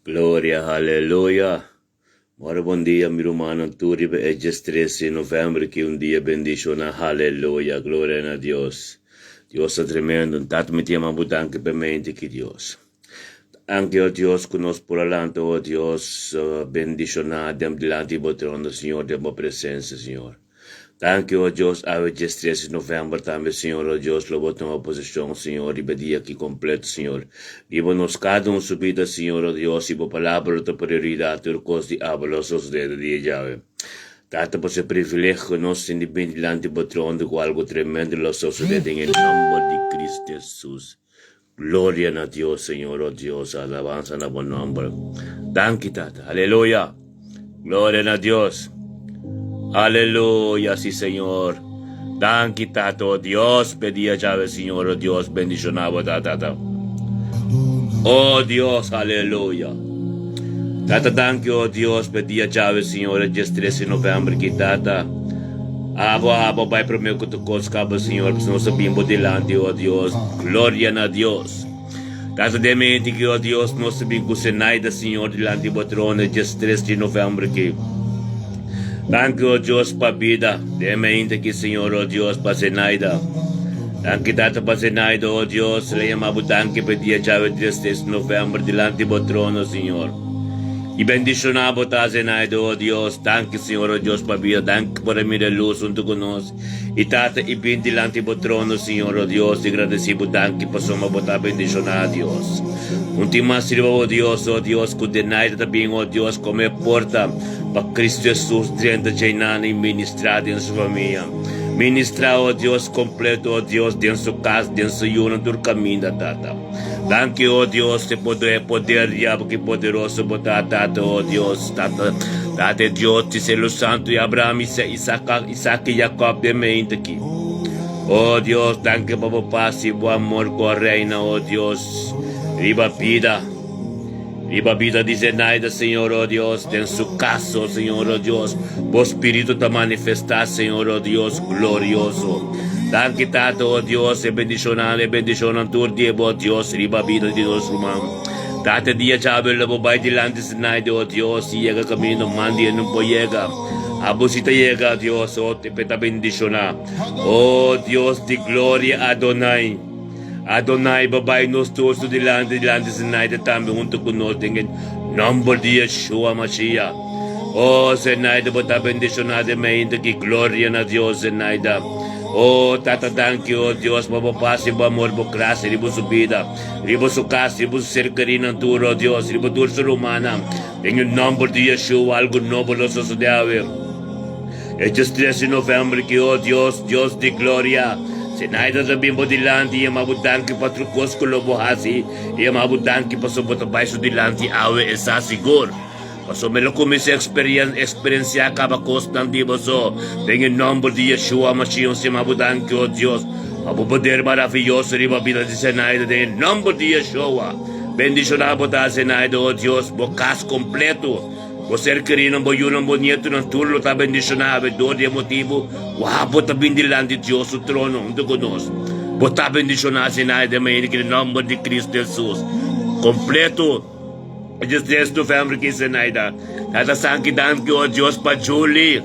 Gloria, haleluya! Mora bon dia mi rumannan tur riba e diestres di november ki un dia bendiciona haleluya gloria na Dios Dios ta tremendo tata mi ta yama bo danki pa e mente ki Dios danki oh Dios ku nos por a lanta oh Dios bendiciona den dilanti di bo trono Señor den bo presencia Señor. Danki, o Dios, awe diestres di november tambe, Señor, o Dios, lo bo tuma poseshon, Señor, riba e dia aki kompleto, Señor. Riba nos kada un su bida, Señor, o Dios, i bo palabra lo ta prioridat tur kos di abo lo sosodé den dia djawe. Tata, pa su privilegio ku nos tin di bini dilanti bo trono ku algu tremendo lo sosodé den e nomber di Cristo Jesus. Gloria na Dios, Señor, o Dios, alabansa na bo nomber. Danki, Tata. Aleluya. Gloria na Dios. Aleluya, sí, Señor. Danki, Tata, o Dios, pe dia djawe, Señor, o Dios, bendiciona bo, Tata. O Dios, aleluya. Tata, danki, o Dios, pe dia djawe, Señor, e diestres di november ki, Tata. Abo, abo bai promé ku tur kos kaba, Señor, pasobra nos a bin bo dilanti, o Dios. Gloria na Dios. Tata den mente ki, o Dios, nos ta bin ku Zenaida, Señor, dilanti bo trono e diestres di november aki. Danki, o Dios, pa bida. Den mente ki, Señor, o Dios, pa Zenaida. Danki, Tata, pa Zenaida, o Dios. La yama bo danki pa e dia djawe diestres di november dilanti bo trono, Señor. I bendishoná bo ta, Zenaida, o Dios. Danki, Señor, o Dios, pa bida. Danki por a mira lus huntu ku nos. I Tata, i bin dilanti bo trono, Señor, o Dios, i gradesí bo danki pasobra bo ta bendishoná, Dios. Un tin mas riba bo, Dios, o Dios, ku Zenaida ta bin, o Dios, kome e porta pa Cristo Jesus drenta djeinan i ministrá den su famia. Ministrá, o Dios, kompleto, o Dios, den su kas, den su yunan, tur kaminda, Tata. Danki, o Dios, te poder, poder diablo ki poderoso bo ta, Tata, o Dios, Tata, Tata e Dios di selo santo di Abraham, Isa, Isaka, Isaac i Jacob den mente aki. O Dios, danki pa bo pas i bo amor ku a reina, o Dios, riba bida, riba bida di Zenaida, Señor, o Dios, den su kas, o Señor, o Dios, bo Spiritu ta manifestá, Señor, o Dios glorioso. Danki, Tata, o Dios, e bendishonnan, e bendishonnan tur di e bo, Dios, riba bida di nos ruman. Tata, e dia djawe lo bo bai dilanti Zenaida, o Dios, i yega kaminda man di e no por yega. Abo si ta yega, Dios, o te ta bendishoná. O Dios di gloria, Adonai. Adonai, bo bai nos tur su dilanti, dilanti Zenaida tambe huntu ku nos den e nomber di Yeshua Mashiach. O Zenaida, bo ta bendishoná den mainta ki gloria na Dios, Zenaida. O Tata, danki, o Dios, pa bo pas i bo amor, bo grasia riba su bida, riba su kas, riba su ser kerinan tur, o Dios, riba tur su rumannan. Den e nomber di Yeshua, algu nobo lo sosode awe. E diestres di november ki, o Dios, Dios di gloria, Zenaida ta bin bo dilanti i yama bo danki pa tur kos ku lo bo hasi, i yama bo danki pasobra bo ta bai su dilanti awe, e sa sigur. Pasobra mi lo kuminsá eksperensiá kaba kosnan di boso. Den e nomber di Yeshua Mashiach, nos yama bo danki, o Dios, pa bo poder maraviyoso riba bida di Zenaida, den e nomber di Yeshua. Bendishoná bo ta, Zenaida, o Dios, bo kas kompleto. Bo ser kerinan, bo yunan, bo nietunan, tur lo ta bendishoná awe dor di e motibu ku abo ta bin dilanti Dios su trono huntu ku nos. Bo ta bendishoná, Zenaida, mañana ki den nòmber di Kristu Hesus. Kompleto e diestres novèmber ki Zenaida ta sanki danki, o Dios, pa Julie.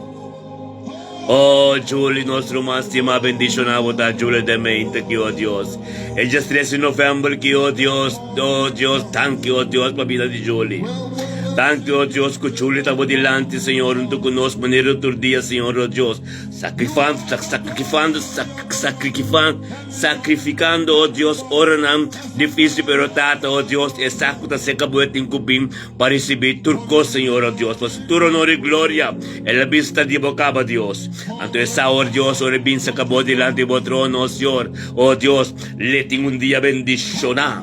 O Julie, nos ruman stimá, bendishoná bo ta, Julie den mente ki, o Dios, e diestres di novèmber ki, o Dios, o Dios, danki, o Dios, pa bida di Julie. Danki, o Dios, ku Julie ta bo dilanti, Señor, huntu ku nos manera tur dia, Señor, o Dios, sakrifando, sakrifando, sakrifando, Sakrifikando, o Dios, oranan difísil, pero Tata, o Dios, e sa ku ta seka bo e tin ku bin pa risibí tur kos, Señor, o Dios, pasobra tur honor i gloria el a bista di bo kaba, Dios. Anto e sa, o Dios, ora e bin saka bo dilanti bo trono, o Señor, o Dios, l'e tin un dia bendishoná.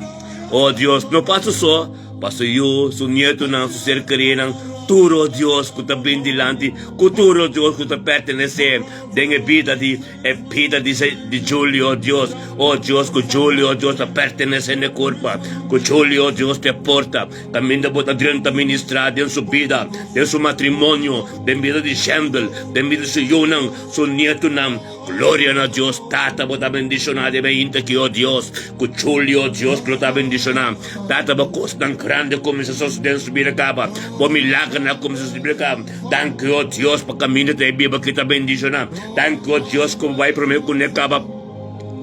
O Dios, no pa su so, pa su yu, su nietunan, su ser kerinan. tur, o Dios, ku ta bin dilanti, ku tur, o Dios, ku ta pertenesé den e bida di e bida di di Julio, o Dios, o Dios, ku Julio, o Dios, ta pertenesé na e kurpa, ku Julio, o Dios, ta e porta kaminda bo ta drenta ministrá den su bida, den su matrimonio, den bida di Shendel, den bida di su yunan, su nietunan. Gloria na Dios Tata bo ta bendiciona den mainta ki oh Dios cu Julio Dios lo ta bendiciona Tata bo cosnan grande cuminsa sosode den su bida caba bo milagernan a cuminsa sosode caba danki oh Dios pa caminda ta e biba ki ta bendiciona danki oh Dios cu bo bay prome cune caba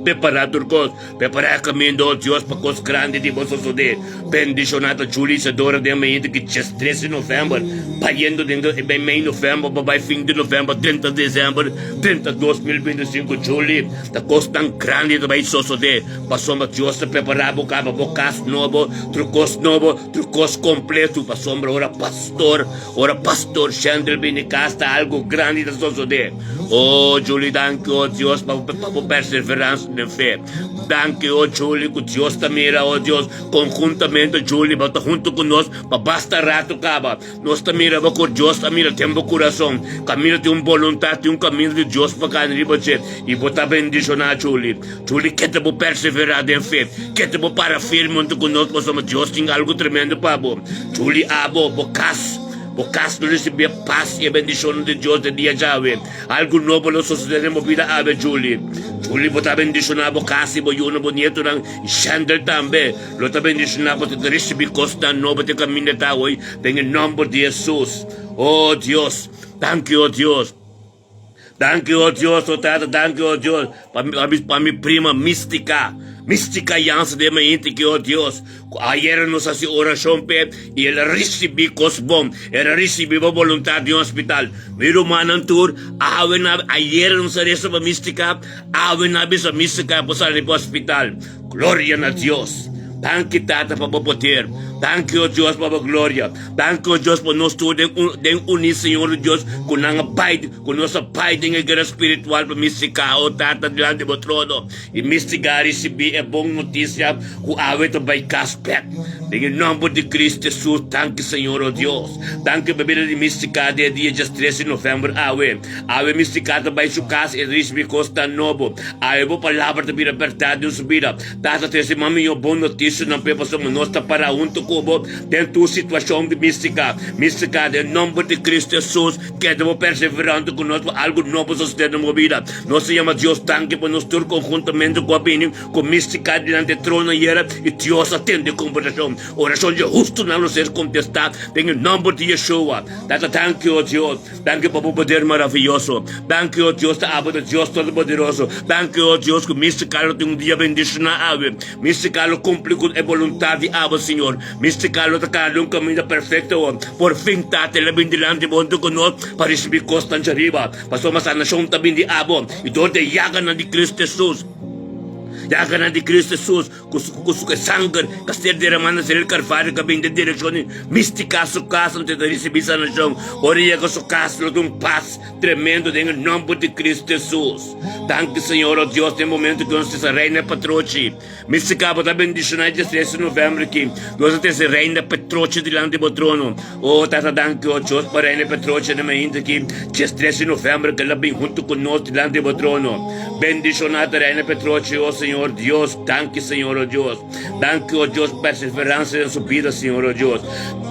prepara tur cos prepara e caminda oh Dios pa cos grande di bo sosode bendiciona ta Julio Isadora den mainta ki 13 di november bayendo den mei november pa bay fin di november 30 di december 30 2025 Juli ta kosnan grandi ta bai sosodé pasobra Dios ta prepará bo kaba bo kas nobo tur kos nobo tur kos kompletu pasobra ora pastor ora pastor Shendel bini kas ta algu grandi ta sosodé o Juli danki o Dios pa bo perseveransia den fe danki o Juli ku Dios ta mira o Dios konhuntamente Juli bo ta huntu ku nos pa basta ratu kaba. Nos ta mira bo ku Dios ta mira den bo kurason. Kaminda tin un boluntat, tin un kaminda di Dios pa gana riba dje, i bo ta bendishoná Julie. Julie, keda bo perseverá den fe. Keda bo para firme huntu ku nos pasobra Dios tin algu tremendo pa bo. Julie, abo, bo kas, bo kas lo risibí e pas i e bendishonnan di Dios den dia djawe. Algu nobo lo sosodé den bo bida awe, Julie. Julie, bo ta bendishoná bo kas i bo yunan, bo nietonan, i Shandel tambe. Lo ta bendishoná bo ta risibí kosnan nobo den kaminda ta awor den e nòmber di Hesus. O Dios, danki o Dios. Danki o Dios, o Tata, danki o Dios pa mi, pa mi prima Mística. Mística Jansen den mainti ki o Dios. Ku ayera nos hasi orashon p'e i el a risibí kos bon. El a risibí bo boluntat den hospital. Mi rumannan tur, awe na ayera nos a resa pa Mística, awe na bisa Mística por sali di hospital. Gloria na Dios! Danki Tata pa bo poder. Danki o Dios pa bo gloria. Danki o Dios pa nos tur den un den uní Señor o Dios ku nan a bai ku nos a bai den e guera spiritual pa mistika o Tata dilanti bo trono i mistika a risibí e bon notisia ku awe ta bai kas bek den e nomber di Cristo Jesus. Danki Señor o Dios. Danki pa bida di mistika den e dia diestres di november awe. Awe mistika ta bai su kas i risibí kosnan nobo. Awe bo palabra ta bira bèrdat den su bida. Tata trese mas mihó bon notisianan p'e pasobra nos ta pará huntu ku bo den tur situashon di místika. Místika, den nòmber di Kristu Hesus, keda bo perseverante ku nos pa algu nobo sosodé den bo bida. Nos ta yama Dios danki pa nos tur konhuntamente ku a bini ku místika dilanti e trono ayera i Dios a tende e kombersashon. Orashon dje hustunan lo ser kontestá den e nòmber di Yeshua. Tata danki, o Dios. Danki pa bo poder maraviyoso. Danki, o Dios, ta abo ta Dios Todopoderoso. Danki, o Dios, ku Mister Carlo tin un dia bendishoná awe. Mister Carlo kumpli ku e boluntat di abo, Señor. Mister Carlo ta kana den un kaminda perfekto, o. Por fin, Tata, el a bin dilanti bo huntu ku nos pa risibí kosnan djariba, pasobra sanashon ta bin di abo i dor di e yaganan di Cristo Hesus. Yaganan di Cristo Hesus. Ku su ku su sanger ka ser deramá na ser el Kalvario ka bin den direkshon di mistika su kas anto e ta risibí sanashon. Ora e yega su kas lo tin un pas tremendo den e nòmber di Kristu Hesus. Danki Señor o Dios den momento ku nos ta Reina Patrochi. Mistika bo ta bendishoná e diestres di novèmber aki. Nos ta trese Reina Petrochi dilanti bo trono. O Tata danki o Dios pa Reina Petrochi den mainta aki diestres di novèmber ku el a bin huntu ku nos dilanti bo trono. Bendishoná ta Reina Petrochi o Señor Dios. Danki Señor o Dios. Danki o Dios perseveransia den su bida Señor o Dios.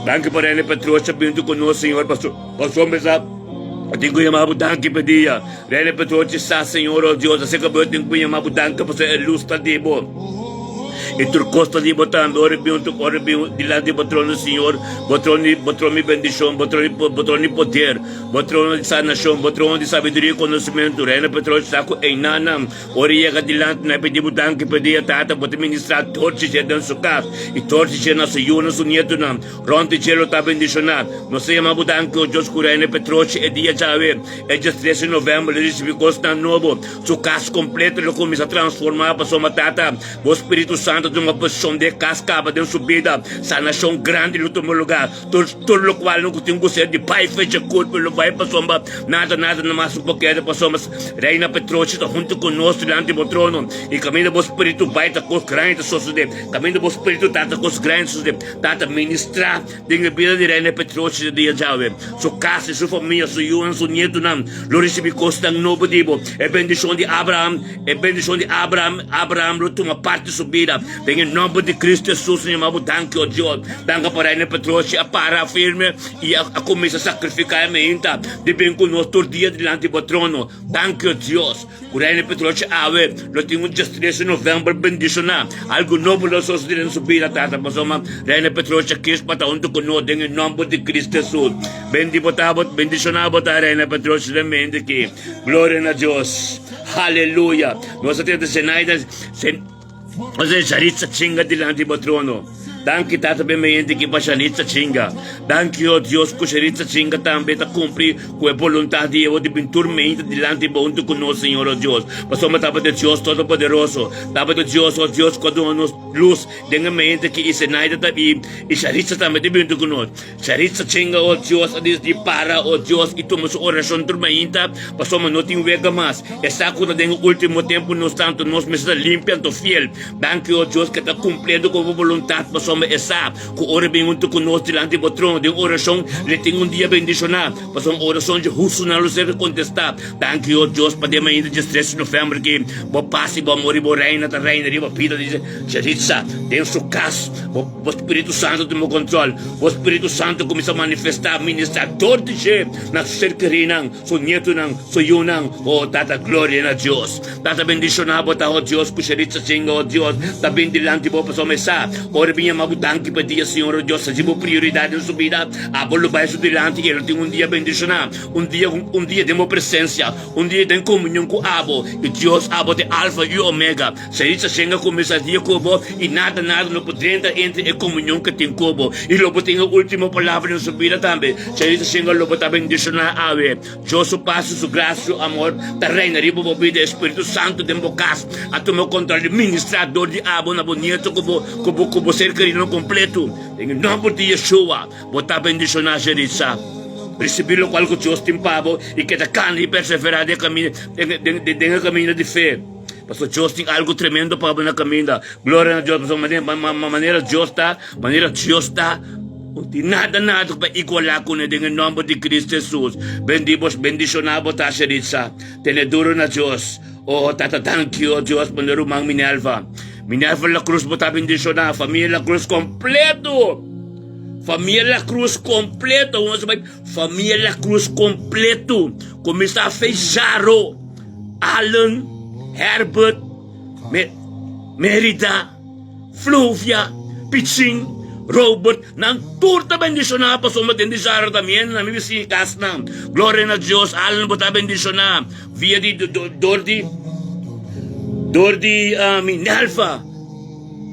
Danki pa Reina Petrochi a bin huntu ku nos Señor paso pasobra sa tin ku yama bo danki pa dia. Reina Petrochi sa Señor o Dios asina ku bo tin ku yama bo danki pasobra e lus ta di bo. I tur kos ta di bo tambe ora bin huntu ora bin dilanti bo trono Señor. Bo trono bo trono di bendishon bo trono bo trono di poder. Bo trono di sanashon, bo trono di sabiduria i konosementu. Reina Petrochi sa ku einanan ora e yega dilanti nan e pidi bo danki pa dia, Tata, bo ta ministrá tur dje den su kas i tur dje na su yunan, su nietunan. Rònt di dje lo ta bendishoná. Nos ta yama bo danki, o Dios, ku Reina Petrochi e dia djawe, e diestres di novèmber, lo risibí kosnan nobo. Su kas kompleto lo kuminsá transformá pasobra, Tata, bo spiritu santu. Santo tuma posishon den e kas kaba den su bida. Sanashon grandi lo tuma lugá. Tur tur lokual no ku tin ku ser di bai fecha kurpu lo bai pasobra nada nada no mas por keda pasobra Reina Petrochi ta huntu ku nos dilanti bo trono i kaminda bo spiritu bai ta kos grandi ta sosodé kaminda bo spiritu ta ta kos grandi ta sosodé Tata ministrá den e bida di Reina Petrochi di dia djawe su kas i su famia su yunan su nietunan lo risibí kosnan nobo di bo e bendishon di Abraham e bendishon di Abraham Abraham lo tuma parti su bida. Den e nomber di Cristo Jesus, nos yama bo danki, o Dios. Danki pa Reina Petrochi a para firme i a cuminsa sacrifica e meinta di bin cu nos tur dia dilanti bo trono. Danki, o Dios, cu Reina Petrochi awe lo tin un diestres di november bendiciona. Algo nobo lo sosode den su bida, Tata, pasobra Reina Petrochi a kis pa ta hunto cu nos den e nomber di Cristo Jesus. Bendi bo ta, bendiciona bo ta, Reina Petrochi, den mente aki. Gloria na Dios. Haleluya. Nos a tenta Zenaida. Ose Sharitza chinga dilanti bo trono. Danki Tata p'e mente ki pa Sharitza chinga. Danki o Dios ku Sharitza chinga tambe ta kumpli ku e boluntat di ebo di bin tur mente dilanti bo huntu ku nos Señor o Dios. Pasobra tabata e Dios Todopoderoso. Tabata e Dios o Dios ku a duna nos lus den e mente ki i Zenaida ta i Sharitza tambe ta bin huntu ku nos. Sharitza chinga o Dios a disdi para o Dios i tuma su orashon tur mainta pasobra no tin wega mas. E sa ku ta den e ultimo tempu nos tantu nos mester ta limpia anto fiel. Danki o Dios ke ta kumpliendo ku bo boluntat pasobra e sa ku ora bin huntu ku nos dilanti bo trono den orashon le tin un dia bendishoná pasobra orashon dje hustunan lo ser kontestá. Danki o Dios pa den mainta dje tres di november ki bo pas i bo amor i bo reina ta reina riba bida di Sharitza den su kas. Bo Spiritu Santu tuma kontrol. Bo Spiritu Santu kuminsá manifestá, ministrá dor di dje na su ser kerínan, su nietunan, su yunan. O Tata, gloria na Dios. Tata, bendishoná bo ta, o Dios, ku Sharitza Chinga, o Dios, ta bin dilanti bo pasobra mi sa ora bin yama bo danki pa dia, Señor, o Dios, hasi bo prioridat den su bida. Abo lo bai su dilanti i e lo tin un dia bendishoná, un dia, un dia den bo presensia, un dia den komunion ku abo. I Dios, abo ta e Alfa i Omega. Seritza shenga kuminsá dia ku bo i nada nada no por drenta entre e komunion ku tin ku bo i lo bo tin e último palabra den su bida tambe. Seritza shenga lo bo ta bendishoná awe. Dios su pas i su grasia, su amor ta reina riba bo bida. E Spiritu Santu den bo kas a tuma kontrol di ministrá dor di abo na bo nieto ku bo ku bo ku bo ser keridonan kompletu. Den e nòmber di Yeshua bo ta bendishoná Seritza. Risibí lokual ku Dios tin pa bo i keda kana i perseverá den e kaminda den e kaminda di fe. Pasobra Dios tin algu tremendo pa bo na kaminda. Gloria na Dios, pasobra manera Dios ta, manera Dios ta, no tin nada nada ku pa igualá kuné den e nòmber di Cristo Hesus. Bendí bo, bendishoná bo ta, Sheritza. Tene duru na Dios. Oh, Tata, danki, oh Dios, pa nos ruman Minerva. Minerva La Cruz, bo ta bendishoná. Famia La Cruz kompleto. Famia La Cruz kompleto. Famia La Cruz kompleto. Kuminsá feizaro. Allen, Herbert, Merida, Fluvia, Pichin, Robert, nan tur ta bendishoná pasobra den di Zara tamien na mi bisi kasnan. Gloria na Dios, Allen bo ta bendishoná via di dor di dor di Minerva.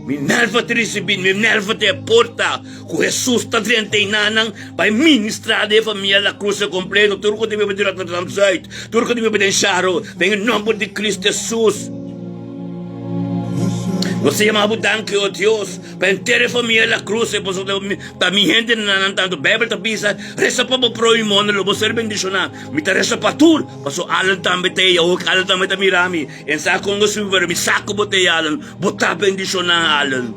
Minerva ta risibí, Minerva ta e porta ku Hesus ta drenta einanan pa e ministrá den e famia La Cruz e kompleto, tur ku ta biba den Rotterdam Zuid, tur ku ta biba den Sharo, den e nòmber di Kristu Hesus. Nos ta yama bo danki, o Dios, pa henter e famia La Cruz, pasobra ta mi hendenan tantu. Beibel ta bisa, Resa pa bo próhimonan, lo bo ser bendishoná. Mi ta resa pa tur, pasobra Allen tambe ta ei, awor Allen tambe ta mira mi. En sa kon lo subi, pero mi sa ku bo ta ei, Allen. Bo ta bendishoná, Allen.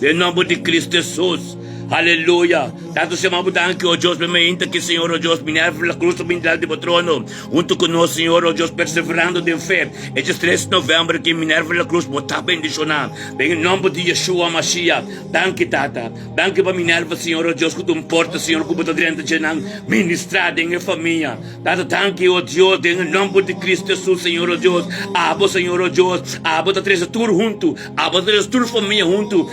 Den nomber di Cristo Jesus. Aleluya. Tanto sema bo danki, o Dios, pa mi ki, Señor, o Dios, Minerva la Cruz ta bin dilanti di bo trono, hunto ku nos, Señor, o Dios, perseverando den fe. E diestres november ki, Minerva la Cruz, bo ta bendishoná. Den e nomber di Yeshua Mashiach. Danki, Tata. Danki pa Minerva, Señor, o Dios, ku ta un porta, Señor, ku bo ta drenta dje nan, ministrá den e famia. Tata, danki, o Dios, den e nomber di Cristo Jesus, Señor, o Dios. Abo, Señor, o Dios, abo ta trese tur huntu. Abo ta trese tur famia huntu,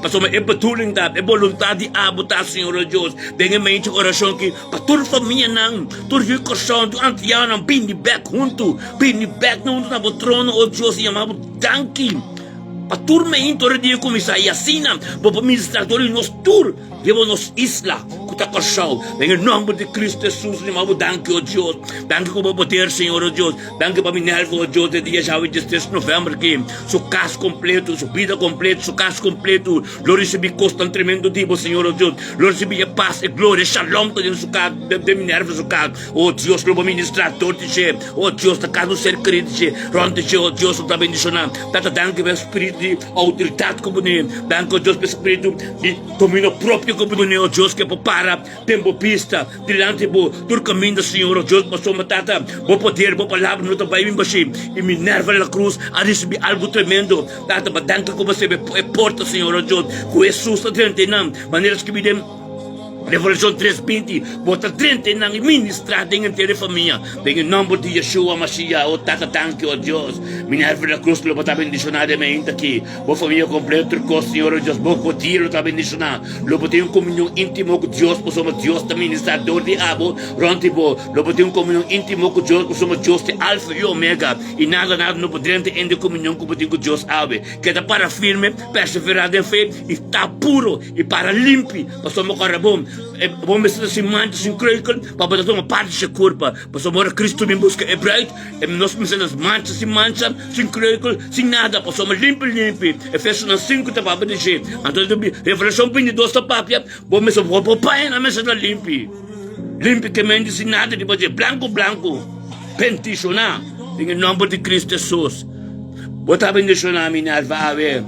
pasobra e bedoeling ta, e boluntat di abo ta, Señor, o Dios, den e mente orashon aki, pa tur famianan, tur yu Kòrsou, tur antianonan bini bèk huntu, bini bèk huntu na bo trono, o Dios, i yama bo danki pa tur mente ora dia kuminsá, i asina bo por ministra dor di nos tur riba nos isla. ku ta Kòrsou. Den e nòmber di Kristu Hesus mi yama bo danki, o Dios. Danki ku bo poder, Señor, o Dios. Danki pa Minerva, o Dios, den dia djawe diestres novèmber aki, su kas kompleto, su bida kompleto, su kas kompleto lo risibí kosnan tremendo di bo, Señor, o Dios. Lo risibí e pas, e gloria, e shalom ta den su kas, den Minerva su kas. O Dios, lo bo ministrá dor di dje. O Dios, ta kada un ser kerí di dje, rònt di dje, o Dios, lo ta bendishoná. Tata, danki pa e spiritu di outoridat ku bo dun'é. Danki, o Dios, pa e spiritu di dominio propio ku bo dun'é, o Dios, ke por para den bo bista, dilanti bo, tur kaminda, Señor, o Dios, pasobra, Tata, bo poder, bo palabra no ta bai bin bashí. I Minerva la Cruz a risibí algu tremendo. Tata, ba danki ku bo sebe e porta, Señor, o Dios, ku Hesus ta drenta einan, manera skibí den. Revelashon 3, 20, Bo ta drenta e nan i ministrá den henter e famia, den e nòmber di Yeshua Mashiach. O Tata, danki, o Dios. Minerva la Cruz lo bo ta bendishoná den mainta aki. Bo famia kompleto, tur kos, Señor, o Dios, bo dia lo ta bendishoná. Lo bo tin un komunion íntimo ku Dios, pasobra Dios ta ministrá dor di abo rònt di bo. Lo bo tin un komunion íntimo ku Dios, pasobra Dios ta e Alfa i Omega, i nada, nada no por drenta den e komunion ku bo tin ku Dios awe. Keda para firme, perseverá den fe i ta puro. I para limpi, pasobra bo kòrda bon, e bo mester ta sin mancha, sin kreukel, pa bo ta tuma parti di se kurpa. Pasobra ora Kristu bin buska e bruid, e nos mester ta mancha, sin mancha, sin kreukel, sin nada, pasobra limpi limpi. Efesonan sinku ta papia di dje. Anto Revelashon bintidos ta papia, bo mester, bo bo pañanan mester ta limpi. Limpi ke mente sin nada riba dje, blanku blanku. Bendishoná den e nòmber di Kristu Hesus. Bo ta bendishoná, Minerva, awe.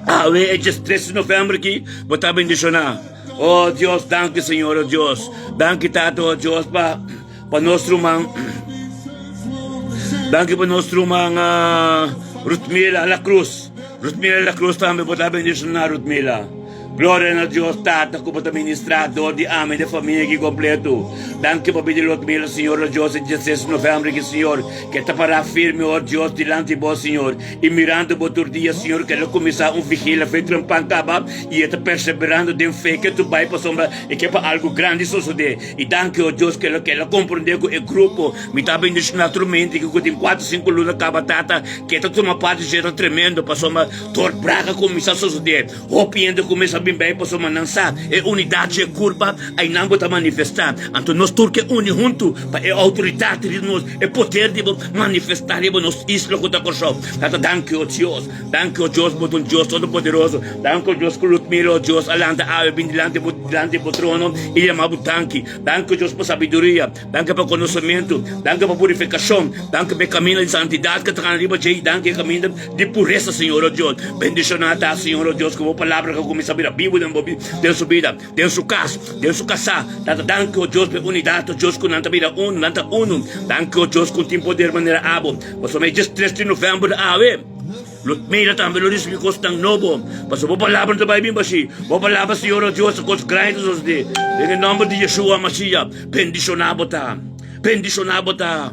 Awe e diestres di november aki bo ta bendiciona. Oh Dios, danki Señor, oh Dios. Danki Tata, oh Dios, pa pa nos ruman. Danki pa nos ruman uh, Ruthmila La Cruz. Ruthmila La Cruz tambe bo ta bendiciona, Ruthmila. Gloria na Dios Tata ku bo ta ministra dor di ami de famia aki kompleto. Danki pa bida di Ruthmila, Señor, oh Dios, e diestres di november aki, Señor, ke ta para firme, oh Dios, dilanti bo, Señor. I mirando bo tur dia, Señor, ke lo kuminsá un vigila fe trempan kaba, i e ta perseverando den fe ke tu bai pasobra e ke pa algu grandi sosodé. I danki, o Dios, ke lo ke el a komprondé ku e grupo mi ta bendishoná tur mente ku tin kuater sinku luna kaba, Tata, ke ta tuma parti dje ta tremendo pasobra tur braka kuminsá sosodé. Hopi hende kuminsá bin bai pasobra nan sa e unidat dje kurpa ainan bo ta manifestá. Anto nos tur ke uni huntu pa e outoridat di nos, e poder di bo manifestá riba nos isla ku ta Kòrsou. Tata, danki, o Dios. Danki, o Dios, bo ta un Dios todopoderoso. Danki, o Dios, ku Lutmila, o Dios, a lanta awe bin dilanti bo, dilanti bo trono i yama bo danki. Danki, o Dios, pa sabiduria. Danki pa konosementu. Danki pa purifikashon. Danki pa e kaminda di santidat ku ta kana riba dje i danki e kaminda di puresa, Señor, o Dios. Bendishoná ta, Señor, o Dios, ku bo palabra ku kuminsá bira bibu den bo, den su bida. Den su kas, den su kasá. Tata, danki, o Dios, pa e unidat, o Dios, ku nan ta bira unu, nan ta unu. Danki, o Dios, ku tin poder manera abo. Pasobra e diestres di novèmber awe, lo mira tambe lo risibí kosnan nobo. Pasobra bo palabra no ta bai bin bashí. Bo palabra, Señor, o Dios, ta kos grandi ta sosodé. Den e nòmber di Yeshua Mashiach, bendishoná bo ta. Bendishoná bo ta.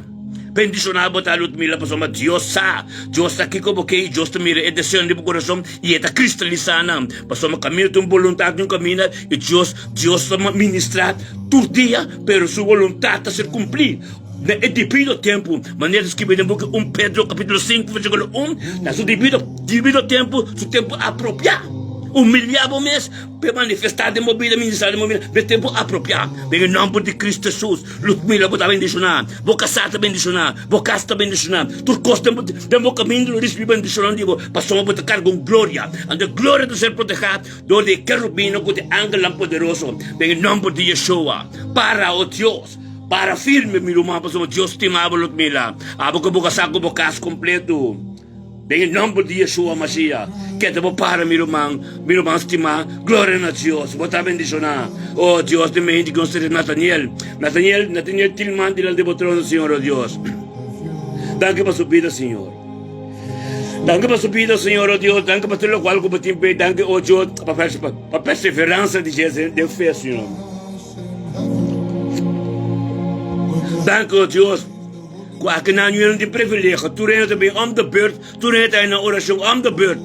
Bendishoná bo ta, Ludmila, pasobra Dios sa. Dios sa kiko bo ke i Dios ta mira e deseonan di bo kurason i e ta kristalisá nan. Pasobra kaminda tin un boluntat di un kaminda i Dios, Dios ta ministrá tur dia, pero su boluntat ta ser kumplí na e debido tempu. Manera ta skibí den buki un Pedro kapítulo sinku versíkulo un, na su debido, debido tempu, su tempu apropiá. Humiliá bo mes p'e manifestá den bo bida, ministrá den bo bida den tempu apropiá. Den e nòmber di Kristu Hesus. Ludmila bo ta bendishoná, bo kasá ta bendishoná, bo kas ta bendishoná, tur kos den bo den bo kaminda lo risibí bendishonnan di bo, pasobra bo ta karga un gloria. Anto e gloria ta ser protehá dor di e kerubinnan ku ta e angelnan poderoso. Den e nòmber di Yeshua, para, o Dios, para firme, mi ruman, pasobra Dios stima bo, Ludmila, abo ku bo kasá ku bo kas kompleto. Den e nomber di Yeshua Mashiach, keda bo para mi ruman, mi ruman stimá. Gloria na Dios, bo ta bendishoná. Oh Dios, den mente ku nos ta Nathaniel, Nathaniel, Nathaniel Tilman dilanti bo trono, Señor, oh Dios. Danki pa su bida, Señor. Danki pa su bida, Señor, oh Dios. Danki pa tur lokual ku bo tin p'e. Danki, oh Dios, pa, pa perseveransa di dje den fe, Señor. Danki, oh Dios. Ku akinan ñu tin privilegio, tur hende ta bin om de beurt, tur hende ta na orashon om de beurt.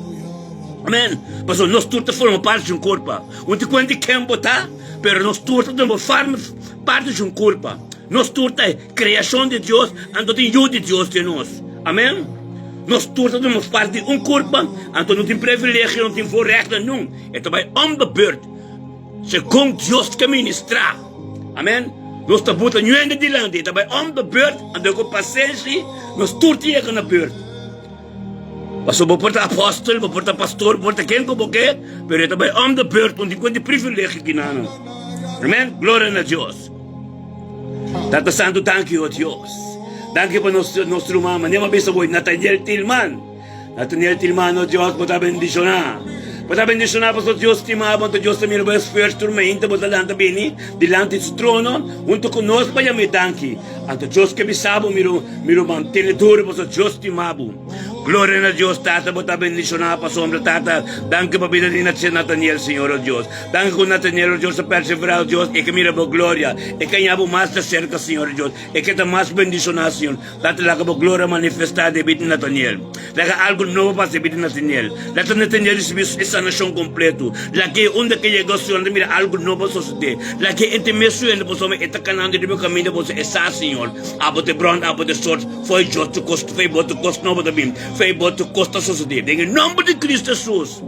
Amen. Pasobra nos tur ta forma parti di un kurpa. Un ta kuenta di ken bo ta, pero nos tur ta forma parti di un kurpa. Nos tur ta kreashon di Dios, anto tin yu di Dios den nos. Amen. Nos tur ta forma parti di un kurpa, anto no tin privilegio, no tin voorrechten, nun. E ta bai om de beurt. Segun Dios ke ministrá. Amen. Nos ta buta ñuende dilanti, e ta bai om de beurt, anto ku pasenshi nos tur ta yega na beurt. Pasobra bo por ta apòstel, bo por ta pastor, bo por ta ken ku bo ke, pero e ta bai om de beurt, un tin ku e privilegio kinanan. Amen. Gloria na Dios. Tata Santu, danki, o Dios. Danki pa nos nos ruman, manera mi a bisa bo, Nathaniel Tilman. Nathaniel Tilman, o Dios, bo ta bendishoná. Bo ta bendishoná pasobra Dios stima bo, anto Dios ta mira bo esfuerso tur mainta bo ta lanta bini dilanti su trono huntu ku nos pa yam'é danki. Anto Dios ke bisa bo, mi mi ruman, tene duru pasobra Dios stima bo. Gloria na Dios, Tata, bo ta bendishoná pasobra, Tata, danki pa bida di Nathaniel, Señor, o Dios. Danki ku Nathaniel, o Dios, a perseverá, o Dios, e ke mira bo gloria, e ke haña bo mas ta serka, Señor, o Dios, e ke ta mas bendishoná, Señor. Tata, laga bo gloria manifestá den bida di Nathaniel. Laga algu nobo pasa den bida di Nathaniel. Laga Nathaniel risibí e sanashon kompletu. Lag'é unda ke yega, Señor, ta mira algu nobo sosodé. Lag'é entemé su hende pasobra e ta kanando riba e kaminda pasobra e sa, Señor, abo ta e bron, abo ta e sors, fo'i Dios tur kos, fo'i bo tur kos nobo ta bin, fo'i bo tur kos ta sosodé. Den e nomber di Cristo Jesus.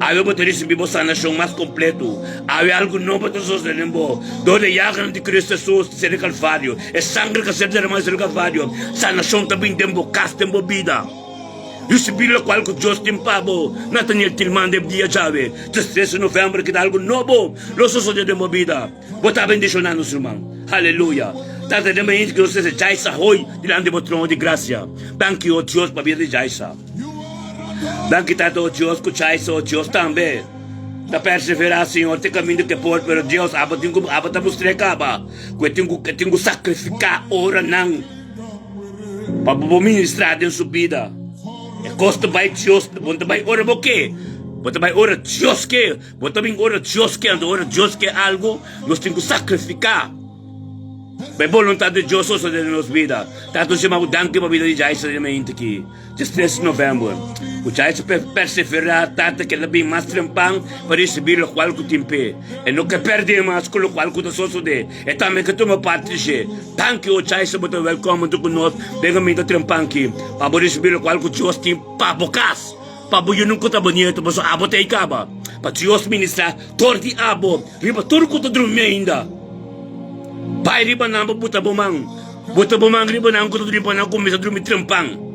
Awe bo ta risibí bo sanashon mas kompletu. Awe algu nobo ta sosodé den bo. Dor di e yaganan di Kristu Hesus di seru Kalvario, e sangre ku a ser deramá di seru Kalvario, sanashon ta bin den bo kas, den bo bida. Risibí lokual ku Dios tin pa bo. Nathaniel Tillman den dia djawe, 13 di novèmber, kita algu nobo lo sosodé den bo bida. Bo ta bendishoná nos ruman. Haleluya! Tata den mainti ku nos trese Jaisa hoi dilanti bo trono di grasia. Danki, o Dios, pa bida di Jaisa. Danki Tata o Dios ku Chaisa o Dios tambe ta perseverá Señor te kaminda ke por pero Dios abo tin ku abo ta mustr'é kaba ku e tin ku e tin ku sakrifiká oranan pa bo por ministrá den su bida e kos ta bai Dios bo no ta bai ora bo ke bo ta bai ora Dios ke bo ta bin ora Dios ke anto ora Dios ke algu nos tin ku sakrifiká. Pa e boluntat di Dios sosode den nos bida. Tata nos yama bo danki pa bida di Jaisa den mainta aki, diestres di november. Ku Jaisa perseverá, Tata ke la bin mas trempan pa risibí lokual ku tin p'e. E no ke pèrdè mas ku lokual ku ta sosode. E tambe ke tuma parti di dje. Danki, o Jaisa, bo ta wèlkòm huntu ku nos den e mainta trempan aki pa bo risibí lokual ku Dios tin pa bo kas, pa bo yunan ku ta bo nieto, pasobra abo ta ei kaba pa Dios ministrá dor di abo riba tur ku ta drumi ainda. Bai riba nan pa buta bo man. Buta bo man riba nan ku ta drumi pa nan kuminsá drumi trempan.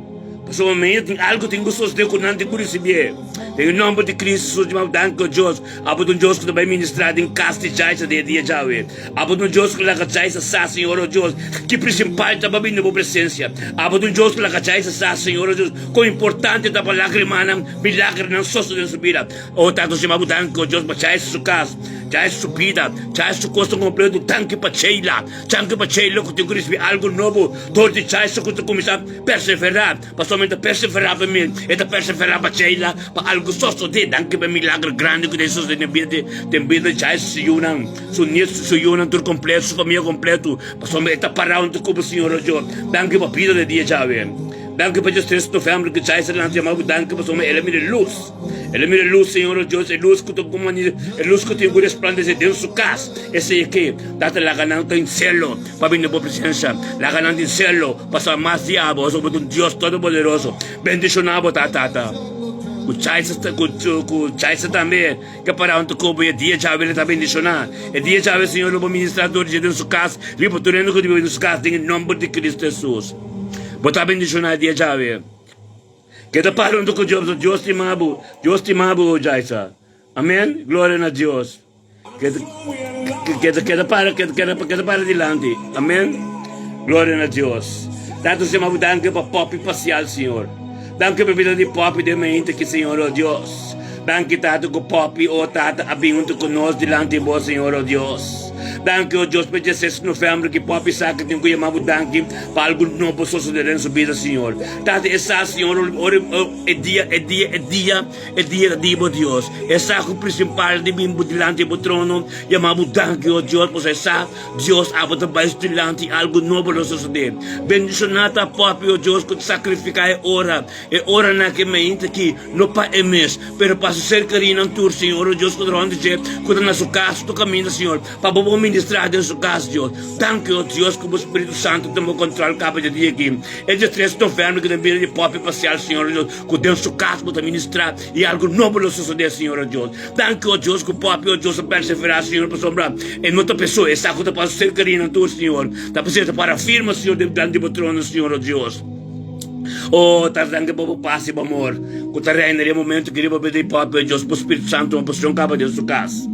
Pasobra mi tin algu tin ku sosodé ku nan tin ku risibié. Den e nòmber di Kristu Jesus di mau danki o Dios. Abo ta un Dios ku ta bai ministrá den kas di Jaisa den e dia djawe. Abo ta un Dios ku laga Jaisa sa, Señor o Dios, ki prinsipal ta pa bini na bo presensia. Abo ta un Dios ku laga Jaisa sa, Señor o Dios, kon importante ta pa lágrimanan, milagernan sosodé den su bida. O Tata stima bo danki o Dios pa Jaisa su kas, Jaisa su bida, Jaisa su kosnan kompleto. Danki pa Sheila, danki pa Sheila ku tin ku risibí algu nobo dor di Jaisa ku ta kuminsá perseverá. Pasobra mi ta perseverá pa mi, e ta perseverá pa Sheila pa algu sosodé. Danki pa e milagro grandi ku ta sosodé den bida di den bida di Jaisa, su yunan, su nietu, su yunan tur kompleto, su famia kompleto. Pasobra e ta pará huntu ku bo Señor o Dios. Danki pa bida di dia djawe. Danki pa diestres novèmber ku Jaisa lanta yama bo danki pasobra el a mira lus. El a mira e lus, Señor, o Dios, e lus ku ta kumani, e lus ku tin ku resplandesé den su kas. Esei e ke, Tata, laga nan tin selo pa bini na bo presensia. Laga nan tin selo pa sa mas di abo, pasobra bo ta un Dios Todopoderoso. Bendishoná bo ta, Tata. Ku Chaisa, ku, ku Chaisa tambe ke pará huntu ku bo e dia djawe el ta bendishoná. E dia djawe, Señor, lo bo ministrá tur dje den su kas, riba tur hende ku ta biba den su kas, den e nòmber di Cristo Hesus. Bo ta bendishoná e dia djawe. Keda para huntu ku Dios, pasobra Dios stima bo. Dios stima bo, Jaisa. Amen. Gloria na Dios. Keda, keda, keda para, keda, keda, keda para dilanti. Amen. Gloria na Dios. Tata stima bo, danki pa Poppy Pasial, Señor. Danki pa bida di Poppy den mainta aki, Señor, oh Dios. Danki, Tata, ku Poppy, oh Tata, a bin huntu ku nos dilanti bo, Señor, oh Dios. Danki, oh Dios, pa e dieseis november ki Poppy sa ki tin ku yama bo danki pa algu nobo sosode den su bida, Señor. Tata, e sa, Señor, ora e dia, e dia, e dia, e dia ta di bo, Dios. E sa ku prinsipal di bin bo dilanti bo trono, yama bo danki, oh Dios, pasobra e sa, Dios, abo ta bai su dilanti i algu nobo lo sosode. Bendishoná ta Poppy, oh Dios, ku ta sakrifiká e ora, e oranan ku e mainta aki, no pa e mes, pero pa su ser kerinan tur, Señor, oh Dios, ku ta rònt di dje, ku ta na su kas, su kaminda, Señor, pa bo por ministrá. ministrá den su kas, Dios. Danki, o Dios, ku bo Spiritu Santu ta bo kontrol kaba dje dia aki. E dia tres novèmber ku den bida di Poppy Pasial, Señor Dios, ku den su kas bo ta ministrá i algu nobo lo sosodé, Señor o Dios. Danki, o Dios, ku Poppy, o Dios, a perseverá, Señor, pasobra e no ta pensó e sa ku ta pasa su ser kerinan tur, Señor. Ta p'esei e ta para firme, Señor, den dilanti di bo trono, Señor o Dios. O, ta danki pa bo pas i bo amor ku ta reina den e momentu ki riba bida di Poppy, o Dios, bo Spiritu Santu tuma posishon kaba den su kas.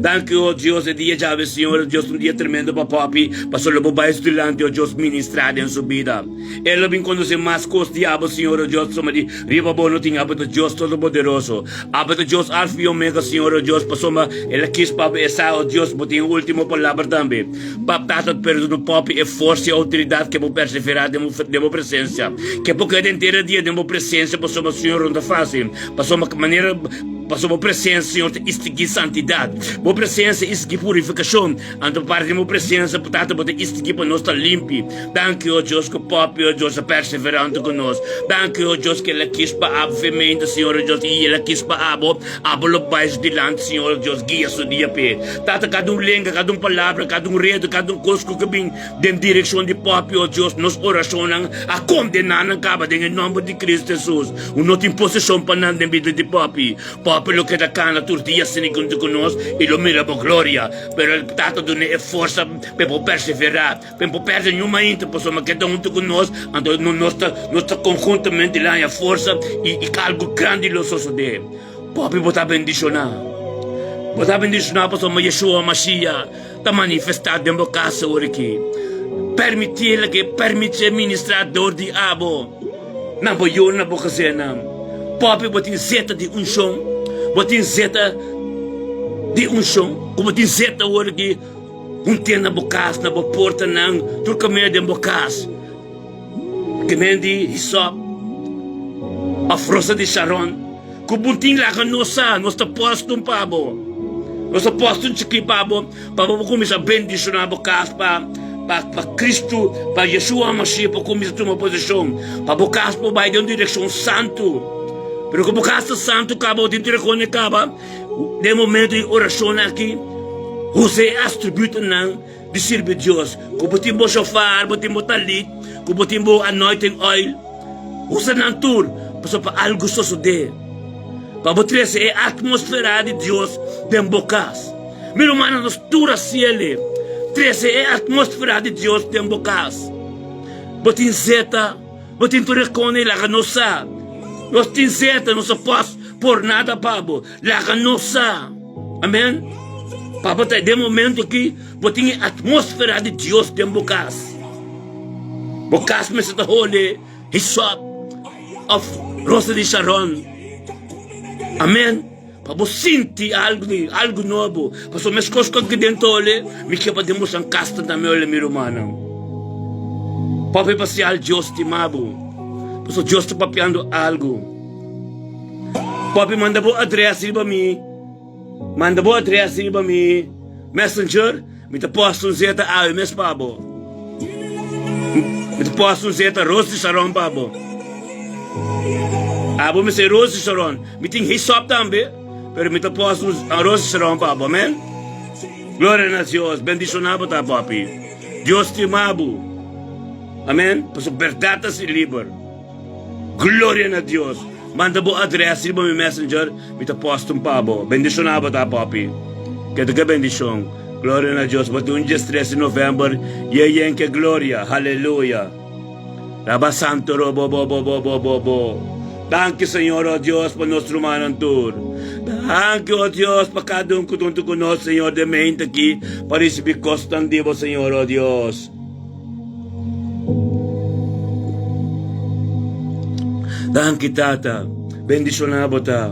Danki, o Dios, e dia djawe, Señor, o Dios, un dia tremendo pa Poppy, pasobra lo bo bai su dilanti, o Dios, ministrá den su bida. E lo bin konosé mas kos di abo, Señor, o Dios, pasobra di riba bo no tin abo ta Dios Todopoderoso. Abo ta Dios Alfa i Omega, Señor, o Dios, pasobra El a kis pa bo e sa, o Dios, bo tin e último palabra tambe. Pap Tata perdona Poppy e forsa i outoridat ke bo perseverá den bo den bo presensia. Ke bo keda henter e dia den bo presensia pasobra Señor no ta fásil. Pasobra manera pasobra bo presensia Señor ta istigí santidat. Bo presensia istigí purifikashon. Anto pa parti den bo presensia Tata bo ta istigí pa nos ta limpi. Danki o Dios ku Poppy o Dios a perseverá huntu ku nos. Danki o Dios ke el a kis pa abo femente Señor o Dios i el a kis pa abo. Abo lo bai su dilanti, Señor Dios, guia su dia p'e. Tata, kada un lenga, kada un palabra, kada un redo, kada un kos ku ke bin den direkshon di Papi, o Dios, nos orashonnan a kondená nan kaba den e nòmber di Kristu Hesus. Un no tin poseshon pa nan den bida di Papi. Papi lo keda kana tur dia asina huntu ku nos i lo mira bo gloria. Pero Tata dun'é e forsa p'e por perseverá. Pen por perde niun mainta, pasobra ke ta huntu ku nos, anto nos ta nos ta konhuntamente la haña forsa i i algu grandi lo sosodé. Papi bo ta bendishoná. Bo ta bendishoná pasobra Yeshua Mashiach ta manifestá den bo kas awor aki. Permití el ke permití e ministrá dor di abo na bo yu na bo gezinnan. Papi bo tin zeta di unshon, bo tin zeta di unshon, ku bo tin zeta awor aki. Un ten na bo kas, na bo portanan, tur kaminda den bo kas. Kemen di hisop òf rosa di Sharon ku bo tin laga nos sa, nos ta pòst un pa bo. Nos ta pòst un chikí pa bo, pa bo por kuminsá bendishoná bo kas pa pa pa Kristu, pa Yeshua Mashiach por kuminsá tuma poseshon, pa bo kas por bai den un direkshon santu. Pero ku bo kas ta santu kaba, bo tin tur e kos kaba. Den momento di orashon aki, usa e atributonan di sirbi Dios. Ku bo tin bo shofar, bo tin bo talit, ku bo tin bo anointing oil, usa nan tur pasobra pa algu sosodé, pa bo trese e atmosfera di Dios den bo kas. Mi rumannan, nos tur a siele trese e atmosfera di Dios den bo kas. Bo tin zeta. Bo tin tur e kone, laga nos sa. Nos tin seta, nos a pas por nada pa bo. Laga nos sa. Amen. Pa bo ta den momento aki, bo tin e atmosfera di Dios den bo kas. Bo kas mester ta hole hisop of rosa di Sharon. Amen. Pa bo sinti algu di algu nobo. Pasobra meskos ku aki den tole, mi ke pa den boso kas ta tambe ole mi rumannan. Papia pasial Dios stima bo. Pasobra Dios ta papiando algu. Papia manda bo adres riba mi. Manda bo adres riba mi messenger. Mi ta post un zeta awe mes pa bo. Mi ta post un zeta Rose di Sharon pa bo. Abo mester Rose di Sharon. Mi tin hisop tambe, pero mi ta post un Rose di Sharon pa bo. Amen. Gloria na Dios. Bendiciona bo ta, papi. Dios stima bo. Amen. Pasobra berdad ta haci liber. Gloria na Dios. Manda bo adres riba mi messenger, mi ta post un pa bo. Bendiciona bo ta papi. Keda ke bendicion. Gloria na Dios. Bo tin un dies tres di november. Ye yen ke gloria. Haleluya. Raba santo ro bo bo bo bo bo bo bo. Danki Señor oh Dios pa nos rumannan tur. Danki oh Dios pa kada un ku ta huntu ku nos Señor den mente aki pa ricibi kosnan di bo Señor oh Dios. Danki Tata, bendiciona bo ta.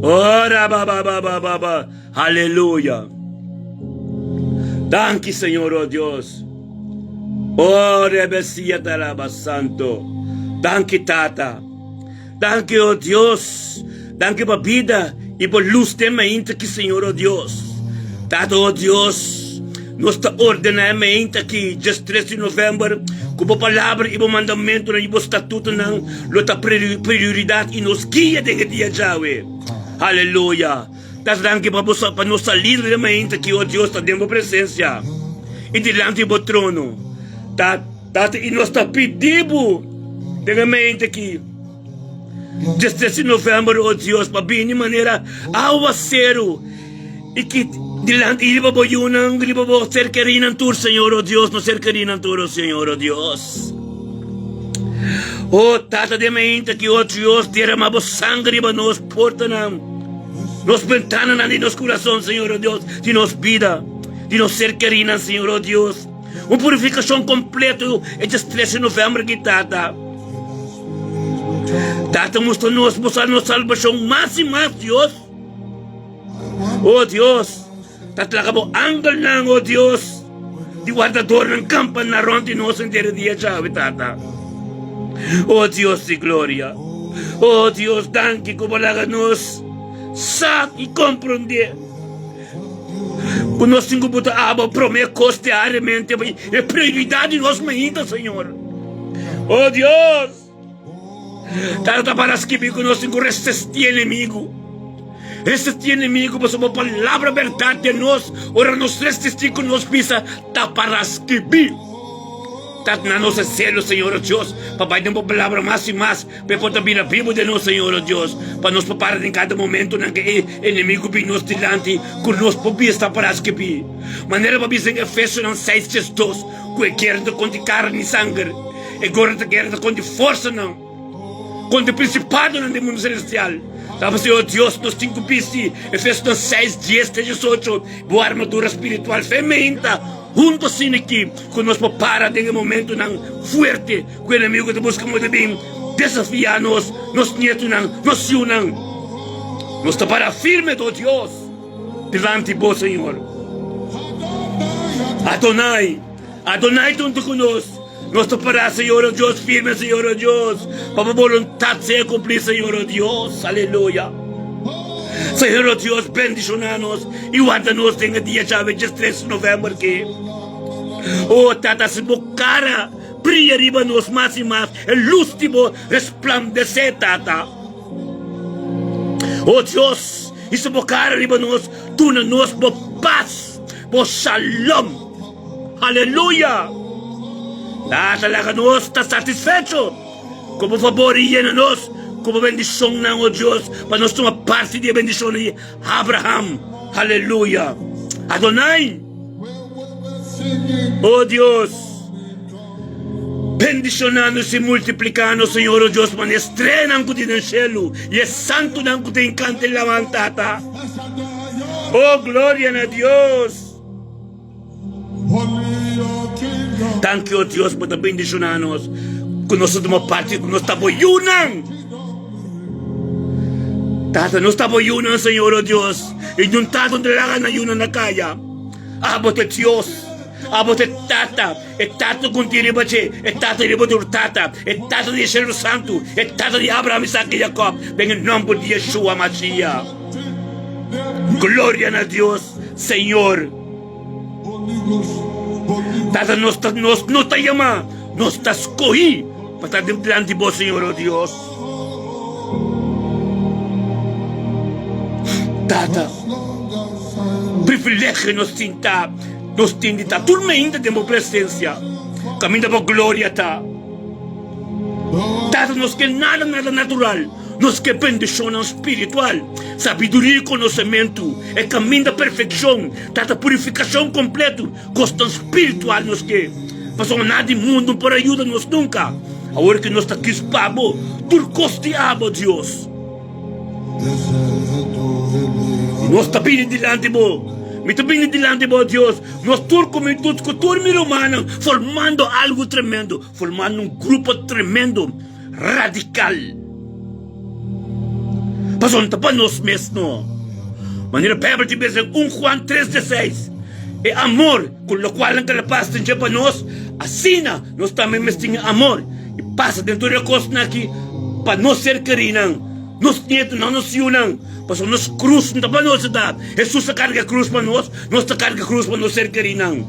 Ora ba ba ba ba ba ba. Aleluya. Danki Señor oh Dios. Oh rebesia talaba santo. Danki Tata. Danki oh Dios. Danki pa bida y pa luz den mainta aki Señor oh Dios. Tata oh Dios, nos ta ordena e mainta aki djes tres di november cu bo palabra y bo mandamentonan y bo statutonan lo ta prioridad y nos guia den e dia djawe. Aleluya. Tata danki pa bo pa nos salida den mainta aki, o Dios, ta den bo presencia i dilanti bo trono. Ta Tata i nos ta pidi bo den e mainta aki, 13 di november, o Dios, pa bini manera awaseru i ki dilanti i riba bo yunan, riba bo ser kerinan tur, Señor, o Dios, nos ser kerinan tur, o Señor, o Dios. O Tata den mainta aki, o Dios, derama bo sanger riba nos portanan, nos bentananan di nos kurason, Señor, o Dios, di nos bida, di nos ser kerinan, Señor, o Dios. Un purifikashon kompleto e djes tres di novèmber aki, Tata. Tata, mustra nos bo nos salbashon mas i mas, Dios. O Dios, Tata, laga bo angelnan, o Dios, di wardadornan kampa na rònt di nos henter e dia djawe, Tata. O Dios di gloria, o Dios, danki ku bo laga nos sa i komprondé. Ku nos tin ku buta abo promé kos diariamente e prioridat di nos mainta, Señor. Oh Dios! Tata ta para skibi ku nos tin ku resistí enemigu. Resistí enemigu pasobra bo palabra bèrdat den nos. Ora nos resistí ku nos bisa ta para skibi. Ta na nos e selo, Señor, oh Dios, pa bai den bo palabra mas i mas. P'e por ta bira bibu den nos, Señor, o Dios, pa nos por para den kada momentonan ke e enemigu bin nos dilanti, ku nos por bista para skibí. Manera bo a bisa den Efesionan seis 12, ku e guera ta kontra karni ni sanger, e guera ta guera ta kontra forsanan, kontra prinsipadonan den mundu selestial. Ta p'esei, o Dios, nos tin ku bisti, Efesionan seis, dies te diesocho, bo armadura spiritual femeinta, huntu asina aki, ku nos por para den e momentonan fuerte Ku enemigu ta buska moda bin desafiá nos, nos nietunan, nos yunan. Nos ta pará firme do Dios dilanti bo, Señor. Adonai, Adonai ta huntu ku nos. Nos ta pará, Señor, o Dios, firme, Señor, o Dios, pa bo boluntat sea kumplí, Señor, o Dios. Aleluya. Señor, o Dios, bendishoná nos i warda nos den e dia djawe 13 di novèmber aki. O Tata, si bo kara Bria riba nos mas i mas e lus di bo resplandesé, Tata. O Dios, hisa bo kara riba nos, duna nos bo pas, bo shalom. Aleluya! Tata, laga nos ta satisfecho ku bo fabor i yena nos ku bo bendishonnan, o Dios, pa nos tuma parti di e bendishonnan di Abraham. Aleluya! Adonai! O Dios, bendiciona nos y multiplica nos, Señor, o Dios, mane estrenan cu tin den cielo y e santonan cu tin canta y laman, Tata. O gloria na Dios! Danki, o Dios, bo ta bendiciona nos cu nos ta tuma parti cu nos ta bo yunan. Tata, nos ta bo yunan, Señor, o Dios, y niun tata no ta laga nan yunan na caya. Abo ta Dios, abo ta Tata, e Tata ku tin riba dje, e Tata riba tur tata, e Tata di e Shelu Santu, e Tata di Abraham, Isaac i Jacob, den e nòmber di Yeshua Mashiach. Gloria na Dios, Señor. Tata, nos ta, nos no ta yamá, nos ta skohí pa ta dilanti bo, Señor, o Dios. Tata. Privilegio nos tin ta nos tin di ta tur mainta den bo presencia, caminda bo gloria ta. Tata, nos ke nada nada natural, nos ke bendicionnan spiritual, sabiduria y conocemento, e caminda perfeccion, Tata, purificacion completo, cosnan spiritual nos ke, pasobra nada di mundo no por a yuda nos nunca. Awor ke nos ta kis pa bo, tur cos di abo, Dios. Nos ta bini dilanti bo. Mi ta bini dilanti bo, Dios. Nos tur ku mi tur ku tur mi rumannan, formando algu tremendo, formando un grupo tremendo, radikal. Pasobra no ta pa nos mes, no. Manera Bijbel ta bisa den 1 Juan 3, 16, E amor ku lokual nan ta pas den dje pa nos, asina nos tambe mester tin e amor. I pasa den tur e kosnan aki pa nos ser kerinan, nos nietunan, nos yunan, pasobra nos krus no ta pa nos edat. Hesus a karga e krus pa nos, nos ta karga e krus pa nos ser kerinan,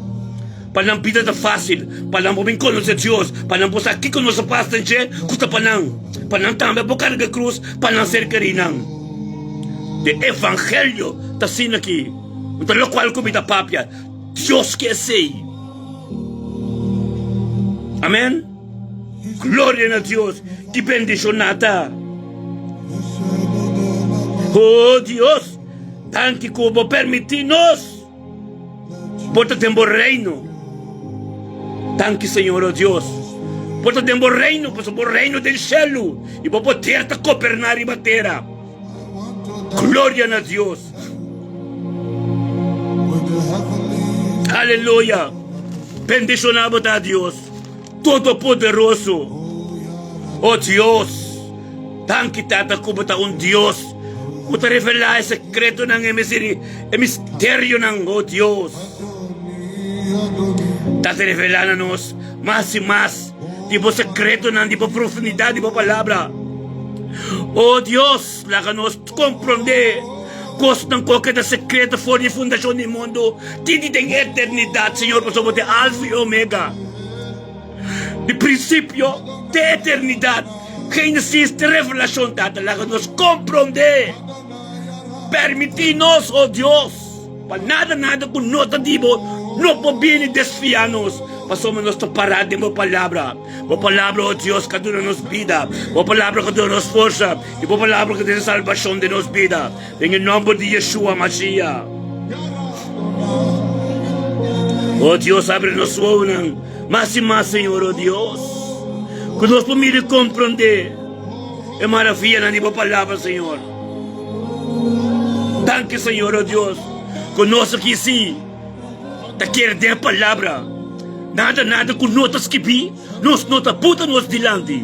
pa nan bida ta fásil, pa nan por bin konosé Dios, pa nan por sa kiko nos a pasa den dje ku ta pa nan, pa nan tambe por karga e krus pa nan ser kerinan. De evangelio ta asina aki. No ta lokual ku mi ta papia. Dios ke esei. Amen. Gloria na Dios. Ki bendishoná ta. Oh Dios, danki ku bo permití nos por ta den bo reino. Danki Señor, oh Dios, por ta den bo reino, pasobra bo reino den shelu i bo poder ta goberná riba tera. Gloria na Dios. Aleluya. Bendishoná bo ta Dios Todopoderoso. Oh Dios, danki Tata ku bo ta un Dios ku ta revelá e sekretonan, e misterionan, oh Dios. Tata revelá na nos mas i mas di bo sekretonan, di bo profundidat di bo palabra. Oh Dios, laga nos komprondé kosnan ku a keda sekreto for di fundashon di mundu te di den eternidat, Señor, pasobra bo ta e Alfa i Omega, di prinsipio te eternidat. Génesis te Revelashon, Tata, laga nos komprondé. Permití nos, oh Dios. Pa nada nada ku no ta di bo no por bini desfia nos, pasobra nos ta pará den bo palabra. Bo palabra, o Dios, ka duna nos bida, bo palabra ka duna nos forsa, i bo palabra ka trese salbashon den nos bida. Den e nòmber di Yeshua Mashiach. O Dios, abri nos wowonan mas i mas, Señor, o Dios, ku nos por mira i komprondé e maravianan di bo palabra, Señor. Danki Señor, oh Dios, ku nos aki si ta kere den e palabra. Nada, nada ku no ta skibí, nos no ta buta nos dilanti.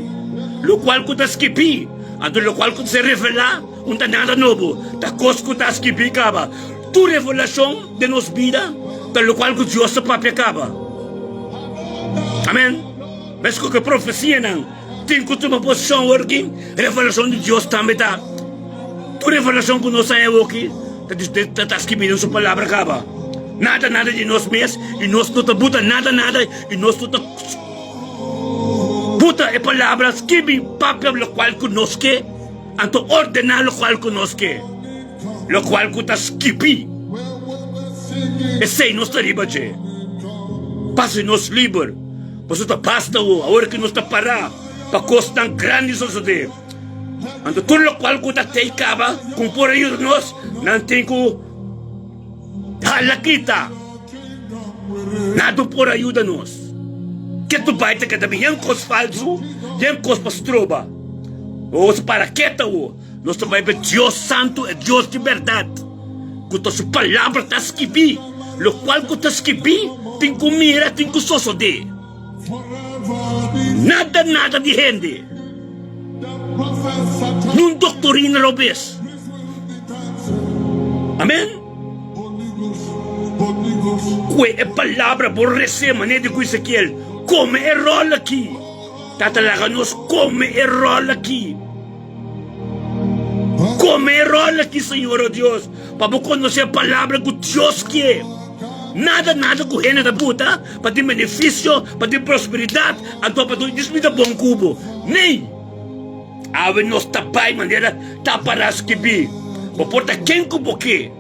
Lokual ku ta skibí, anto lokual ku ta ser revelá, un ta nada nobo, ta kos ku ta skibí kaba. Tur revelashon den nos bida ta lokual ku Dios ta papia kaba. Amen. Meskos ku e profesianan tin ku tuma posishon awor aki, revelashon di Dios tambe ta. Tur revelashon ku nos haña awoki ta ta skibí den su Palabra kaba. Nada nada di nos mes i nos no ta buta nada nada i nos no ta buta e Palabra skibi papia lokual ku nos ke anto ordená lokual ku nos ke, lokual ku ta skibí. Esei nos ta riba dje. Pasa nos liber, pasobra ta basta awo, awor ku nos ta pará pa kosnan grandi sosodé. Anto tur lokual ku ta tei kaba ku por a yuda nos, nan tin ku hala kita. Nada por a yuda nos. Ke tu bai ta keda yen kos falsu, yen kos pa stroba. Nos para keta awo, nos ta bai pa e Dios santu, e Dios di bèrdat, ku ta su palabra ta skibí. Lokual ku ta skibí tin ku mira, tin ku sosodé. Nada nada di hende. Niun doktorina robes. Amen. Kue e palabra bo rese manera di ku Ezekiel, kome e ròl aki. Tata laga nos kome e ròl aki. Kome e ròl aki, Señor, o Dios, pa bo konosé e palabra ku Dios ke. Nada, nada ku hende ta buta pa tin benefisio, pa tin prosperidat, anto pa tur dis mi ta bon ku bo. Nei! Awe nos ta bai manera ta pará skibí. Bo por ta ken ku bo ke,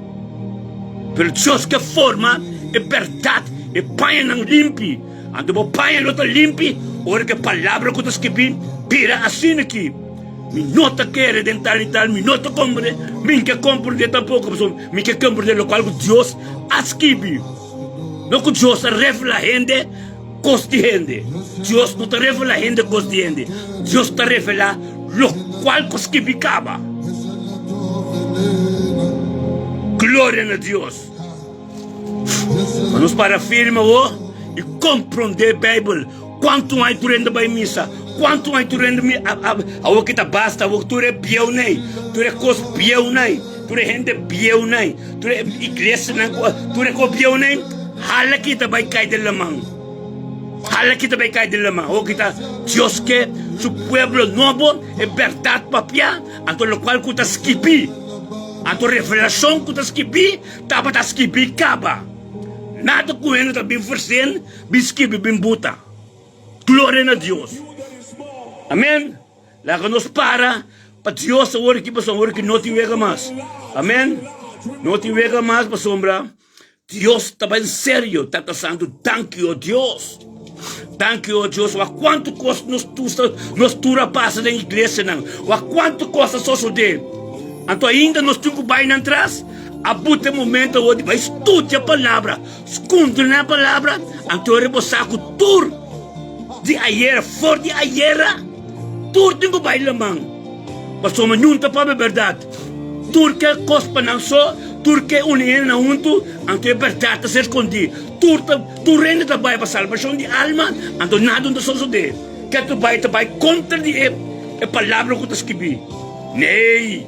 pero Dios ke forma e bèrdat, e pañanan limpi. Anto bo paña lo ta limpi ora ku e palabra ku ta skibí bira asina ki, Mi no ta kere den tal i tal, mi no ta komprendé, mi ke komprendé tampoko, pasobra mi ke komprendé lokual ku Dios a skibi. No ku Dios a revelá hende kos di hende. Dios no ta revelá hende kos di hende. Dios ta revelá lokual ku skibi kaba. Gloria na Dios! Pa nos para firme awor i komprondé Beibel. Kuantu ai tur hende bai misa? Kuantu ai tur hende mi awor ki ta basta awor tur e bieu nei, tur e kos bieu nei, tur e hende bieu nei, tur e iglesianan ku tur e kos bieu nei, hala ki ta bai kai den laman. Hala ki ta bai kai den laman. Awor ki ta Dios ke su pueblo nobo e bèrdat papia, anto lokual ku ta skibí, anto revelashon ku ta skibí Tabata skibi kaba. Nada ku hende ta bin fersen bin skibi bin buta. Gloria na Dios. Amen. Laga nos para. pa Dios awor aki pasobra awor aki no tin wega mas. Amen. No tin wega mas pasobra Dios ta bai serio. Tata Santu, danki o Dios. Danki o Dios. Wak kuantu kos nos tusa, nos tur a pasa den iglesianan. Wak kuantu kos a sosodé. Anto ainda nos tin ku bai nan tras? A buta e momento awor di bai studia palabra, skundre na palabra, anto ora bo sa ku tur di ayera, for di ayera, tur tin ku bai laman. Pasobra niun ta papia bèrdat. Tur ke kos pa nan so, tur ke uni hende nan huntu, anto e bèrdat ta ser skondí. Tur ta, tur hende ta bai pa salbashon di alma, anto nada no ta sosodé. Ke tur bai ta bai kontra di e e palabra ku ta skibí. Nee!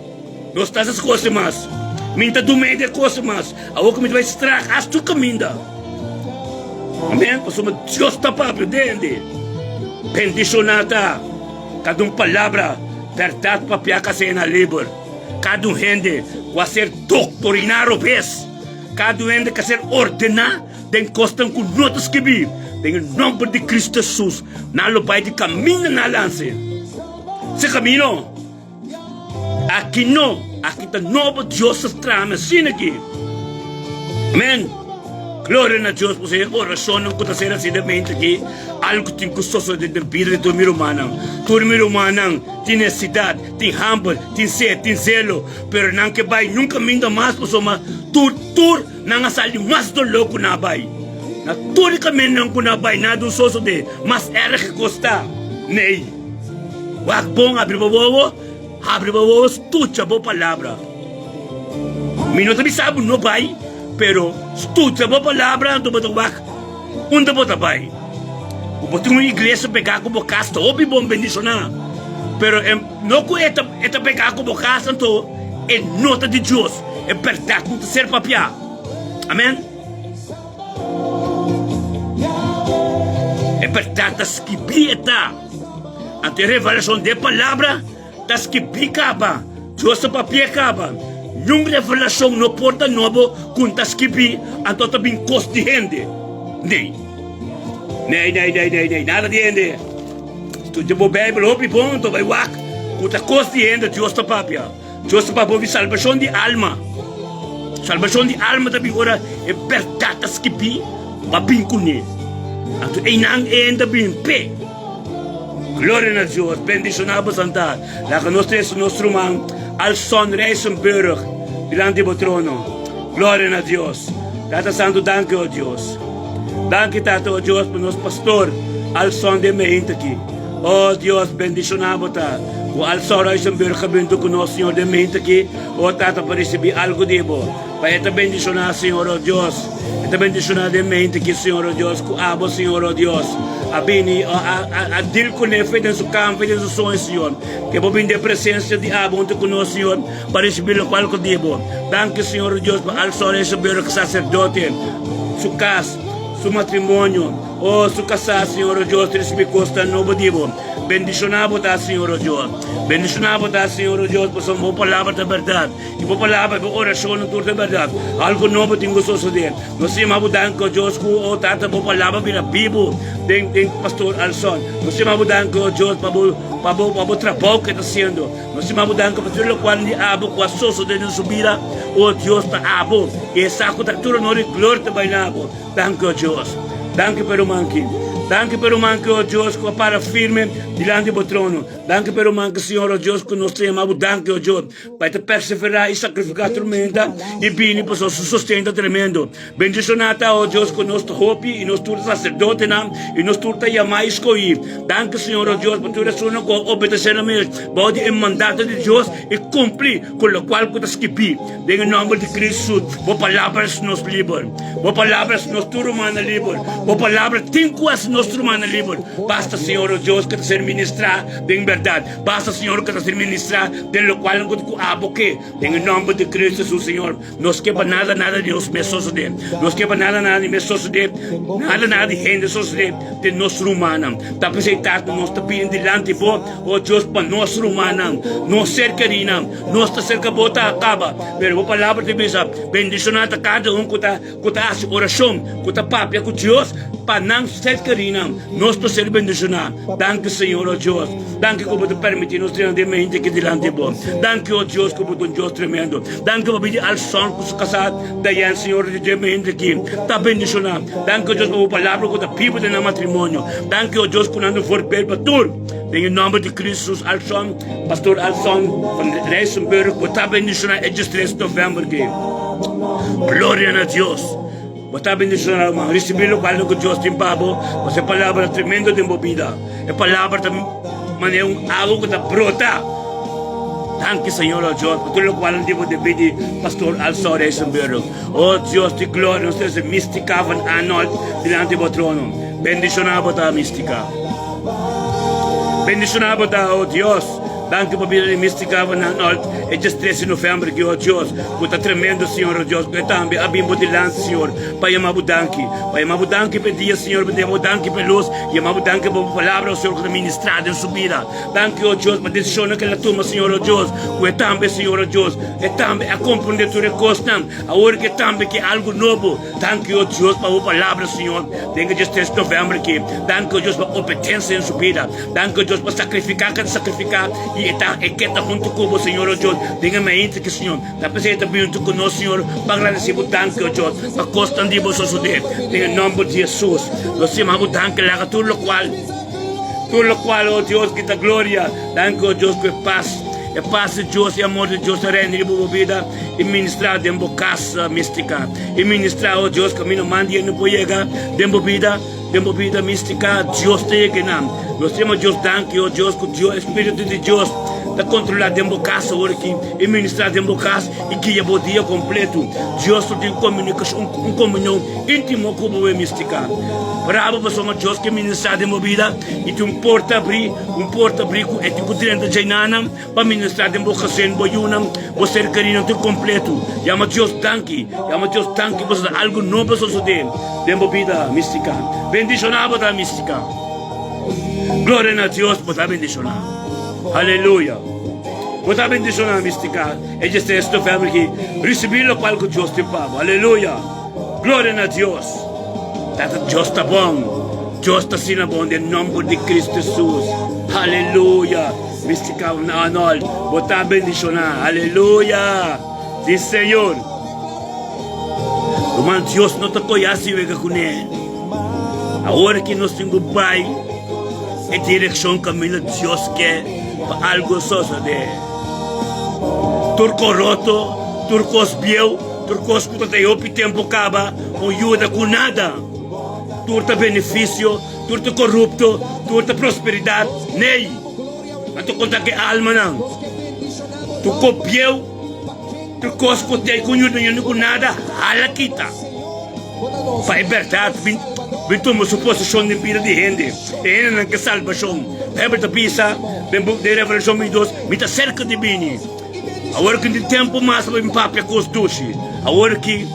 Nos ta hasi kos mas. Mi no ta dum'é di e kos mas. Awor ku mi ta bai strak hasi tur kaminda. Amen. Pasobra Dios ta papia den hende. Bendishoná ta kada un palabra bèrdat papiá ka ser na liber. Kada un hende ku a ser doktoriná robes. Kada un hende ku a ser ordená den kosnan ku no ta skibí. Den e nòmber di Kristu Hesus, nan lo bai di kaminda nan lanse. Se kamino. Aki no, aki ta nobo Dios ta trama asina aki. Amen. Gloria na Dios pasobra e oracionnan cu ta ser haci den mente aki, algo tin cu sosode den bida di tur mi rumannan. Tur mi rumannan tin necesidad, tin hamber, tin sed, tin zelo, pero nan ke bay nunca caminda mas pasobra tur tur nan a sali mas dolor cu nan a bay. Na tur e camindanan cu nan a bay nada un sosode, mas erg cu sta. Nee. Wak bon, abri bo wowo, abri bo wowo, stucha bo palabra. Mi no ta bisa bo no bai, pero stucha bo palabra anto bo ta wak unda bo ta bai. Ku bo tin un iglesia pegá ku bo kas ta hopi bon bendishoná, pero e no ku e ta e ta pegá ku bo kas anto e no ta di Dios, e bèrdat no ta ser papiá. Amen. E bèrdat ta skibí e ta. Anto e revelashon di e palabra ta skibí kaba. Dios ta papi'é kaba. Niun revelashon no por ta nobo ku no ta skibí, anto ta bin kos di hende. Nee. Nee, nee, nee, nee, nee, nada di hende. Studia bo Beibel hopi bon, anto bai wak ku ta kos di hende Dios ta papia. Dios ta papia hopi salbashon di alma. Salbashon di alma ta bin ora e bèrdat ta skibí pa bin kuné. Anto einan e hende ta bin p'e. Gloria na Dios! Bendishoná bo Santa. Laga nos trese nos ruman Alson Rijsenburg dilanti bo trono. Gloria na Dios! Tata Santu danki o Dios. Danki Tata o Dios pa nos pastor Alson den meinta aki. O Dios bendishoná bo ta ku Alson Rijsenburg a bintu ku nos Señor den meinta aki o Tata pa risibi algu di bo. Pa e ta bendishoná Señor o Dios. E ta bendishoná den mente ki Señor o Dios ku abo Señor o Dios a bini o a a deal kuné fe den su kam fe den su soño Señor. Ke bo bini den presensia di abo huntu ku nos Señor pa risibí lokual ku di bo. Danki Señor o Dios pa al sol e soberano saserdote su kas su matrimonio o su kasá Señor o Dios risibí kosnan nobo di bo. Bendishoná bo ta Señor o Dios. Bendishoná bo ta Señor o Dios pasobra bo palabra ta bèrdat. I bo palabra, bo orashonnan tur ta bèrdat. Algu nobo tin ku sosodé. Nos ta yama bo danki, o Dios, ku, o Tata, bo palabra bira bibu den den Pastor Alson. Nos ta yama bo danki, o Dios, pa bo pa bo pa bo trabou ku e ta hasiendo. Nos ta yama bo danki pa tur lokual di abo ku a sosodé den su bida, o Dios, ta abo. I e sa ku ta tur honor i gloria ta bai na abo. Danki, o Dios. Danki pa e ruman aki. Danki pa e ruman aki, o Dios, ku a para firme dilanti bo trono. Danki pa e ruman aki, Señor, o Dios, ku nos ta yama bo danki, o Dios. Pa e ta perseverá i sakrifiká tur menta i bini pasobra su sosten ta tremendo. Bendishoná ta, o Dios, ku nos ta hopi i nos tur ta saserdotenan i nos tur ta yamá i skohí. Danki, Señor, o Dios, pa tur esunnan ku a obedesé nan mes bou di e mandato di Dios i kumpli ku lokual ku ta skibí. Den e nòmber di Kristu, bo palabra hasi nos liber. Bo palabra hasi nos tur rumannan liber. Bo palabra tin ku hasi nos tur rumannan liber. Basta, Señor, o Dios, ku ta ser ministrá den bèrdat. Basta, Señor, ku ta ser ministrá den lokual nan ku abo ke. Den e nòmber di Kristu Hesus, Señor, nos ke pa nada, nada di nos mes sosodé. Nos ke pa nada, nada di mes sosodé, nada, nada di hende sosodé den nos rumannan. Ta p'esei, Tata, nos ta bini dilanti Bo, o Dios, pa nos rumannan, nos ser kerinan. Nos ta serka Bo ta kaba, pero Bo Palabra ta bisa, Bendishoná ta kada un ku ta ku ta hasi orashon, ku ta papia ku Dios. pa nan ser kerinan nos por ser bendishoná. Danki Señor, o Dios. Danki ku bo ta permití nos drenta den mente aki dilanti bo. Danki, o Dios, ku bo ta un Dios tremendo. Danki pa bidi Alson ku su kasá Diane, Señor, di den mente aki ta bendishoná. Danki, o Dios, pa bo palabra ku ta biba den nan matrimonio. Danki, o Dios, ku nan ta un voorbeeld pa tur. Den e nòmber di Kristus, Alson, Pastor Alson van Rijsenburg, bo ta bendishoná e diestres novèmber aki. Gloria na Dios. Bo ta bendishoná, ruman. Risibí lokual ku Dios tin pa bo, pasobra e palabra ta tremendo den bo bida. E palabra ta manera un awa ku ta brota. Danki, Señor, o Dios, pa tur lokual di bo debí di Pastor Alson Rijsenburg. O Dios di gloria, nos trese Mystica van Arnold dilanti bo trono. Bendishoná bo ta, Mystica. Bendishoná bo ta, o Dios. Danki pa bida di Mystica van Arnold e djes tres di november aki, o Dios, ku ta tremendo, Señor, o Dios, ku e tambe a bin bo dilanti, Señor, pa yama bo danki. Pa yama bo danki pa e dia, Señor, pa yama bo danki pa e lus, yama bo danki pa bo palabra, o Señor, ku ta ministrá den su bida. Danki, o Dios, pa desishonnan ku el a tuma, Señor, o Dios, ku e tambe, Señor, o Dios, e tambe a komprondé tur e kosnan. Awor ku e tambe ke algu nobo. Danki, o Dios, pa bo palabra, Señor, den e diestres november aki. Danki, o Dios, pa obedensia den su bida. Danki, o Dios, pa sakrifiká ke ta sakrifiká i e ta e ke ta huntu ku bo, Señor, o Dios, den e mainta aki, Señor. Ta p'esei e ta bin huntu ku nos, Señor, pa agradesé bo. Danki, o Dios, pa kosnan di bo sosodé. Den e nòmber di Hesus, nos yama bo danki. Laga tur lokual, tur lokual, o Dios, kita gloria. Danki, o Dios, ku e pas, e pas di Dios, e amor di Dios ta reina riba bo bida i ministrá den bo kas místika. I ministrá, o Dios, kaminda man di hende por yega den bo bida, den bo bida místika, Dios ta yega einan. Nos ta yama Dios danki, o Dios, ku Dios, e Spiritu di Dios ta kontrolá den bo kas awor aki, i ministrá den bo kas i guia bo dia kompletu. Dios lo tin komunikashon, un komunion íntimo ku bo, e místika. Bravo pasobra Dios ke ministrá den bo bida i tin un porta abrí, un porta abrí ku e tin ku drenta djainana. Pa ministrá den bo gezin, bo yunan, bo ser kerinan tur kompletu. Yama Dios danki. Yama Dios danki pasobra ta algu nobo a sosodé den bo bida místika. Bendishoná bo ta místika. Gloria na Dios, bo ta bendishoná. Aleluya. Bo ta bendishoná místika. E djestres novèmber aki, risibí lokual ku Dios tin pa bo. Aleluya. Gloria na Dios. Tata Dios ta bon. Dios ta asina bon den nòmber di Kristu Hesus. Aleluya. Mystica Arnold, bo ta bendiciona. Aleluya! Si Señor. Ruman, Dios no ta coya si wega cune. Awor ki nos tin cu bay e direccion caminda Dios ke pa algo sosode. Tur coroto, tur cos bieu, tur cos cu ta ta hopi tempo caba, no yuda cu nada. Tur ta beneficio. Tur ta korupto, tur ta prosperidat, nei, anto konta ke almanan, tur kos bieu, tur kos ku tei ku yuda ña ku nada, hala kita. Pa e bèrdat bin bin tuma su posishon den bida di hende, e hendenan ke salbashon. Beibel ta bisa den buk di Revelashon 22, Mi ta serka di bini. Awor ki no tin tempu mas pa bin papia kos dushi. Awor ki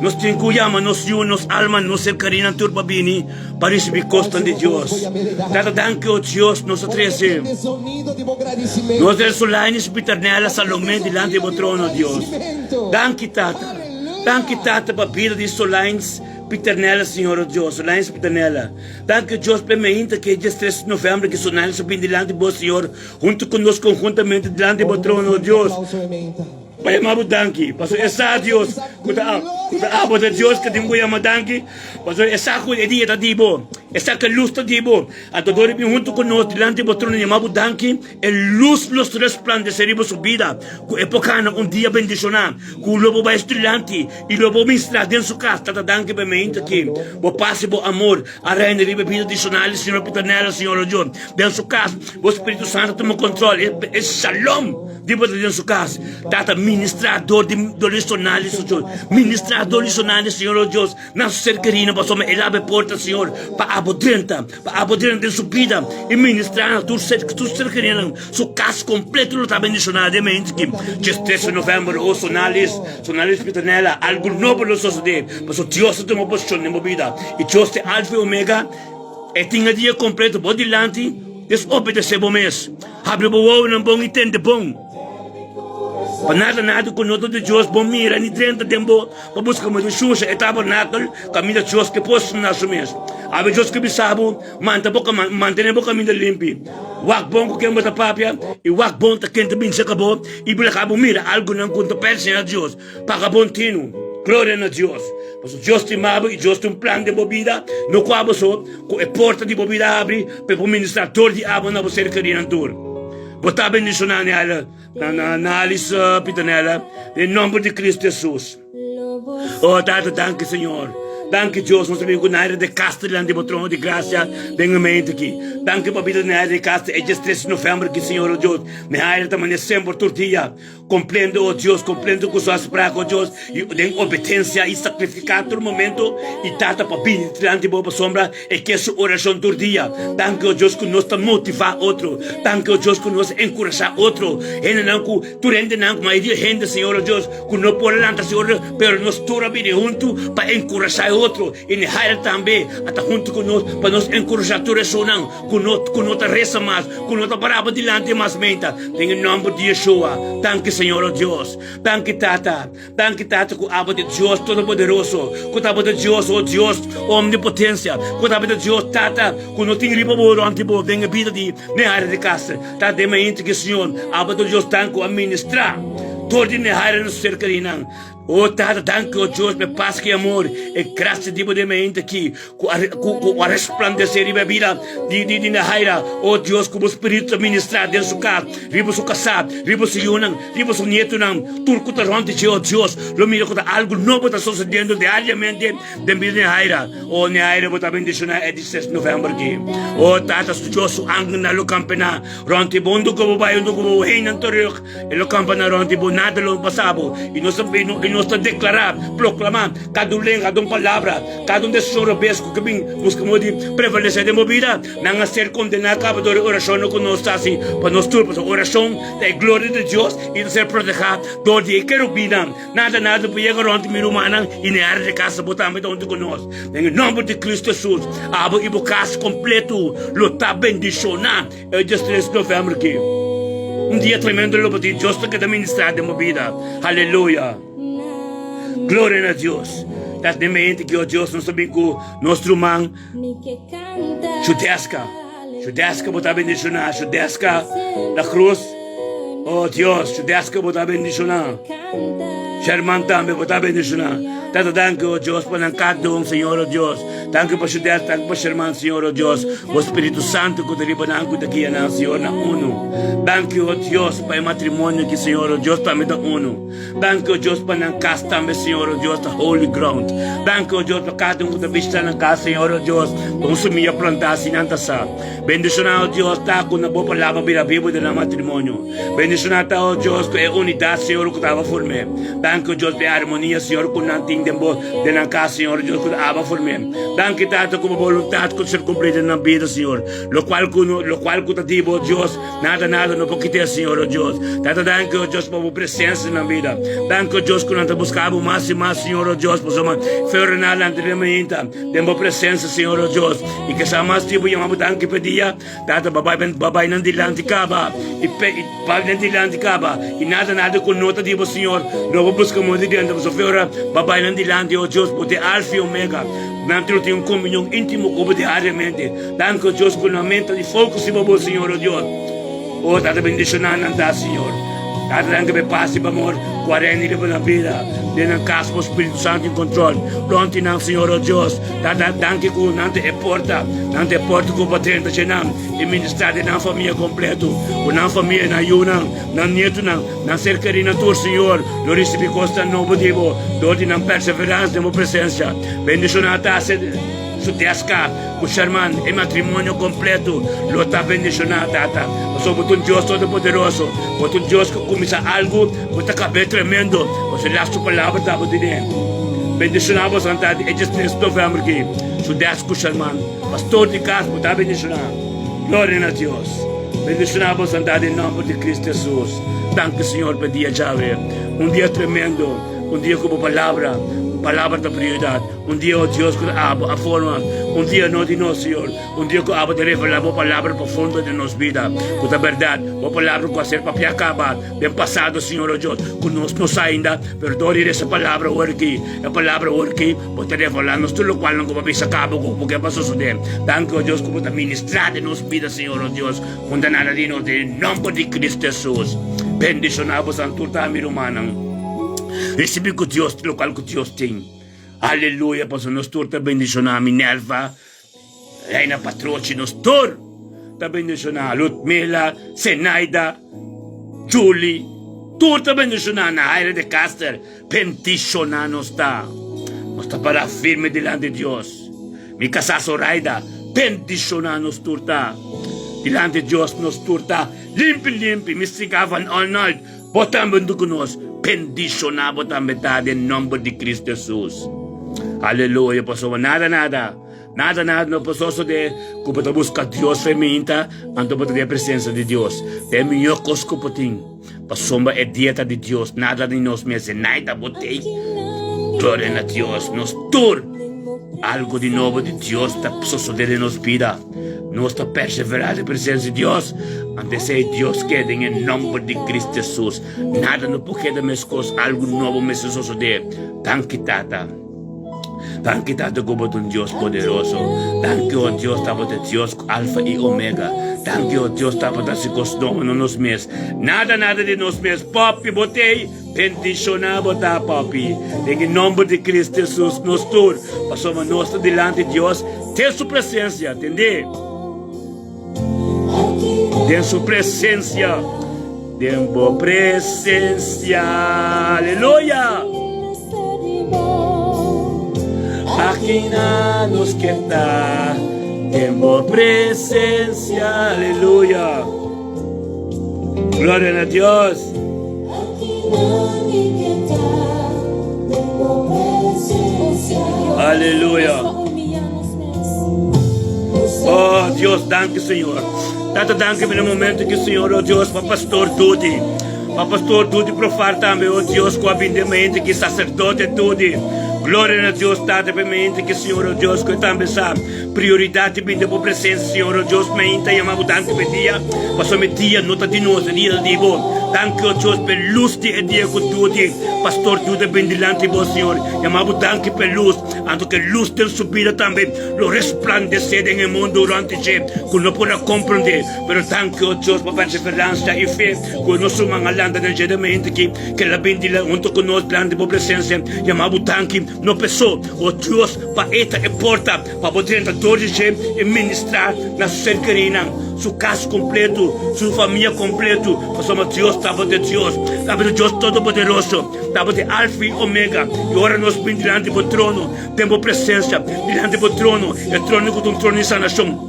nos tin ku yama nos yu, nos alma, nos ser karinan tur pa bini pa risibí kosnan di Dios. Tata danki, o Dios, nos a trese nos den Solainis, Piternella, Salomé dilanti di bo trono, Dios. Danki, Tata. Danki, Tata, pa bida di Solainis, Piternella, Señor, o Dios. Solainis, Piternella. Danki, o Dios, pa e meinta ki e diestres di novèmber ki Solainis a bini dilanti bo, Señor. Huntu ku nos konhuntamente dilanti bo trono, o Dios, pa yama bo danki. Pasobra e sa, Dios, ku ta ku ta abo ta Dios ku tin ku yama danki, pasobra e sa ku e dia ta di bo, e sa ku e lus ta di bo. Anto dor di bin huntu ku nos dilanti bo trono yama bo danki, e lus lo resplandesé riba su bida, ku e por kana un dia bendishoná, ku lo bo bai dilanti i lo bo ministrá den su kas. Tata, danki pa e mainta aki. Bo pas i bo amor a reina riba e bida di Sonali, Señor Pitanella, Señor Dios. Den su kas, bo Spiritu Santu tuma kontrol, e shalom di bo ta den su kas. Tata, ministrá dor di dor di Sonali, Señor. Ministrá dor di Sonali, Señor, oh Dios, na su ser kerido, pasobra el abri porta, Señor, pa abo drenta, pa abo drenta den su bida i ministrá na tur ser, tur ser keridonan. Su kas kompleto lo ta bendishoná den mente ki djes tres di novèmber, oh Sonalis, Sonalis Pitanella, algu nobo lo sosodé, pasobra Dios ta tuma posishon den bo bida i Dios ta e Alfa i Omega. E tin e dia kompleto bo dilanti, des obedesé bo mes. Habri bo wowonan bon i tende bon. Pa nada nada ku no ta di Dios bo mira ni drenta den bo pa buska moeda shusha e tabernakel kaminda Dios ke pos na su mes. Awe Dios ke bisa bo, manta bo mantene bo kaminda limpi. Wak bon ku ken bo ta papia i wak bon ta ken ta bin seka bo i bo laga bo mira algunan ku no ta pertense na Dios. Paga bon tinu. Gloria na Dios. Pasobra Dios stima bo i Dios tin un plan den bo bida, no ku abo so, ku e porta di bo bida a habri pa e por ministra dor di abo na bo ser kerinan tur. Bo ta bendishoná Nella, na Alice Pitanella, den nomber di Cristo Jesus. Oh Tata, danki Señor. Danki Dios, nos ta bin ku Naira de Castro dilanti bo trono di grasia den e mente aki. Danki pa bida di Naira de Castro e dies tres di november aki, Señor, oh Dios. Naira ta mane semper tur dia. Komprende, oh Dios, komprende ku su asprá, oh Dios, i den obedensia i sakrifiká tur momento, i Tata pa bini dilanti bo pasobra e ke su orashon tur dia. Danki, oh Dios, ku nos ta motivá otro. Danki, oh Dios, ku nos enkurashá otro. Hendenan ku, tur hendenan, mayoria hende, Señor, oh Dios, ku no por a lanta si ora, pero nos tur a bini huntu pa enkurashá e otro. I Nehael tambe a ta huntu ku nos pa nos enkurashá tur esunnan. Ku no ku no ta resa mas, ku no ta paraba dilanti mas menta, den e nòmber di Yeshua. Danki Señor, o Dios. Danki Tata. Danki Tata ku abo ta Dios Todopoderoso, ku ta abo ta Dios, o Dios Omnipotencia, ku ta abo ta Dios Tata, ku no tin riba bo rònt di bo den e bida di Nehaira di Castro. Tata den mainta ki Señor, abo ta Dios tan ku a ministrá dor di Nehaira na su serkarinan. O Tata, danki, o Dios, pa e pas ku e amor, e grasia di bo den mainta aki. Ku a ku a resplandesé riba e bida di di di Nahaira, o Dios, ku bo Spiritu ta ministrá den su kas, riba su kasá, riba su yunan, riba su nietunan, tur ku ta rònt di dje, o Dios, lo mira ku ta algu nobo ta sosediendo diariamente den bida di Nahaira. O Nahaira, bo ta bendishoná e di ses novèmber aki. O Tata, su Dios, su angelnan lo kampená rònt di bo, unda ku bo bai, unda ku bo hei nan terug, e lo kampená rònt di bo, nada lo pasa bo. I nos ta i nos ta deklará, proklamá, kada un lenga, kada un palabra, Kada un desishon robes ku ke bin buska modo di prevalesé den bo bida, nan a ser kondená kaba dor e orashonnan ku nos ta hasi pa nos tur. Pasobra orashon ta e gloria di Dios i ta ser protehá dor di e kerubinnan. Nada nada por yega rònt mi rumannan i na e área di kasa bo tambe ta huntu ku nos. Den e nòmber di Kristu Hesus, abo i bo kas kompletu lo ta bendishoná e diestres di novèmber aki. Un dia tremendo lo bo tin. Dios ta keda ministrá den bo bida. Aleluya! Gloria na Dios. Ta den mente ki, oh Dios, nos ta bin ku nos ruman Judeska. Judeska, bo ta bendishoná. Judeska la Cruz. Oh Dios, Judeska, bo ta bendishoná. Sherman tambe, bo ta bendishoná. Tata, danki, oh Dios, pa nan kada un, Señor, oh Dios. Danki pa Judeska, danki pa Sherman, Señor, oh Dios. Bo Spiritu Santu ku ta riba nan, ku ta guia nan, Señor, na unu. Danki, oh Dios, pa e matrimonio aki, Señor, oh Dios, tambe ta unu. Danki, o Dios, pa nan kas tambe, Señor, o Dios, ta holy ground. Danki, o Dios, pa kada un ku ta bishita nan kas, Señor, o Dios, pa un sumilla plantá si nan ta sa. Bendishoná, o Dios, ta ku na bo palabra bira bibu den nan matrimonio. Bendishoná ta, o Dios, ku e unidat, Señor, ku ta aba form'é. Danki, o Dios, pa e armonia, Señor, ku nan tin den bo, den nan kas, Señor, o Dios, ku ta aba form'é. Danki, Tata, ku bo boluntat ku ta ser kumplí den nan bida, Señor. Lokual ku no, lokual ku ta di bo, Dios, Nada, nada no por kit'é, Señor, oh Dios. Tata, danki, oh Dios, pa bo presencia na nan bida. Danki, oh Dios, ku nan ta buska bo mas i mas, Señor, oh Dios, pasobra fe ordená nan ta den mainta den bo presencia, Señor, oh Dios. I kesa mas di bo yama bo danki pa e dia. Tata, bo bai, bo bai nan dilanti kaba, i pe, i bai nan dilanti kaba, i nada, nada ku no ta di bo, Señor, no por buska moda di drenta, pasobra fe ora bo bai nan dilanti, oh Dios, bo ta e Alfa i Omega. Nan lo tin un komunion íntimo ku bo diariamente. Danki, o Dios, ku nan menta di focus riba bo, Señor, o Dios. O Tata, bendiciona nan ta, Señor. Tata, danki pa e pas i pa amor ku a reina riba nan bida. Den nan kas, bo Spiritu Santu in control. Ronti nan, Señor, o Dios. Tata, danki ku nan ta e porta, nan ta e porta ku bo drenta dje nan i ministra den nan famia completo, ku nan famia, nan yunan, nan nietunan, nan ser kerinan tur, Señor, lo ricibi cosnan nobo di bo dor di nan perseverans den bo presencia. Bendiciona ta. Su deska ku Sherman, e matrimonio kompleto lo ta bendishoná, Tata. Pasobra bo ta un Dios todopoderoso. Bo ta un Dios ku kuminsá algu, bo ta kab'é tremendo. Pasobra las su palabra ta bo tene. Bendishoná bo santá di e diestres novèmber aki. Su desk ku Sherman, pastor di kas, bo ta bendishoná. Gloria na Dios. Bendishoná bo santá den nòmber di Cristo Hesus. Danki Señor pa e dia djawe. Un dia tremendo, un dia ku bo palabra. Palabra ta prioridat. Un dia, o Dios, ku abo a forma un dia no di nos, Señor. Un dia ku abo ta revelá bo palabra profundo den nos bida, ku ta bèrdat. Bo palabra ku a ser papiá kaba den pasado, Señor, o Dios, ku nos no sa ainda, pero dor di resa palabra awor aki, e palabra awor aki, bo ta revelá nos tur lokualnan ku bo a bisa kaba ku bo ke pa sosodé. Danki, o Dios, ku bo ta ministrá den nos bida, Señor, o Dios. Hunta nada di nos den e nòmber di Cristo Hesus. Bendishoná bosan tur ta mi rumannan. Risibí ku Dios lokual ku Dios tin. Aleluya pasobra nos tur ta bendishoná Minerva, Reina Patrochi nos tur ta bendishoná Ludmila, Zenaida, Julie tur ta bendishoná Nahaira de Caster bendishoná nos ta nos ta pará firme dilanti Dios mi kasá Zoraida bendishoná nos tur ta dilanti Dios nos tur ta limpi limpi mi Sika van Arnold Bo tambe huntu ku nos. Bendishoná bo tambe ta den nòmber di Kristu Hesus. Aleluya! Pasobra nada, nada, nada, nada no por sosodé ku bo ta buska Dios ferminta, anto bo ta den e presensia di Dios. Ta e mihó kos ku bo tin. Pasobra e dia ta di Dios, nada di nos mes. E nai ta bo tei. Gloria na Dios! Nos tur, algu di nobo di Dios ta sosodé den nos bida. Nos ta perseverá den presensia di Dios, anto esei Dios ke den e nòmber di Kristu Hesus. Nada no por keda meskos, algu nobo mester sosodé. Danki Tata. Danki Tata ku bo ta un Dios poderoso. Danki o Dios tabata Dios ku Alfa i Omega. Danki o Dios tabata hasi kos nobo na nos mes. Nada nada di nos mes. Papi bo t'ei. Bendishoná bo ta, Papi, den e nòmber di Kristu Hesus, nos tur, pasobra nos ta dilanti Dios den su presensia, tendé? Den su presensia, den bo presensia, aleluya! Aki na nos ke ta, den bo presensia, aleluya! Gloria na Dios! Aleluya. Oh Dios, danki Señor. Tata danki pa e momento ki Señor, oh Dios, pa Pastor Dudi. Pa Pastor Dudi Profar tambe, oh Dios, ku a bini den mente ki sacerdote Dudi. Gloria na Dios, Tata, pa e mente ki Señor, oh Dios, ku e tambe sa. Prioridat di bini den bo presensia, Señor, oh Dios, mainta yama bo danki pa e dia, pasobra e dia no ta di nos, e dia ta di bo. Danki, oh Dios, pa e lus di e dia ku Dudi, Pastor Dudi a bini dilanti bo, Señor. Yama bo danki pa e lus, anto ku e lus den su bida tambe lo resplandesé den e mundu rònt di dje ku no por a komprondé. Pero danki, oh Dios, pa perseveransia i fe ku nos ruman a lanta den dje den mainta aki, ku el a bini dilanti huntu ku nos dilanti bo presensia. Yama bo danki, no p'esó, oh Dios, Pa e ta e porta pa bo drenta dor di dje i ministrá na su ser kerínan, su kas kompletu, su famia kompletu, pasobra Dios tabata e Dios, tabata e Dios Todopoderoso, tabata e Alfa i Omega. I ora nos bin dilanti bo trono, den bo presensia, dilanti bo trono, e trono ku ta un trono di sanashon,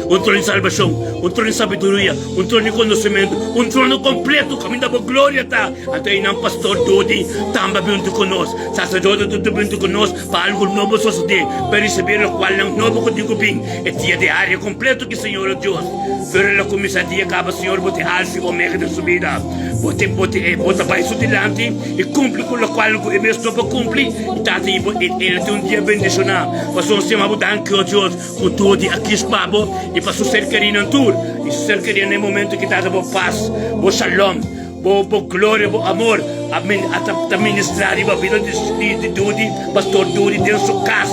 Un trono di salbashon, un trono di sabiduria, un trono di konosementu, un trono kompletu kaminda bo gloria ta. Anto einan pastor Dodi tambe a binti ku nos, saserdote Dodi a binti ku nos pa algu nobo sosodé, pa risibí lokualnan nobo ku tin ku bin e dia di aria kompletu ki Señor o Dios. Pero el a kuminsá dia kaba, Señor, bo tin Alfa i Omega den su bida. Bo tin, bo tin, bo ta bai su dilanti i kumpli ku lokual ku e mes no por kumpli. I Tata, i bo, el a tin un dia bendishoná. Pasobra nos yama bo danki, o Dios. Ku tur di akis pa bo i pa su ser kerinan tur i su ser kerinan na e momento ki tata bo pas, bo shalom, bo bo gloria, bo amor a a ta ministra riba bida di di Dudi, Pastor Dudi den su kas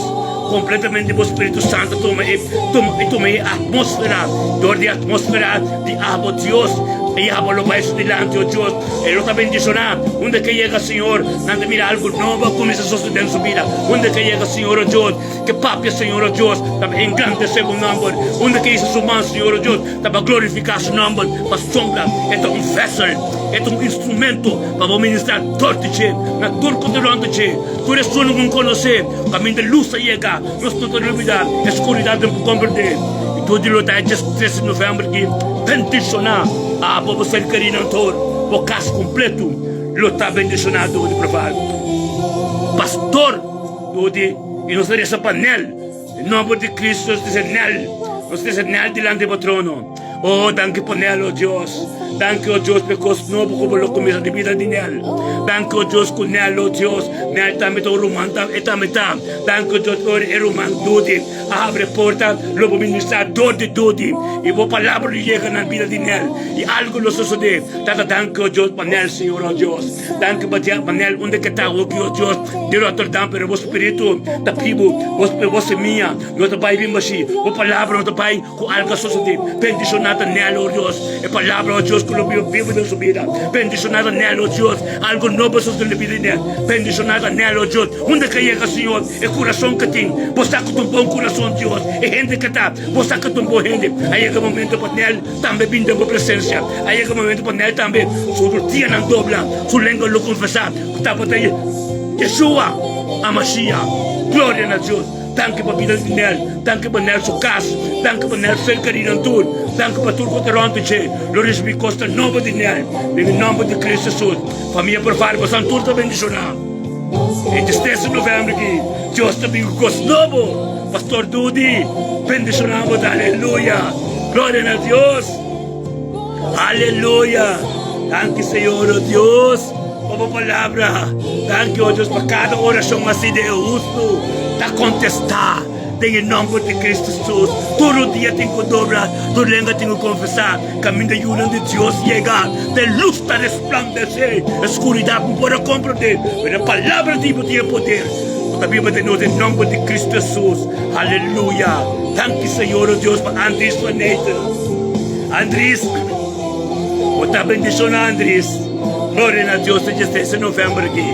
kompletamente bo Spiritu Santo tuma e tuma e tuma e atmosfera dor di atmosfera di abo Dios i abo lo bai su dilanti o Dios e lo ta bendishona unda ke yega Señor nan ta mira algu nobo a kuminsa sosode den su bida unda ke yega Señor o Dios Ke papia, Señor o Dios, ta pa engrandesé bo nòmber. Unda ke hisa su man, Señor o Dios, ta pa glorifiká su nòmber. Pasobra e ta un vèsel, e ta un instrumento pa bo ministrá dor di dje na tur ku ta rònt di dje. Tur esun ku N konosé, kaminda lus ta yega, nos no ta lubidá, e skuridat no por komprendé. I tur di lo ta e djes tres di novèmber ki bendishoná abo, bo ser kerinan tur, bo kas kompletu lo ta bendishoná dor di Proval. Pastor Dodi, i nos ta resa pa Nel. Den nomber di Cristo nos trese Nel. Nos trese Nel dilanti bo trono. Oh, danki pa Nel, oh Dios. Danki, oh Dios, pa e kos nobo ku bo lo kuminsá di bida di Nel. Danki, oh Dios, ku Nel, oh Dios, Nel tambe ta un ruman, e tambe ta. Danki, oh Dios, ora e ruman Dudi a habri e porta, lo bo ministrá dor di Dudi, i bo palabra lo yega na bida di Nel, i algu lo sosodé. Tata, danki, oh Dios, pa Nel, Señor, oh Dios. Danki pa dia pa Nel unda ke ta awoki, oh Dios, di Rotterdam, pero bo spiritu ta bibu, bo semia no ta bai bin bashí, bo palabra no ta bai. Ku algu a sosodé. Bendishoná ta Nel, o Dios. E palabra, o Dios, ku lo biba bibu den su bida. Bendishoná ta Nel, o Dios. Algu nobo a sosodé den bida di Nel. Bendishoná ta Nel, o Dios. Unda ke yega, Señor, e kurason ke tin. Bo sa ku ta un bon kurason, Dios. E hende ke ta, Bo sa ku ta un bon hende. A yega momento pa Nel tambe bin den Bo presensia. A yega momento pa Nel tambe su rodianan dobla, su lenga lo konfesá ku tabata Yeshua, Amashia. Gloria na Dios. Danki pa bida di Nel, danki pa Nel su kas, danki pa Nel ser kerinan tur, danki pa tur ku ta rònt di dje. Lo risibí kos ta nobo di Nel, den e nòmber di Kristu Hesus. Famia Porfar, bosan tur ta bendishoná. E diestres di novèmber aki, Dios ta bin ku kos nobo. Pastor Dudi, bendishoná bo ta. Aleluya! Gloria na Dios! Aleluya! Danki Señor, o Dios, pa bo palabra. Danki, o Dios, pa kada orashon hasi den e hustu ta kontestá den e nòmber di Kristu Hesus. Tur rodia tin ku dobla, tur lenga tin ku konfesá. Kaminda yunan di Dios yega, te lus ta resplandesé. E skuridat no por a komprendé, pero e palabra di bo tin e poder ku ta biba den nos den nòmber di Kristu Hesus. Aleluya! Danki, Señor, o Dios, pa Andries van Neten. Andries, bo ta bendiciona Andries. Gloria na Dios e diestres di november aki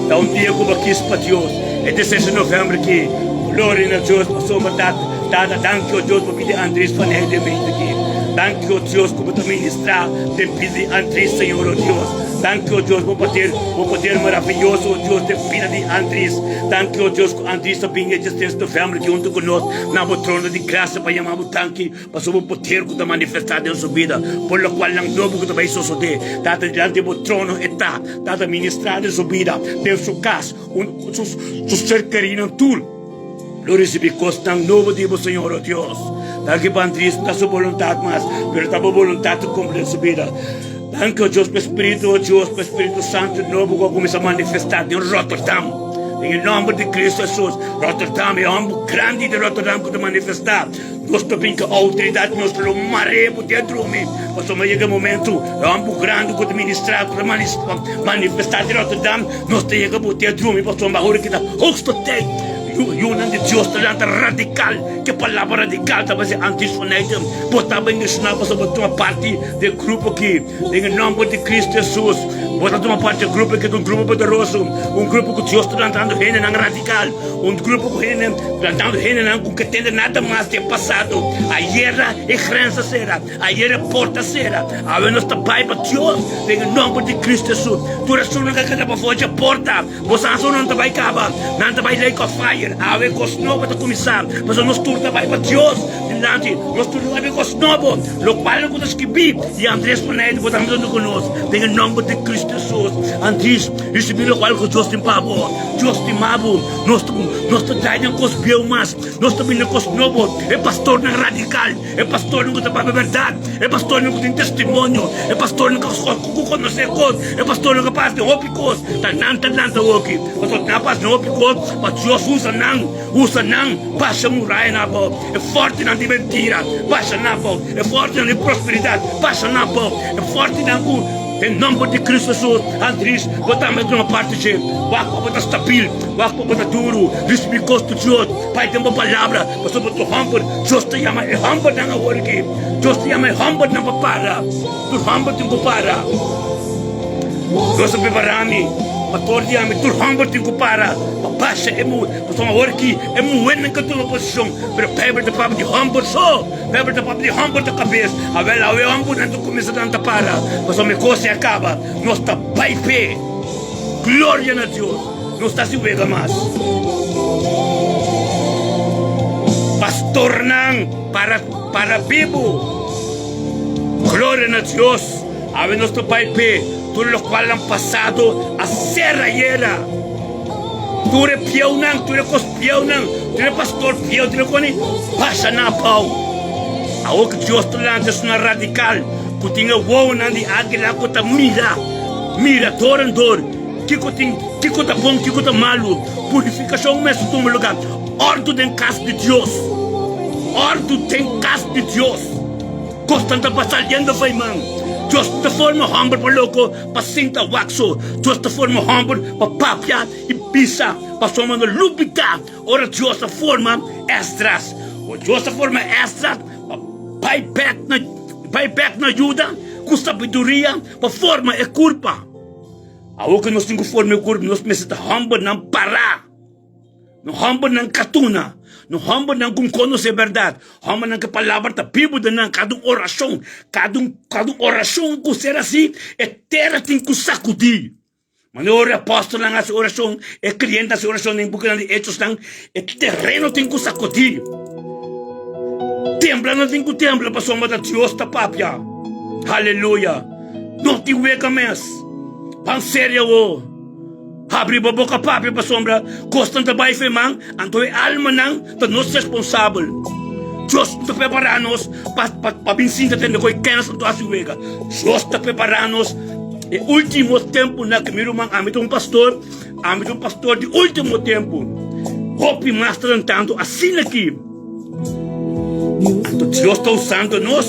ta un dia cu bo a kis pa Dios. E diestres di november aki, gloria na Dios pasobra bo ta Tata, danki o Dios pa bida di Andries van Neten mente aki. Danki o Dios cu bo ta ministra den bida di Andries, Señor o Dios. Danki o Dios bo poder, bo poder maraviyoso o Dios den bida di Andries. Danki o Dios cu Andries ta bini e diestres di november aki hunto cu nos na bo trono di gracia pa yama bo danki. Pasobra bo poder ku ta manifestá den su bida, por lokual nan nobo ku ta bai sosodé, Tata, dilanti di bo trono e ta, Tata, ministrá den su bida, den su kas, un, su, su ser kerinan tur lo risibí kosnan nobo di bo, Señor, o Dios. Danki pa Andries, no ta su boluntat mas, pero ta bo boluntat ta kumpli den su bida. Danki, o Dios, pa e Spiritu, o Dios, pa e Spiritu Santu nobo ku a kuminsá manifestá den Rotterdam. Den e nòmber di Kristu Hesus, Rotterdam, e hòmber grandi di Rotterdam ku ta manifestá. Nos ta bin ku outoridat, nos lo mar'é bo te a drumi, pasobra yega e momentu, e hòmber grandi ku ta ministrá, ku ta manifestá di Rotterdam, nos ta yega bo te a drumi, pasobra ora ki ta hoogste tijd, yunan di Dios ta lanta radikal, ke palabra radikal ta base antisonator, bo ta bendishoná pasobra bo tuma parti di e grupo aki, den e nòmber di Kristu Hesus, bo ta tuma parti di e grupo aki, ta un grupo poderoso, un grupo ku Dios ta lantando hendenan radikal, un grupo ku hende lantando hendenan ku. Ke tende nada mas di e pasado. Ayera e grensa sera, ayera e porta sera. Awe nos ta bai pa Dios den e nomber di Cristo Jesus. Tur esunnan ke keda pafó dje porta, bo sa su nan ta bai kaba, nan ta bai lake of fire. Awe kos nobo ta kuminsá, pasobra nos tur ta bai pa Dios dilanti, nos tur ta bai pa e kos nobo, lokual ku ta skibí. I Andres Panetti bo ta huntu ku nos den e nomber di Cristo Jesus. Andries, risibí lokual ku Dios tin pa bo. Dios stima bo. Nos ta nos ta trae den kos bieu mas, nos ta bini kos nobo. E pastornan radikal, e pastornan ku ta papia bèrdat, e pastornan ku tin testimonio, e pastornan ku ku konosé kos, e pastornan ku a pasa den hopi kos, ta nan ta lanta awoki. Pasobra nan a pasa den hopi kos, pa Dios usa nan, usa nan basha murayanan abou, e fòrtinan di mentira, basha nan abou, e fòrtinan di prosperidat, basha nan abou, e fòrtinan ku. Den nomber di Cristo Jesus, Andries, bo tambe ta tuma parti dje. Wak pa bo ta stabil, wak pa bo ta duru, ricibi cos di Dios, bai den bo palabra, pasobra bo ta homber. Dios ta yama e hombernan awor aki. Dios ta yama e hombernan pa para. Tur homber tin cu para. Dios a prepara mi pa tor di ami. Tur homber tin cu para pa basha e muhe. Pasobra awor aki e muhenan ka tuma posicion, pero Bijbel ta papia di homber so. Pebel ta papia di hòmber ta kabes. Awel awe hòmbernan ta kuminsá lanta para, pasobra mi kos a kaba. Nos ta bai p'e. Gloria na Dios! Nos ta sin wega mas. Pastornan, para para bibu. Gloria na Dios! Awe nos ta bai p'e. Tur lokual nan pasado a ser ayera. Tur e pieunan, tur e kos pieunan, tur e pastor pieu, tur e koni, pasa nan abou. Awor ku Dios ta lanta esnan radikal ku tin e wowonan di águila ku ta mira, mira dor en dor kiko tin, kiko ta bon, kiko ta malu. Purifikashon mester tuma lugá. Òrdu den kas di Dios. Òrdu den kas di Dios. Kosnan ta basaliendo fai man. Dios no ta forma hòmber pa loko pa sinta wak so. Dios ta forma hòmber pa papia i bisa, pasobra no lubidá ora Dios a forma Esdras. Ora Dios a forma Esdras pa bai bèk na bai bèk na Juda ku sabiduria pa forma e kurpa. Awor ku nos tin ku forma e kurpa nos mester ta hòmbernan pará. No hòmbernan katuna, no hòmbernan ku konosé bèrdat, hòmbernan ku e palabra ta bibu den nan. Kada un orashon, kada un, kada un orashon ku ser hasi, e tera tin ku sakudí. Manera ora e apòstelnan hasi orashon, e kriente hasi orashon den bukinan di Hechosnan, e tereno tin ku sakudí. Tembla nan tin ku tembla pasobra ta Dios ta papia. Haleluya! No tin wega mes. Ban serio awor. Habri bo boka papia pasobra kosnan ta bai fe man, anto e almanan ta nos responsabel. Dios no ta prepara nos pa pa bin sinta tende ku e kens anto hasi wega. Dios ta prepara nos e ultimo tempunan ku mi ruman ami ta un pastor, ami ta un pastor di ultimo tempu. Hopi mas ta lantando asina aki. Anto Dios ta usando nos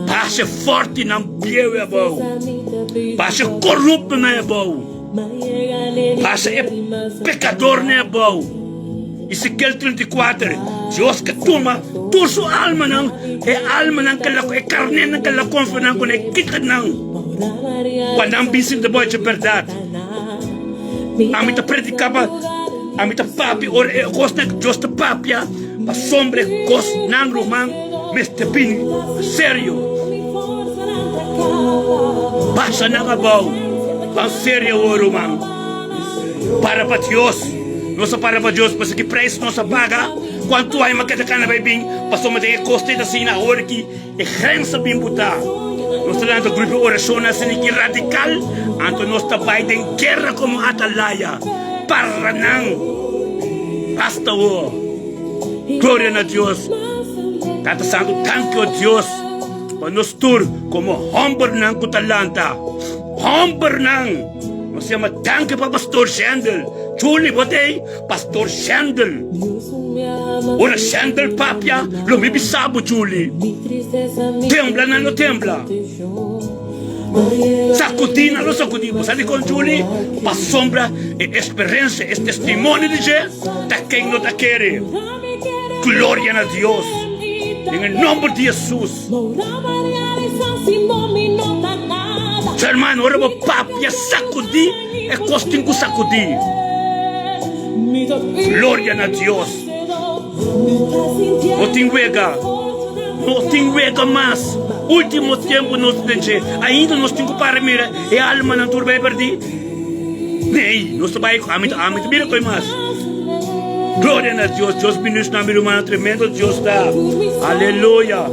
pa haci fortenan bieu abou, pa haci coruptonan abou, pa haci e pecadornan abou. Ezekiel 34, Dios ke tuma tur su almanan, e almanan ke la, e carnenan ke la confia nan cu e kita nan, pa nan bin sinti bo echa berdad. Ami ta predica pa. Ami ta papia ora e kosnan ku Dios ta papia, pasobra e kosnan, ruman, mester bini serio. Pasa nan abou, ban serio awor, ruman. Para pa Dios. Nos a para pa Dios, pasobra ki preis nos a paga? Kuantu aña mi a keda kana bai bin, pasobra den e kos ta asina awor ki. E grens a bin butá. Nos ta lanta grupo di orashon asina ki radikal, anto nos ta bai den guera komo atalaya. Para nan! Hasta awor. Gloria na Dios! Tata Santu, danki o Dios pa nos tur komo hòmbernan ku ta lanta. Hòmbernan! Nos yama danki pa Pastor Shendel. Julie, bo ta ei? Pastor Shendel. Ora Shendel papia, lo mi bisa bo, Julie. Tembla nan lo tembla. Sakudí nan lo sakudí. Bo sa dikon, Julie? Pasobra e esperensia, e testimonio di dje ta ken no ta kere. Gloria na Dios. Den e nomber di Jesus. Hermano, ora bo papia sakudí, e kos tin ku sakudí. Gloria na Dios. No tin wega. No tin wega mas. Ultimo tempu nos ta den dje. Ainda nos tin ku para mira e almanan tur bai perdí. Nei, nos ta bai, ami ta, ami ta mira koi mas. Gloria na Dios. Dios ministra mi rumannan tremendo Dios ta. Aleluya.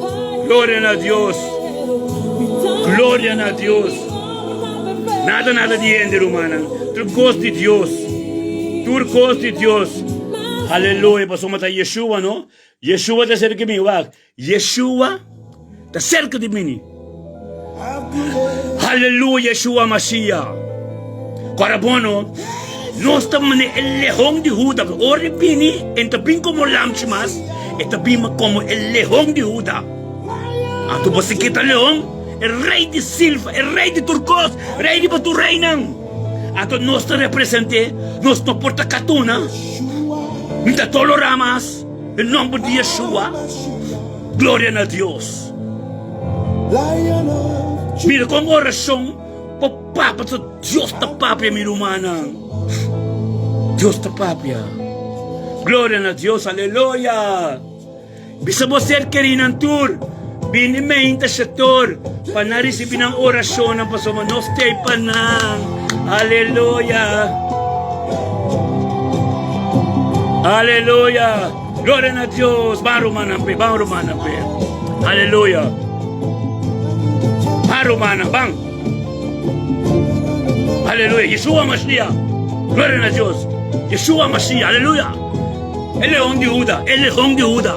Gloria na Dios. Gloria na Dios. Nada nada di hende rumannan. Tur kos di Dios. Tur kos di Dios. Aleluya. Pasobra ta Yeshua no. Yeshua ta serka mi. Wak. Yeshua ta serka di mi. Aleluya Yeshua Mashiach. Kora bon no. Nos ta mane e leon di Huda. Ora e bini, e no ta bin komo lamchi mas, e ta bin komo e leon di Huda. Anto bo si kita leon, e rei di silva, e rei di tur kos, rei riba tur reinan. Anto nos ta represent'é, nos no por ta katuna, ni ta tolorá mas. Den nomber di Yeshua, gloria na Dios. Mira kon orashon pa papia ta Dios ta papia mi rumannan. Dios ta papia. Gloria na Dios, aleluya. Bisa bo ser kerinan tur, bini mei intercesor pa nan ricibi nan oracionnan pasobra nos t'ei pa nan. Aleluya. Aleluya. Gloria na Dios. Ban rumannan pe, ban rumannan pe. Aleluya. Ban rumannan, ban. Aleluya. Yeshua Mashiach. Gloria na Dios. Yeshua Mashiach. Aleluya. E leon di Huda, e leon di Huda.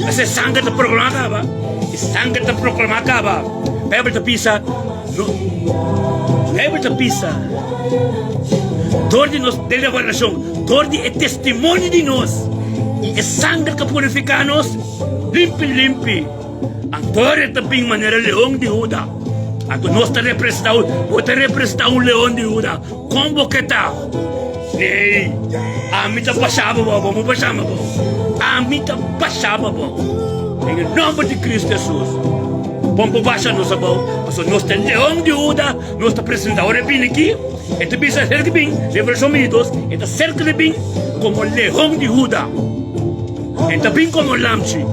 Ese sanger ta proklamá kaba. E sanger ta proklamá kaba. Beibel ta bisa, no, Beibel ta bisa, dor di nos deliberashon, dor di e testimonio di nos, i e sanger ka purifiká nos, limpi limpi. Anto e ta bin manera leon di Huda. Anto nos ta representá, bo ta representá un leon di Huda. Kon bo ke ta? Nee, ami ta pasá bo bo, bo no pasá mi bo. Ami ta pasá bo bo. Den e nòmber di Kristu Hesus. Bon bo basha nos abou, pasobra nos ta leon di Huda, nos ta presentá. Ora e bini aki, e ta bisa serka bin, Revelashon 22, e ta serka di bin komo leon di Huda. E ta bin komo lamchi.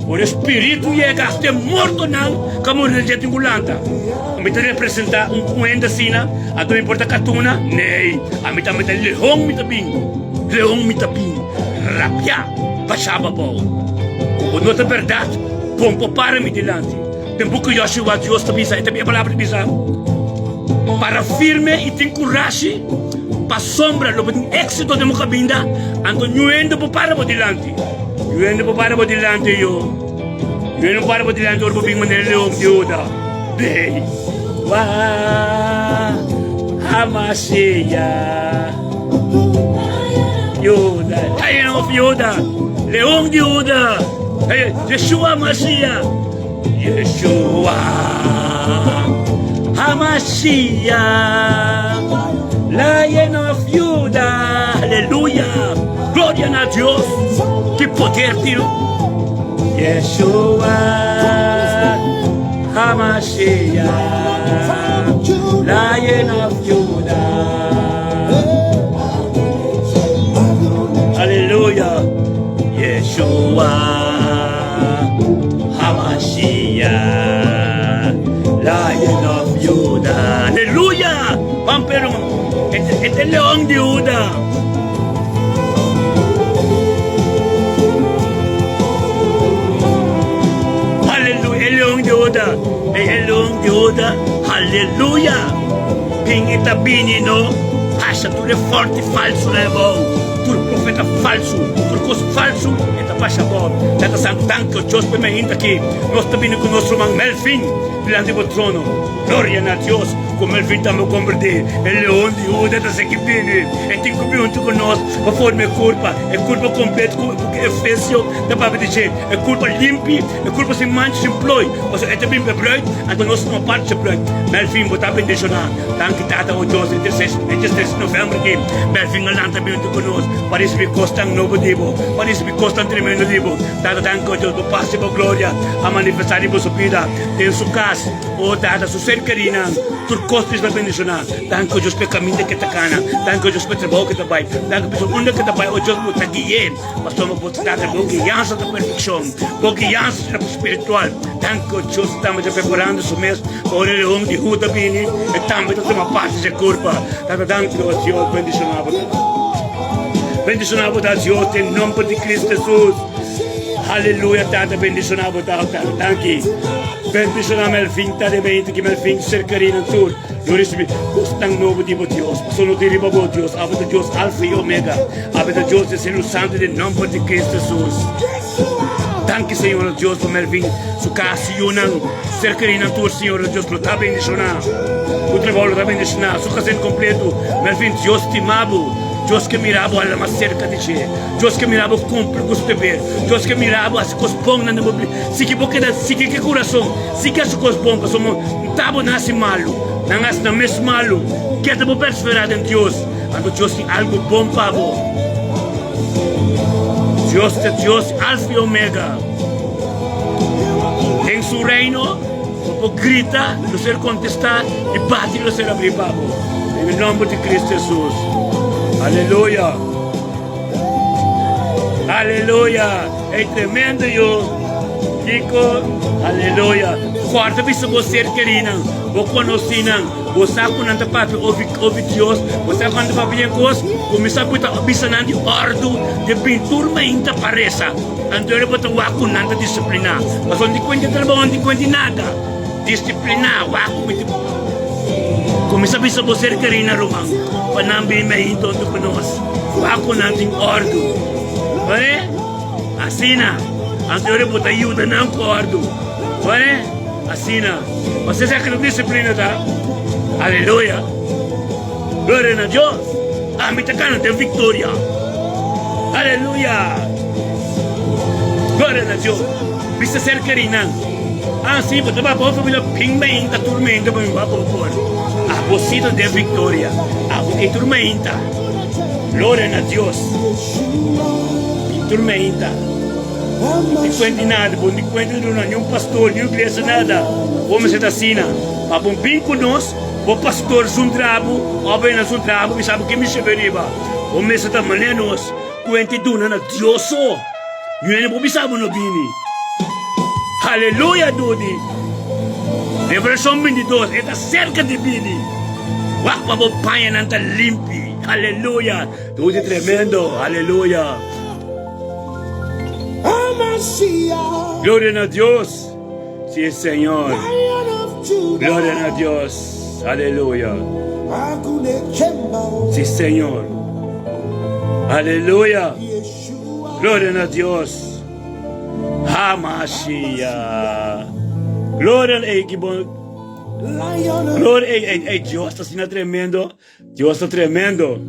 Ora e spiritu yega hasta e mortonan ku a muri den dje tin ku lanta. Ami ta representá un kuenda asina, anto mi por ta katuna? Nee, ami tambe ta leon mi ta bin. Leon mi ta bin rapiá bashá abou. Ku bo no ta bèrdat, bon por para mi dilanti. Den buki Yoshua, Dios ta bisa, e ta e palabra ta bisa, Para firme i tin kurashi, pasobra lo bo tin éksito den bo kaminda, anto niun hende por para bo dilanti. Niun hende por para bo dilanti, yo. Niun hende por para bo dilanti ora bo bin manera leon di Huda. Bey. Wa Hamashiach. Juda, Lion of Judah, Leon di Juda, Yeshua Mashiach, Yeshua HaMashiach, Lion of Judah, aleluya, gloria na Dios, ki poder tin, Yeshua HaMashiach, Lion of Judah. Aleluya, Yeshua HaMashiach, Lion of Judah. Aleluya! Pampero, este es león de Judah. Aleluya, el león de Judah, el león de Judah. Aleluya! Bin i ta bini no pasa tur e forti falsunan abou, tur profeta falsu, tur kos falsu e ta pasa abou. Tata Santu, danki o Dios pa e mainta aki nos ta bini ku nos ruman Melvin dilanti bo trono. Gloria na Dios ku Melvin tambe kombertí e leon di Huda ta seki bini. E tin ku bin huntu ku nos pa forma e kurpa, e kurpa kompleto ku Efesio ta papia di dje, e kurpa limpi. E kulpa sin mancha sin plooi, pasobra e ta bin p'e bruid, anto nos no parti dje bruid. Melvin, bo ta bendishoná. Danki Tata o Dios, e dieseis e diestres di novèmber aki, Melvin a lanta bin huntu ku nos pa risibí kosnan nobo di bo, pa risibí kosnan tremendo di bo. Tata, danki o Dios, bo pas i bo gloria a manifestá riba su bida, den su kas. O Tata, su ser kerinan, tur kos ta sta bendishoná. Danki o Dios p'e kaminda ke ta kana, danki o Dios p'e trabou ke ta bai, danki pasobra unda ke ta bai, o Dios, bo ta gui'é. Pasobra bo ta tata bo guiansa ta perfekshon, bo guiansa ta spiritual. Danki o Dios tambe ta preparando su mes pa ora e leon di Huda bini, e tambe ta tuma parti dje kurpa. Tata danki o Dios, bendishoná bo ta. Bendishoná bo ta Dios den nomber di Cristo Jesus. Aleluya tata bendishoná bo ta tata danki. Bendishoná Melvin ta den mente ki Melvin serka rinan tur. Lo risibi kosnan nobo di bo Dios, pasobra no tin riba bo Dios, abo ta Dios Alfa i Omega. Abo ta Dios di Selu Santu den nomber di Cristo Jesus. Danki Señor nos Dios pa Melvin, su kas, su yunan, su ser kerinan tur Señor nos Dios lo ta bendiciona. Su trabou lo ta bendiciona, su kasent kompleto. Melvin Dios stima bo, Dios ke mira bo hala mas serka di dje, Dios ke mira bo kumpli ku su deber, Dios ke mira bo hasi kos bon nan den bo bida. Sigui bo keda sigui ke kurason, sigui hasi kos bon pasobra no ta bo nasi malu, nan hasi nan mes malu. Keda bo persevera den Dios. Anto Dios tin algu bon pa bo. Dios ta Dios Alfa i Omega. Den su reino bo por grita, lo ser kontestá i bati lo ser abrí pa bo. Den e nòmber di Kristu Hesus. Aleluya! Aleluya! Ei tremendo yo! Kiko? Aleluya! Kòrda bisa bo ser kerinan, bo konosínan. Bo sa ku nan ta papia obi obi Dios, bo sa ku nan ta papia den kos, kuminsá ku ta bisa nan di òrdu di bin tur mainta pa resa. Anto ora bo ta wak ku nan ta disipliná. Pasobra no tin kuenta di trabou, no tin kuenta di nada. Disipliná, wak ku mi ta kuminsá bisa bo ser kerí na ruman pa nan bin mainta huntu ku nos. Wak ku nan tin òrdu. Oe? Asina. Anto ora bo ta yuda nan ku òrdu. Wene? Asina. Bo sa kiko disiplina ta? Aleluya! Gloria na Dios! Ami ta gana den viktoria! Aleluya! Gloria na Dios! Bisa ser kerinan. Ah, si, bo ta baba bo familia pin mainta tur mainta pa mi baba bo por. Abo si ta den viktoria. Abo ke tur mainta. Gloria na Dios! Pin tur mainta. Di kuenta di nada, bo di kuenta di duna niun pastor, niun iglesia, nada. Bo mester ta asina. Pa bo bin ku nos, bo pastor zundra bo, òf bo hende zundra bo, bisa bo ke mester be riba. Bo mester ta manera nos kuenta i duna na Dios so. Niun hende por bisa bo no bini. Haleluya Dudi. Revelashon 22, e ta serka di bini. Wak pa bo pañanan ta limpi. Haleluya. Dudi tremendo. Haleluya. Gloria na Dios. Si, Señor. Gloria na Dios. Aleluya. Si, Señor. Aleluya. Gloria na Dios. Hamashiach. Gloria, ey, ki bon. Gloria, ey, ey, ey, Dios ta asina tremendo. Dios ta tremendo.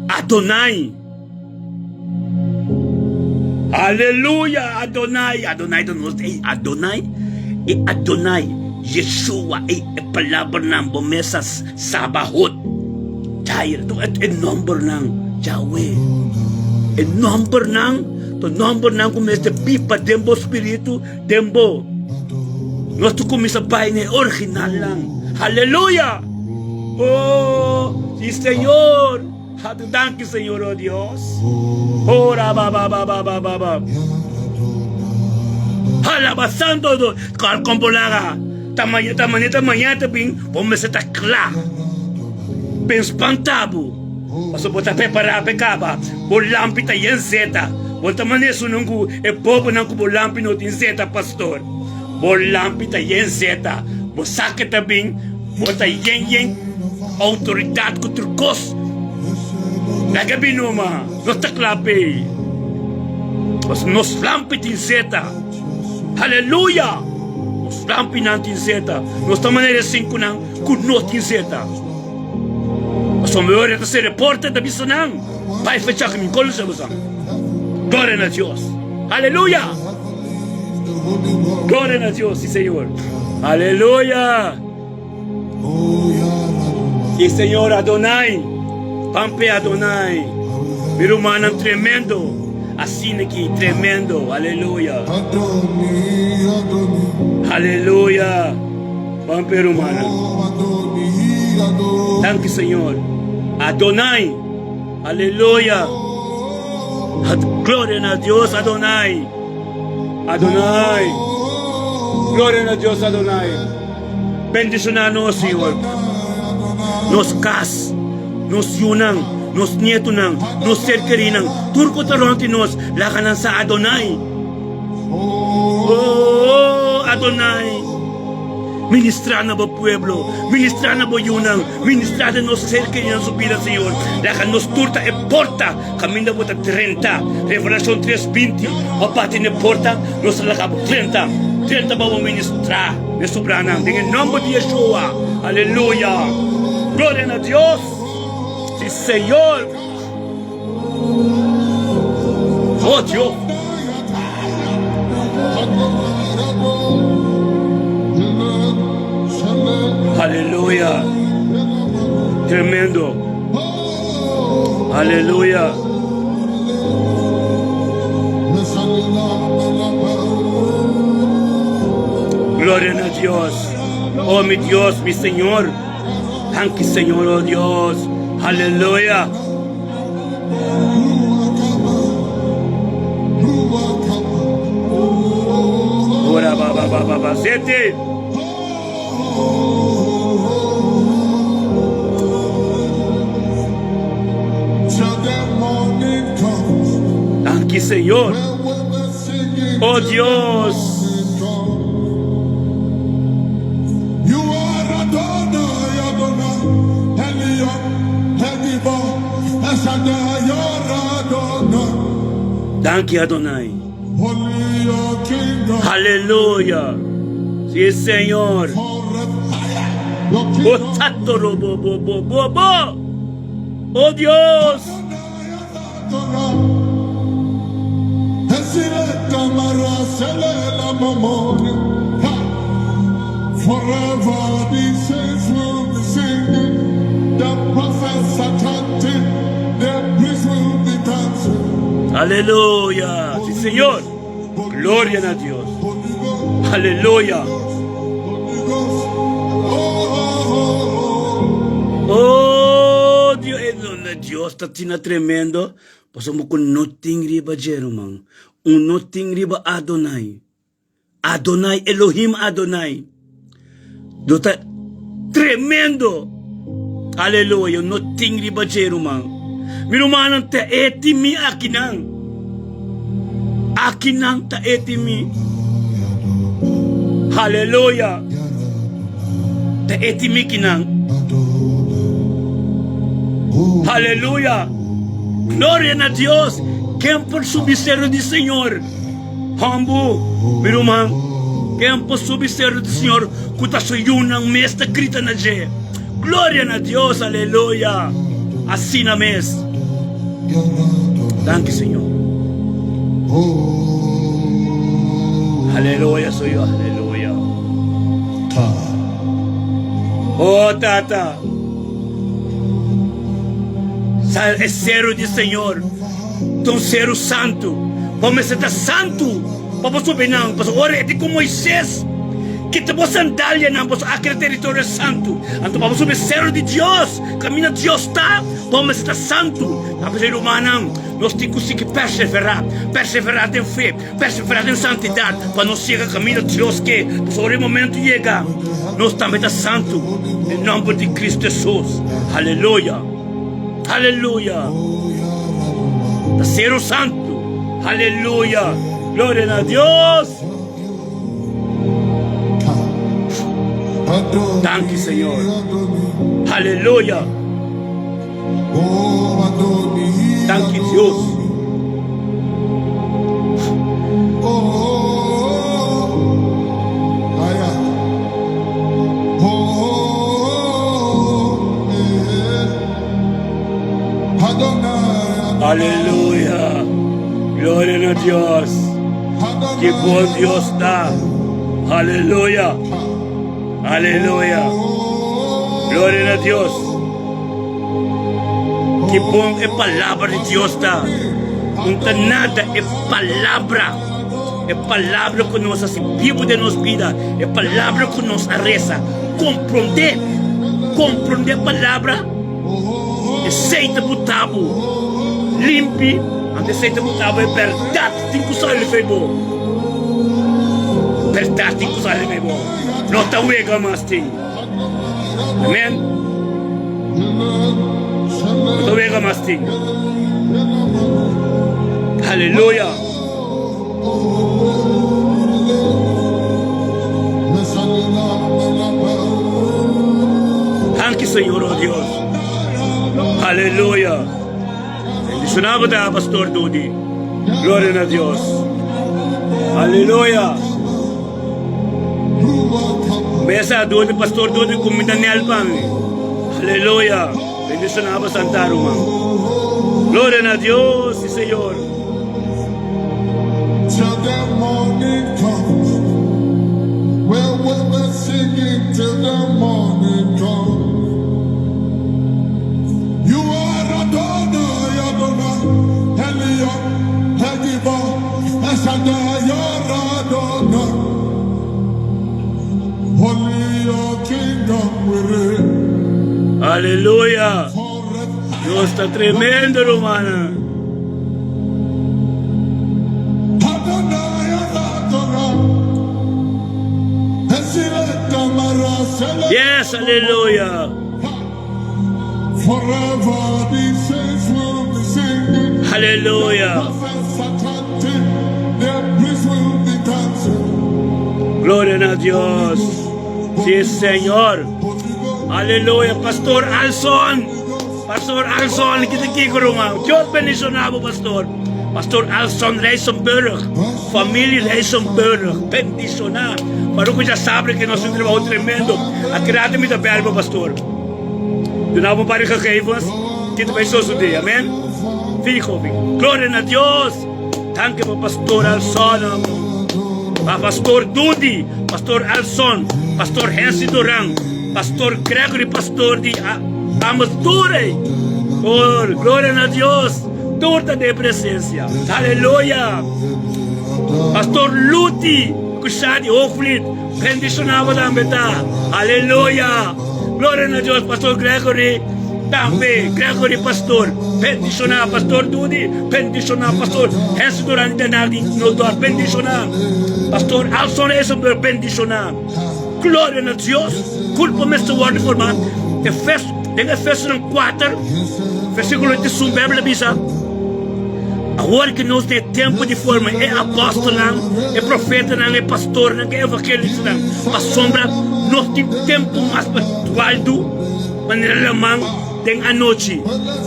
Adonai. Aleluya, Adonai. Adonai ta nos ey Adonai. E Adonai, Yeshua, ey e palabranan bo mesa Sabahot. Jair, to e nombernan Yahweh. E nombernan, to nombernan ku mester biba den bo spiritu, den bo. Nos ta kuminsa bai na e originalnan. Aleluya! Oh, si Señor. Danki, Señor, oh Dios. Oh, ra ba ba ba ba ba ba ba. Alaba santo Dios. Kal kompolaga. Tamaña tamaña tamaña ta bin, bo mester ta kla. Ben spanta bo. Pasobra bo ta prepará pa e kaba. Bo lampi ta yen zeta. Bo ta manera esunnan ku e bobonan ku bo lampi no tin zeta, pastor. Bo lampi ta yen zeta. Bo sa ke ta bin. Bo ta yen yen outoridat ku tur kos. Laga bin numa. Nos ta kla p'ei. Pasobra nos lampi tin zeta. Aleluya! Nos lampinan tin zeta. Nos ta manera e sinkunan ku no tin zeta. Pasobra mi ora ta sera e porta e ta bisa nan, Bai fecha ku mi konosé boso. Gloria na Dios! Aleluya! Gloria na Dios, si Señor. Aleluya! Si Señor Adonai, pampe Adonai. Mi rumannan tremendo, asina ki tremendo. Aleluya! Aleluya! Pampe rumannan. Danki Señor. Adonai. Aleluya. Gloria na Dios Adonai. Adonai. Gloria na Dios Adonai. Bendiciona nos Señor. Nos cas, nos yunan, nos nietonan, nos ser kerinan, tur ku ta rond di nos, laga nan sa Adonai. Oh, Adonai, ministrá na bo pueblo, ministrá na bo yunan, ministrá den nos ser kerinan su bida, Señor. Laga nos tur ta e porta kaminda bo ta drenta. Revelashon tres binti, Bo bati na e porta, nos ta laga bo drenta. Drenta pa bo ministrá na e sobranan, den e nòmber di Yeshua. Aleluya! Gloria na Dios! Si, Señor! Oh Dios! Aleluya! Tremendo! Aleluya! Gloria na Dios! Oh mi Dios, mi Señor! Danki Señor, oh Dios! Aleluya! Ora ba ba ba ba ba sete. Danki Señor. Oh Dios. Danki Adonai. Aleluya! Si, Señor. Oh, tato ro bo bo bo bo bo. Oh Dios. Forever the saints will be singing, the prophets are chanting, the priests will be dancing. Aleluya. Si, Señor. Gloria na Dios. Aleluya. Oh, Dios, eh, Dios ta tina tremendo. Pasobra ku no tin riba dje, ruman. Un no tin riba Adonai. Adonai, Elohim Adonai. Dios ta tremendo. Aleluya. No tin riba dje, ruman. Mi rumannan ta eti mi akinan. Akinan ta eti mi. Aleluya. Ta eti mi kinan. Aleluya. Gloria na Dios. Ken por subi seru di Señor? Hombu, mi ruman, ken por subi seru di Señor ku ta su yunan mes ta grita na dje? Gloria na Dios, aleluya! Asina mes. Danki, Señor. Aleluya, Señor, aleluya. Oh, Tata, sa e seru di Señor. Ta un seru santu. Bo mester ta santu pa bo subi nan, pasobra ora e di ku Moises, Kita bo sandalianan, pasobra aki na teritorio santu. Anto pa bo subi seru di Dios, kaminda Dios ta, bo mester ta santu. Ta p'esei, rumannan, nos tin ku sigui perseverá, perseverá den fe, perseverá den santidat, pa nos yega kaminda Dios ke. Pasobra ora e momentu yega, nos tambe ta santu, den nòmber di Kristu Hesus. Aleluya! Aleluya! Ta Seru Santu. Aleluya! Gloria na Dios! Danki, Señor. Aleluya! Danki, Dios. Aleluya! Gloria na Dios! Ki bon Dios ta! Aleluya! Aleluya! Gloria na Dios! Ki bon e palabra di Dios ta! Un ta nada e palabra, e palabra ku nos hasi bibu den nos bida, e palabra ku nos a resa. Komprondé, komprondé palabra, esei ta buta bo limpi, anto esei ta buta bo e bèrdat tin ku sali fei bo. Bèrdat tin ku sali fei bo. No ta wega mas tin. Amen. No ta wega mas tin. Aleluya. Danki Señor, oh Dios. Aleluya. Bendicionado bo ta, Pastor Dudi. Gloria na Dios. Aleluya. Besa Dudi, Pastor Dudi, kumida nel pa mi. Aleluya. Bendicionado bo Santa ruman. Gloria na Dios, si Señor. Till the morning comes. Well, we'll be singing till the morning comes. You are Adonai, Adonai, Elion, Hegibor, El Shaddai, you're Adonai. Holy your kingdom will reign Aleluya. forever. Dios ta tremendo, rumannan. Yes, aleluya. Aleluya. Gloria na Dios. Sí, Señor. Aleluya. Pastor Alson. Pastor Alson, kita kiko ruman. Dios bendiciona bo, pastor. Pastor Alson Rijsenburg, familie Rijsenburg, bendiciona. Baruch ya sabe que nos un trabajo tremendo. A krate mi ta bel bo pastor. Duna bo un par di gegevens, ki ta bay sosode. Amen. Fijo, fijo. Gloria na Dios. Danki pa pastor Alson, pa pastor Dudi, pastor Alson, pastor Hensi Duran, pastor Gregory, pastor di ambos tur ey. Oh, gloria na Dios. Tur ta den presencia. Aleluya. Pastor Luti ku Shadi Hoogvliet, bendiciona bo tambe ta. Aleluya. Gloria na Dios. Pastor Gregory tambe. Gregory pastor, bendiciona. Pastor Dudi, bendiciona. Pastor Hensi Duran Denal di Noordorp, bendiciona. Pastor Alson Eisenberg, bendiciona. Gloria na Dios. Culpa mester wordo forma. Efes, den Efesonan 4, versículo 21, Bijbel a bisa, Awor ku nos den e tempu di forma e apòstelnan, e profetanan, e pastornan, e evangelistanan, pasobra nos tin tempu mas pa dualdu manera laman den anochi.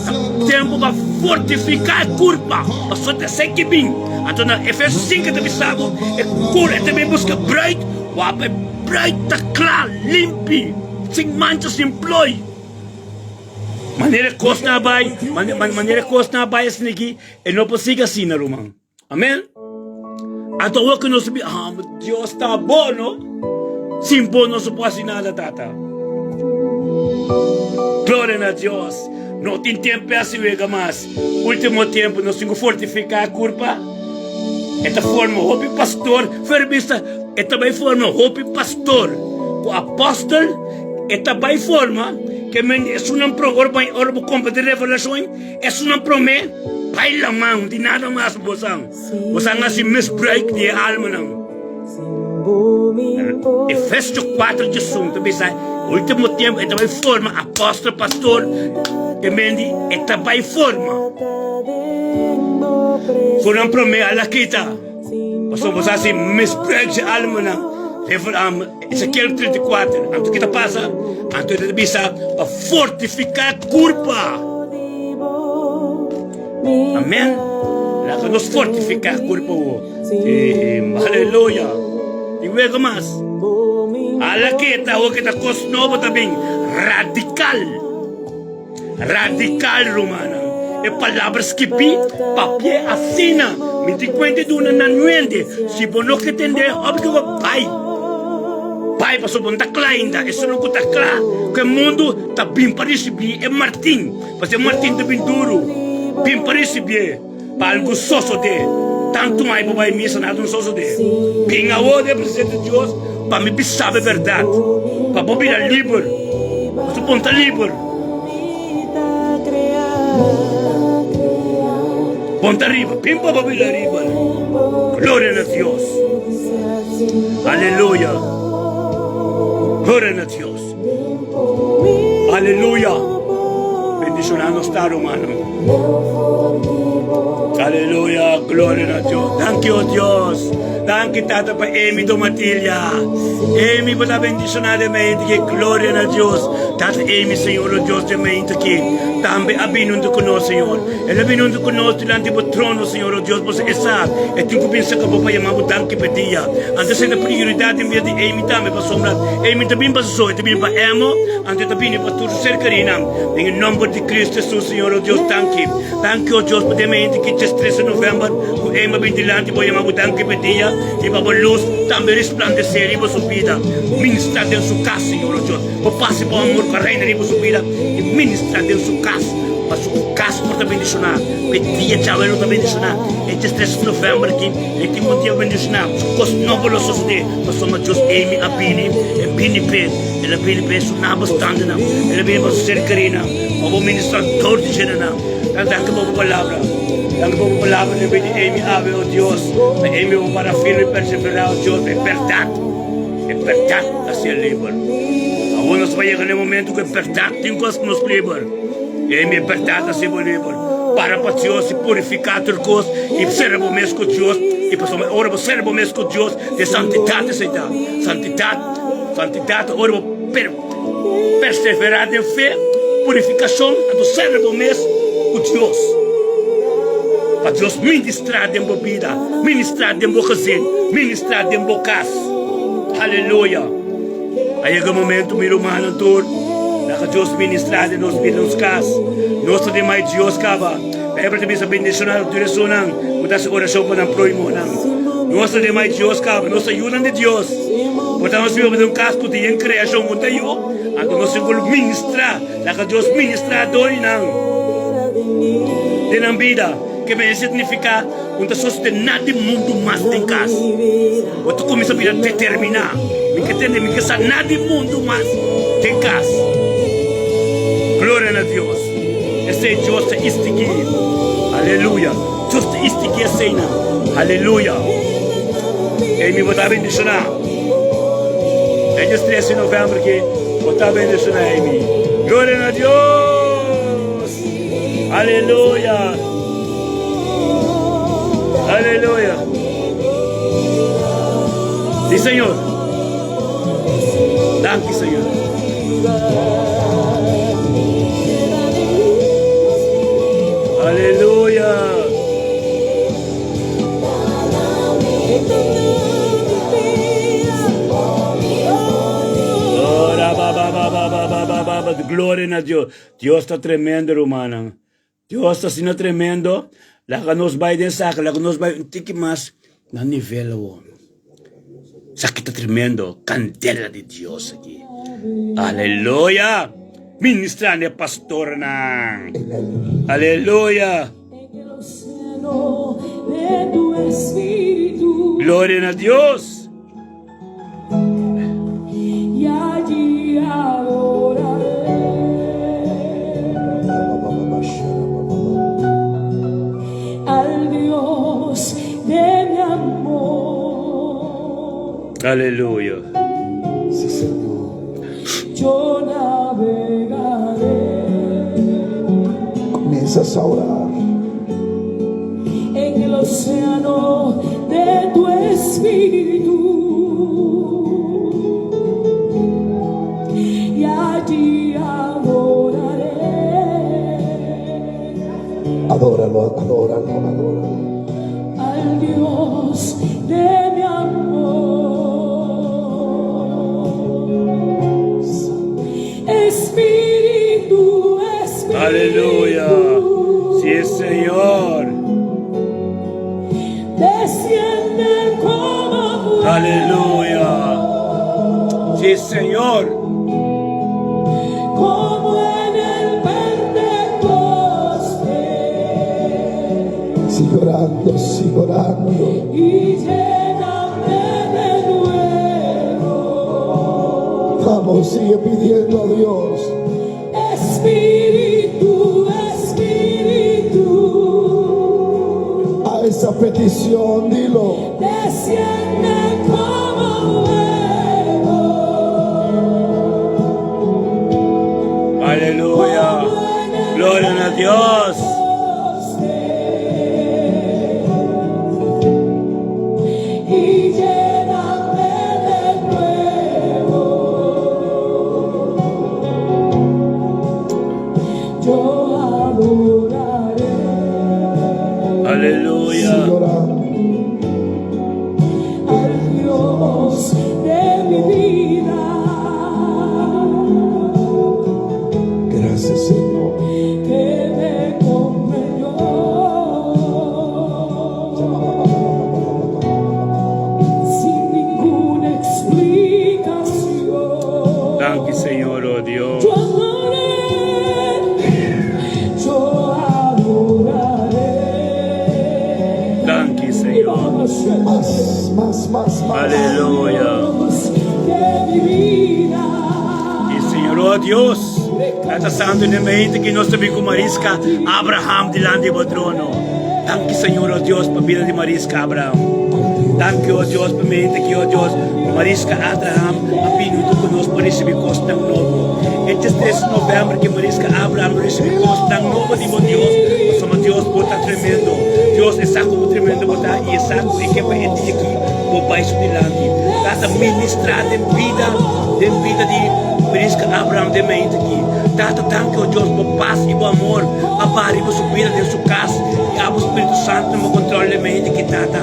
Ta tempu pa fortifiká e kurpa, pasobra ta esei ki bin. Anto na Efesios 5 ta bisa bo, e kur e ta bin buska bruid, wak e bruid ta kla, limpi, sin mancha, sin ploi. Manera e kosnan a bai, manera e kosnan a bai asin'aki, e no por sigui asina, ruman. Amen. Anto awor ku nos bi, ah, Dios ta bo, no? Sin bo nos no por hasi nada, Tata. Gloria na Dios. No tin tempu pa hasi wega mas. Ultimo tempu nos tin ku fortifiká kurpa. E ta forma hopi pastor. Fer bisa, e ta bai forma hopi pastor ku apòstel. E ta bai forma ke men esunnan pro ora bai ora bo kompartí revelashon esunnan promé bai laman di nada mas bosan bosan hasi misbruik di e almanan. Efesio 4 diesun ta bisa ultimo tempu e ta bai forma apòstel pastor ke men di e ta bai forma ku nan promé a la kita pasobra bosan hasi misbruik di e almanan. Ezekiel 34, Anto ki ta pasa? Anto e ta bisa pa fortifiká kurpa. Amen. Laga nos fortifiká kurpa wo. Aleluya. Tin wega mas. Ala ke ta awo ke ta kos nobo ta bin radikal. Radical rumannan. E palabra skibí papia asina. Mi tin kuenta di duna nan nuende. Si bo no ke tende, hopi ke bo bai. Bai pasobra bo no ta kla ainda. Esun ku ta kla ku e mundu ta bin pa risibí e martin. Pasobra e martin ta bin duru. Bin pa risibié. Pa algu sosodé. Tantu mai bo bai misa nada no sosodé. Bin awor den presensia di Dios pa mi bisa bo e bèrdat, pa bo bira liber. Pasobra bo no ta liber. Bo no ta riba. Bin pa bo bira liber. Gloria na Dios. Aleluya. Gloria na Dios. Aleluya! Bendiciona nos ta rumannan. Aleluya! Gloria na Dios. Danki o Dios. Danki Tata pa Amy Domatilia. Amy bo ta bendiciona den mente ki. Gloria na Dios. Tata Amy Señor o Dios den mente ki. Tambe a bini hunto cu nos Señor. El a bini hunto cu nos dilanti bo trono Señor o Dios. Bo sa e tin cu bin saca bo pa yama bo danki pa e dia. Anto esei ta prioridad den bida di Amy tambe pasobra Amy ta bin pa su so, e ta bini pa Emo, anto e ta bini pa tur su ser kerinan. Den e nomber di Cristo Jesus, Señor o Dios, danki. Danki o Dios pa den mente ki djes trese november ku Emo a bin dilanti bo yama bo danki pa e dia i pa bo lus tambe resplandesé riba su bida. Ministra den su kas, Señor o Dios. Bo pasa bo amor pa reina riba su bida i ministra den su kas pa su kas por ta bendishoná. Pa e dia djawe lo ta bendishoná. E djes trese november aki e tin un dia bendishoná. Kos nobo lo sosodé. Pasobra Dios Amy a bini, e bini p'e, el a bini p'e su nabastantenan, el a bini pa su ser kerinan, pa bo ministra dor di djenenan. Dan danki pa bo palabra, danki pa bo palabra den bini Amy awe, o Dios, pa Amy bo para firme i perseverá, o Dios, pa e bèrdat, e bèrdat ta ser liber. Awor nos ta yega na e momento ku e bèrdat tin ku hasi nos liber. Amy, e bèrdat ta hasi bo liber. Para pa Dios i purifiká tur kos i sera bo mes ku Dios, i pasobra ora bo sera bo mes ku Dios, De santidat esei ta. Santidat, santidat ta ora bo per, perseverá den fe, purifikashon, anto sera bo mes ku Dios. Pa Dios ministrá den bo bida, ministrá den bo gezin, ministrá den bo kas. Aleluya! A yega e momento, mi rumannan tur, laga Dios ministrá den nos bida, nos kas. Nos ta den mai Dios kaba. Beibel ta bisa, Bendishoná ta tur esunnan ku ta hasi orashon pa nan próhimonan. Nos ta den mai Dios kaba, nos ta yunan di Dios. Por ta nos biba den un kas ku tin yen kreashon ku ta yu, anto nos tin ku ministrá. Laga Dios ministrá dor di nan den nan bida. Ke mester signifiká un ta sostená di mundu mas den kas. Bo ta kuminsá bira determiná. Mi ke tende, mi ke sa nada di mundu mas den kas. Gloria na Dios. Esei Dios ta istigí. Aleluya. Dios ta istigí eseinan. Aleluya. Ei mi bo ta bendishoná. E dies 13 di november ki bo ta bendishoná Amy. Gloria na Dios! Aleluya! Aleluya! Sí, Señor. Danki, Señor. Aleluya! Gloria na Dios. Dios ta tremendo, rumannan. Dios ta asina tremendo. Laga nos bai den saka, laga nos bai un tiki mas na nivel awor. Esaki ta tremendo, kandela di Dios aki. Aleluya! Ministrando e pastornan. Aleluya! Gloria na Dios! Aleluya! Sí, Señor. Comienzas a orar. En el océano de tu espíritu y allí adoraré. Adóralo, adóralo, adóralo. Al Dios de mi amor. Espíritu, Espíritu. Aleluya. Sí, Señor. Desciende como fuego. Aleluya. Sí, Señor. Como en el Pentecostés. Sigue orando, sigue orando. Y lléname de nuevo. Vamos, sigue pidiendo a Dios. Espíritu, Espíritu. A esa petición, dilo. Desciende como fuego. Aleluya. Gloria a Dios. Y lléname de nuevo. Yo adoraré. Aleluya. Sigue orando. Al Dios de mi vida. Gracias, Señor. Que me comprendió. Sin ninguna explicación. Danki, Señor, oh Dios. Yo adoraré, yo adoraré. Danki, Señor. Mas, mas, mas, mas. Aleluya. Dios de mi vida. Y Señor, oh Dios, Tata Santo, den mente cu nos ta bin cu Mariska Abraham dilanti di bo trono. Danki, Señor, oh Dios, pa bida di Mariska Abraham. Danki, oh Dios, pa mente cu, oh Dios, Mariska Abraham a bini hunto cu nos pa ricibi cosnan nobo. E 13 di november cu Mariska Abraham lo ricibi cosnan nobo di bo Dios, pasobra Dios bo ta tremendo. Dios e sa como tremendo bo ta y e sa cu e ke pa e dia aki bo bay su dilanti. Tata ministra den bida, den bida di. Beriska Abraham den mente aki. Tata, danki, o Dios, bo pas i bo amor a baha riba su bida den su kas i abo Spiritu Santu na bo kontrol den mente aki, Tata.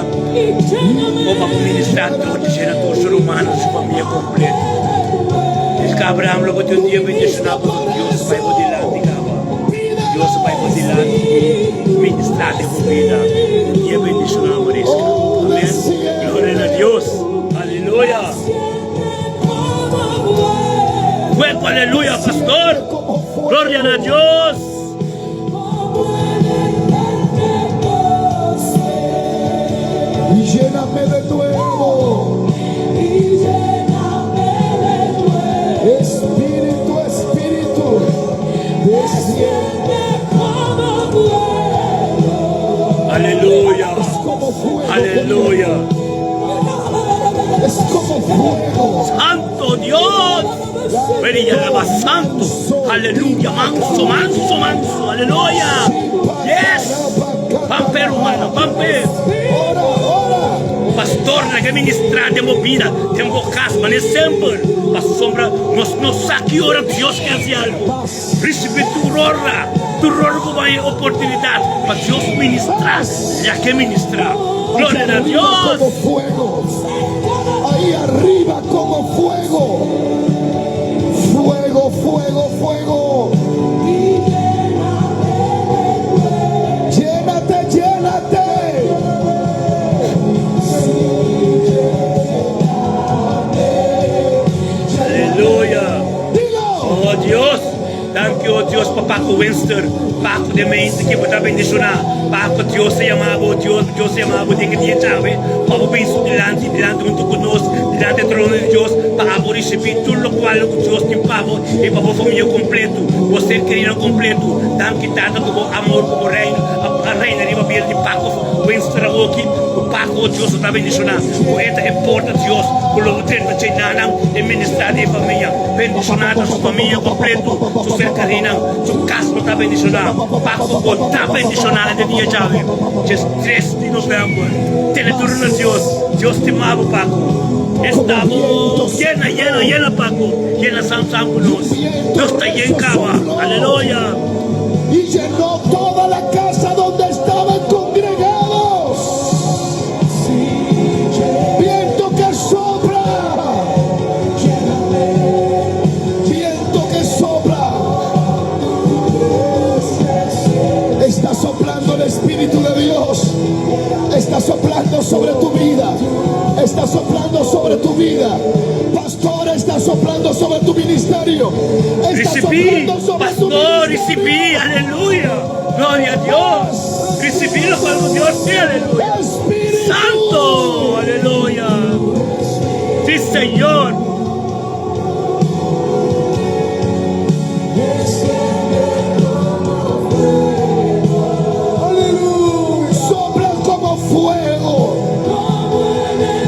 Bo pa ministrá tur di shena tur su rumannan i su famia kompleto. Beriska Abraham lo bo tin un dia bendishoná pasobra Dios a bai bo dilanti kaba. Dios a bai bo dilanti i ministrá den bo bida. Un dia bendishoná, Mariska. Amen. Gloria na Dios. Aleluya. Fuego, aleluya, pastor. Gloria na Dios. Y lléname de nuevo. Espíritu, Espíritu, desciende. Aleluya. Aleluya. Es como fuego. Santo Dios. Brilla la santo. Aleluya. Manso, manso, manso. Aleluya. Yes. Pampe, hermano. Pampe. Ora, ora. Pastor, na ke ministrá den bo bida, den bo kas, manera semper. Pasobra nos no sa ki ora Dios ke hasi algu. Risibí tur ora, tur ora ku bo haña e oportunidat pa Dios ministrá, laga e ministrá. Gloria na Dios! Como fuego, ahí arriba como fuego, fuego, fuego, fuego. Llénate, llénate. Aleluya! Dilo. Oh Dios, danki oh Dios pa Paco Winster, Paco den mente ke bo ta bendiciona, Paco Dios ta yama bo, Dios, Dios ta yama bo den e dia djawe pa bo bin su dilanti, dilanti hunto cu nos, dilanti e trono di Dios, pa abo ricibi tur locual cu Dios tin pa bo y pa bo familia completo, bo ser keridonan completo. Danki Tata cu bo amor cu bo reino a reina riba bida di Paco Winster awoki, cu Paco oh Dios lo ta bendiciona, cu e ta e porta Dios cu lo bo drenta djenanan e ministra di e familia. Bendishoná ta su famia kompleto, su serkarinan, su kas lo ta bendishoná. Paku bo ta bendishoná den dia djawe, djes tres di novèmber. Tene duru na Dios, Dios stima bo Paku. Esta bo yena, yena, yena Paku, yena sam sam ku nos. Nos ta yen kaba. Aleluya! Y llenó toda la casa donde estaban congregados. Viento que sopla. Viento que sopla. Está soplando el Espíritu de Dios. Está soplando sobre tu vida. Está soplando sobre tu vida. Pastor, está soplando sobre tu ministerio. Está Risibí, soplando sobre tu pastor, ministerio. risibí, aleluya. Gloria a Dios. Risibí locual cu Dios tin, aleluya. Espíritu. Santo, aleluya. Sí, Señor. Aleluya. Sopla como fuego.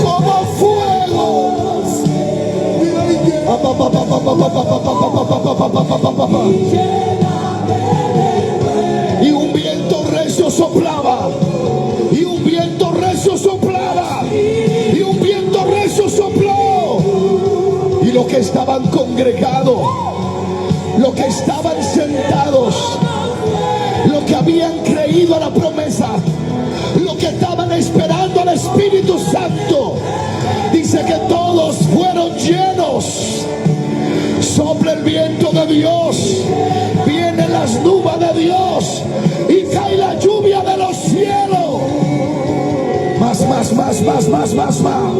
Como fuego. Y un viento recio soplaba. Y un viento recio soplaba. Y un viento recio sopló. Y los que estaban congregados, los que estaban sentados, los que habían creído a la promesa, los que estaban esperando al Espíritu Santo, dice que todos fueron llenos. Sopla el viento de Dios, vienen las nubes de Dios y cae la lluvia de los cielos. Mas, mas, mas, mas, mas, mas, mas.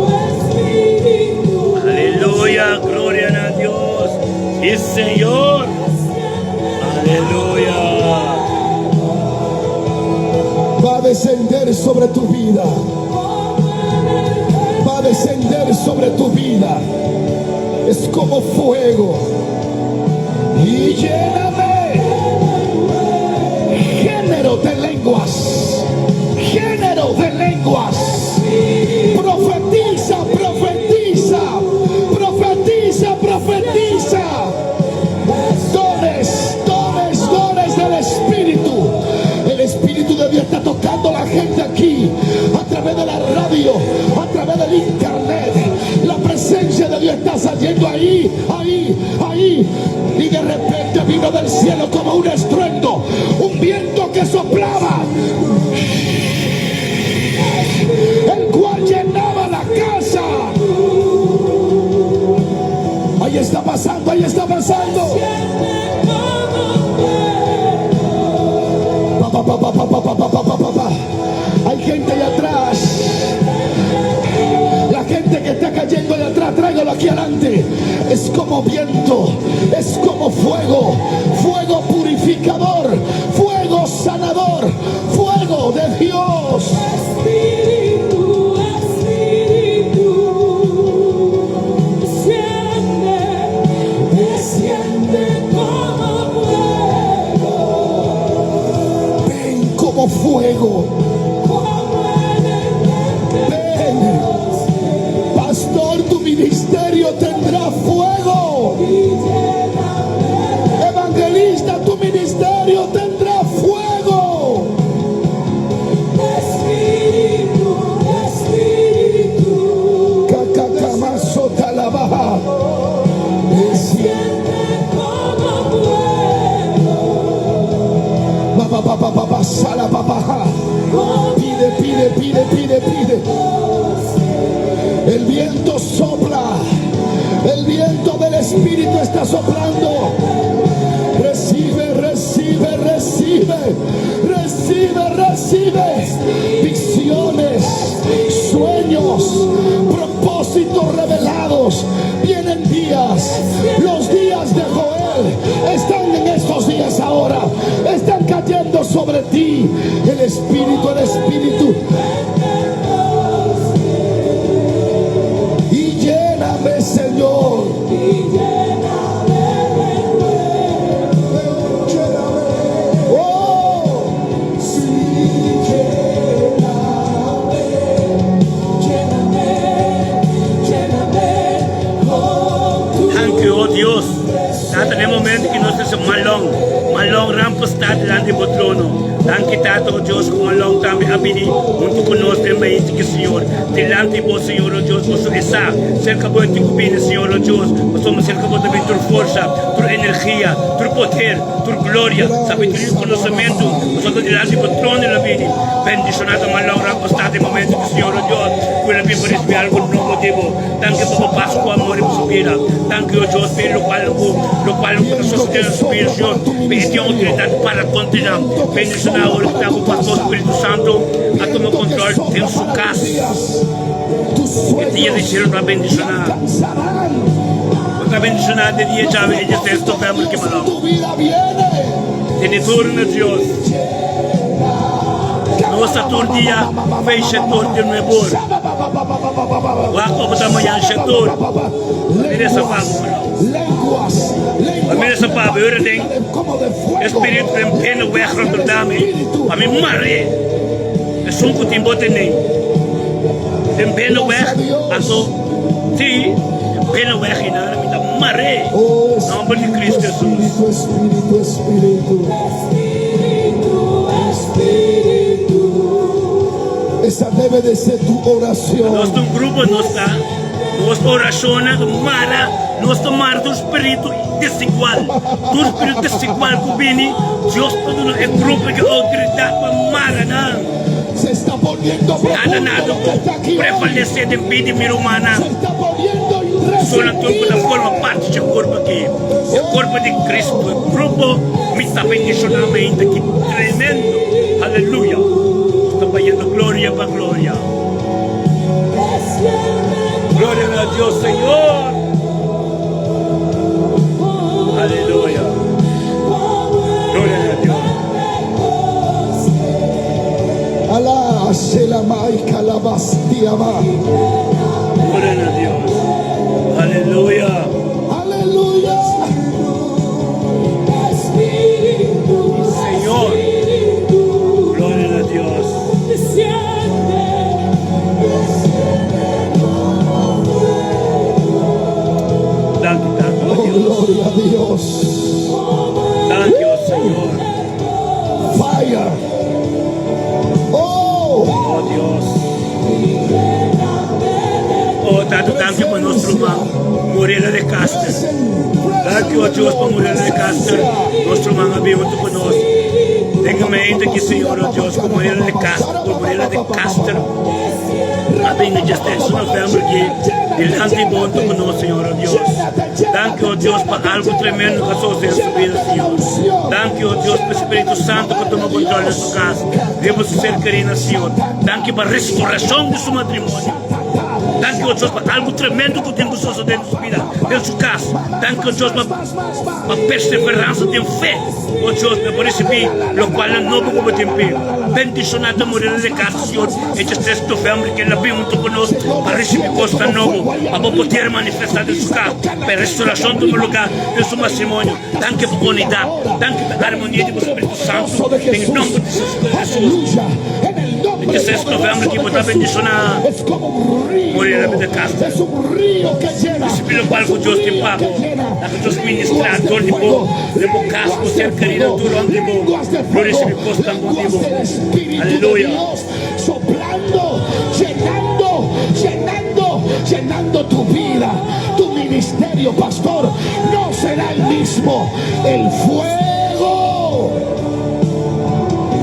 Aleluya, gloria na Dios. Sí, Señor. Aleluya. Va a descender sobre tu vida. Va a descender sobre tu vida. Es como fuego. Y lléname. Género de lenguas. Género de lenguas. Profetiza, profetiza. Profetiza, profetiza. Dones, dones, dones del Espíritu. El Espíritu de Dios está tocando a la gente aquí a través de la radio, a través del internet. La presencia de Dios está saliendo ahí, ahí, ahí. como viento, es como fuego, fuego purificador, fuego sanador, fuego de Dios. Espíritu, Espíritu, desciende, desciende como fuego. Ven como fuego. Ven. Pastor, tu ministerio tendrá fuego. Evangelista, tu ministerio tendrá fuego. Espíritu, Espíritu, Cacacamazo talabaja. desciende como fuego. Ba, ba, ba, ba, ba, ba, sala, ba, ba, Pide, pide, pide, pide, pide. El viento sopla. El viento del Espíritu está soplando. Recibe, recibe, recibe. Recibe, recibe. Visiones, sueños, propósitos revelados. Vienen días. Los días de Joel están en estos días ahora. Están cayendo sobre ti. El Espíritu, el Espíritu. Y lléname, Señor. Oh, sí, lléname, lléname, lléname con tu Dank u, oh Dios. Tata, na e momento ku nos ta Malong, Malong Rampo sta dilanti bo trono. Danki Tata, oh Dios, ku Malong tambe a bini huntu ku nos den bainte ku Señor. Dilanti bo, Señor, oh Dios, boso e sa, serka bo e tin ku bini, Señor, oh Dios, pasobra serka bo ta bin tur forsa, tur energia, tur poder, tur gloria, sabiduria i konosementu. Boso ta dilanti bo trono el a bini. Bendishoná ta Malong Rampo sta den momento ku Señor, oh Dios, ku el a bin pa risibí algu nobo di bo. Danki pa bo pas ku amor riba su bida. Danki, o Dios, pa e lokual ku lokual ku ta sosodé na su bida, Señor. Pa e tin outoridat para kontiná. Bendishoná awor ku ta bo pastor Spiritu Santu a tuma kontrol den su kas. E dia di cielo ta bendishoná. Bo ta bendishoná den dia djawe e dieseis november ki malon. Tene tur na Dios. Nos ta tur dia fei shetor di nuebor. Wak pa bo ta mañan shetor. Mira esa pabu malon. Mira esa pabu ora den espiritu den bene weg Rotterdam ei pa mi mare esun ku tin bo tene den bene weg anto si den bene weg einan mi ta mare nomber di Cristo Jesus. Esa debe de ser tu oración. Nos ta un grupo, nos ta nos orashonnan ta mara, nos ta mara tur spiritu desigual, tur spiritu desigual ku bini, Dios ta duna e grupo di outoridat pa mara nan. Se está poniendo Nada profundo nada lo que ku está aquí hoy. prevalesé den bida di mi rumannan. Se está poniendo Solo tur ku ta irresistible. forma parti dje kurpo aki, e kurpo di Kristu, e grupo mi ta bendishoná mainta ki tremendo! Aleluya! Nos ta bayendo gloria pa gloria. Gloria na Dios Señor! Aleluya! Gloria na Dios! Alá, Shelamai, Calabastiaba. Gloria na Dios! Aleluya! Aleluya. Señor! Gloria na Dios! Danki Tata, Oh, oh Dios. gloria a Dios. Danki, oh Señor. Fire. Oh, Oh Dios. Oh Tata, danki pa nos ruman Muriela de Caster. Danki, oh Dios, pa Muriela de Caster. Nos ruman a bin huntu ku nos. Den gemeente aki, Señor, oh Dios, ku Muriela de Caster, ku Muriela de Caster a bin djasteis november aki dilanti bo huntu ku nos, Señor, oh Dios. Danki, oh Dios, pa algu tremendo ku a sosode den su bida, Señor. Danki, oh Dios, pa Spiritu Santu ku a tuma kontrol den su kas, riba su ser kerina, Señor. Danki pa restauracion di su matrimonio. Danki. oh Dios, pa algu tremendo ku tin ku sosodé den su bida, den su kas. Danki, oh Dios, pa pa perseveransa den fe, oh Dios, pa e por risibí lokualnan nobo ku bo tin p'e. Bendishoná ta Morena de Castro, Señor, e diestres novèmber ku el a bin huntu ku nos pa risibí kosnan nobo, pa bo poder manifestá den su kas, pa e restaurashon tuma lugá den su matrimonio. Danki pa unidat, danki pa armonia di bo Spiritu Santu, den e nomber di Hesus. 26 november ki bo ta bendiciona Morena de Castro. Ricibi locual cu Dios tin pa bo, laga Dios ministra dor di bo, den bo cas, bo ser kerido tur rond di bo lo ricibi cosnan bon di bo. Aleluya. Soplando, llenando, llenando, llenando tu vida, tu ministerio, pastor, no será el mismo. El fuego.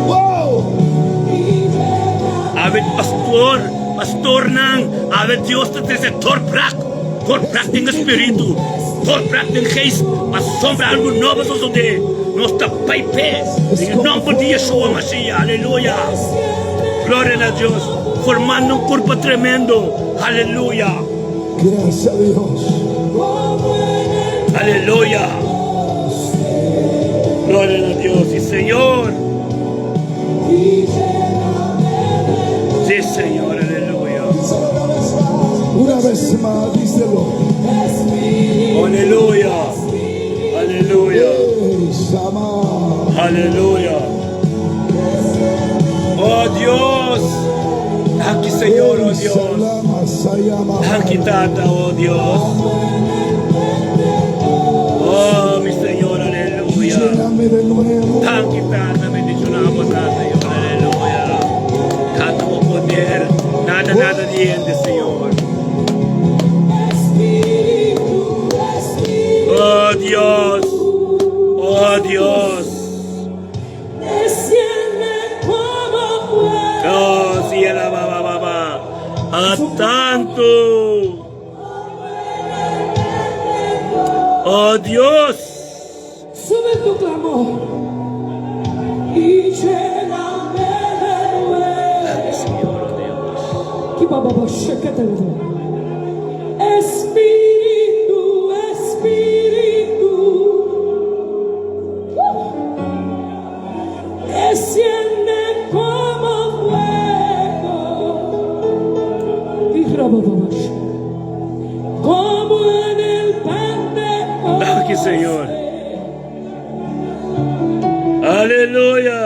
Wow. Awe pastor, pastornan, awe Dios ta trece doorbraak, doorbraak den espiritu, doorbraak den geest, pasobra algo nobo sosode, nos ta bay p'e, den e nomber di Yeshua Mashiach, aleluya. Gloria na Dios, formando un curpa tremendo, aleluya. Gracias a Dios. Aleluya. Gloria na Dios, si Señor. Si Señor, aleluya. Una vez más, díselo. Aleluya. Aleluya. Aleluya. Oh Dios. Danki Señor, oh Dios. Danki Tata, oh Dios. Oh mi Señor, aleluya. Danki Tata, bendicionamos Tata, Señor, aleluya. Tata, bo poder, nada, nada di hende, Señor. Oh Dios, oh Dios. Oh, sí, la ba ba ba ba. A tanto. Oh Dios. Sube tu clamor y lléname de nuevo. Señor, oh Dios. Espíritu, Espíritu. Desciende como fuego. Y como en el Pentecostés. Danki, Señor. Aleluya.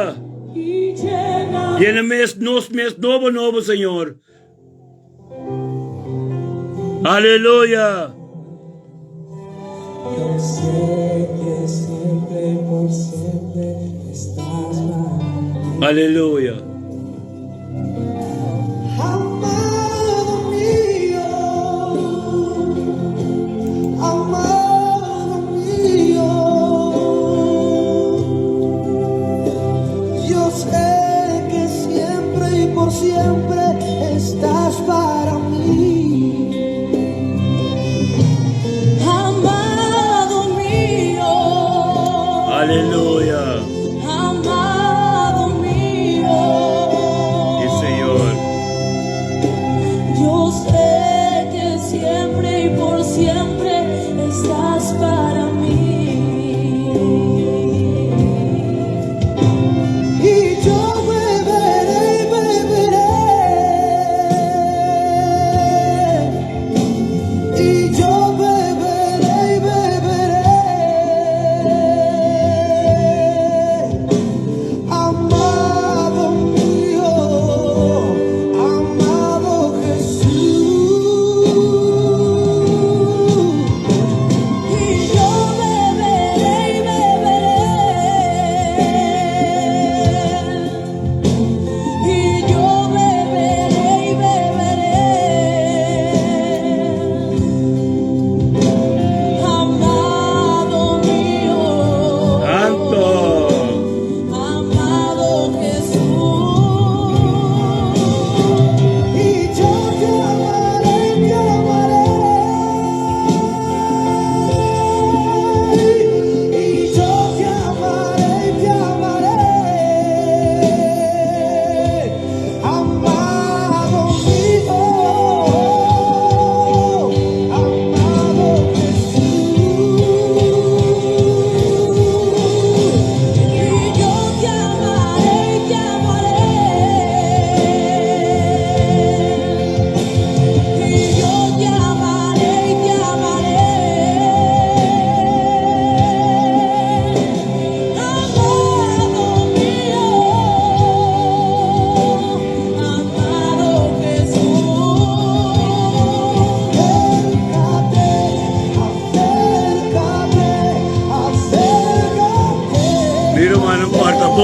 Yena mes, nos mes, nobo, nobo, Señor. Aleluya. Yo sé que siempre por siempre estás para Aleluya. Amado mío, amado mío, yo sé que siempre y por siempre estás para mí. Amado mío. Aleluya. Amado mío. Sí, Señor. Yo sé que siempre y por siempre estás para mí. Y yo beberé y beberé. Y yo beberé y beberé. Amado mío, amado Jesús. Y yo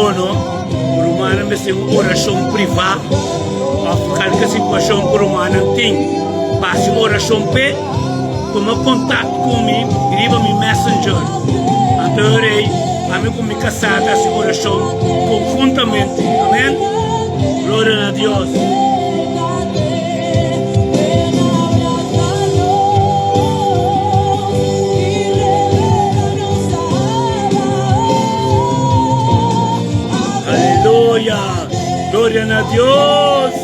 bono ku rumannan mester un orashon privá òf kalke situashon ku rumannan tin pa hasi orashon p'e, tuma kontakto ku mi riba mi messenger. Anto e ora ei ami ku mi kasá ta hasi orashon konhuntamente. Amen. Gloria na Dios. Aleluya! Gloria na Dios!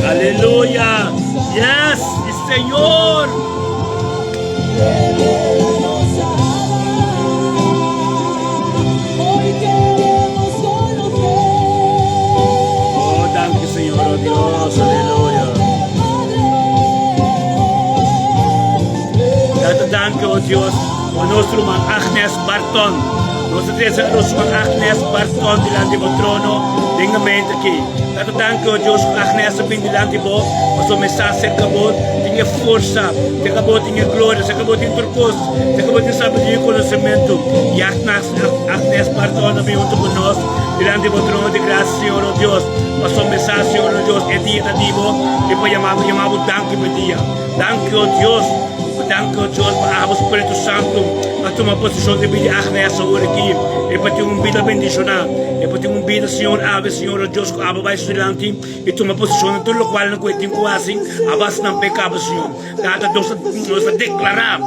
Aleluya! Yes, Señor! Oh, danki Señor, oh Dios, aleluya. Tata, danki, oh Dios, pa nos ruman Agnes Barton. Nos ta trese nos ruman Agnes Barton dilanti bo trono den gemeente aki. Tata, danki, oh Dios, ku Agnes a bin dilanti bo, pasobra mi sa serka bo tin e forsa, serka bo tin e gloria, serka bo tin tur kos, serka bo tin sabiduria i konosementu. I Agnes, Agnes Barton a bin huntu ku nos dilanti bo trono di grasia, Señor, oh Dios, pasobra mi sa, Señor, oh Dios, e dia ta di bo i pa yama bo, yama bo danki pa e dia. Danki, oh Dios, danki, oh Dios, pa abo Spiritu Santu a tuma posishon den bida di Agnes awor aki. E pa tin un bida bendishoná. E pa tin un bida, Señor, awe, Señor, oh Dios, ku abo bai su dilanti i tuma posishon den tur lokualnan ku e tin ku hasi a base nan pekado, Señor. Tata, nos ta, nos ta deklará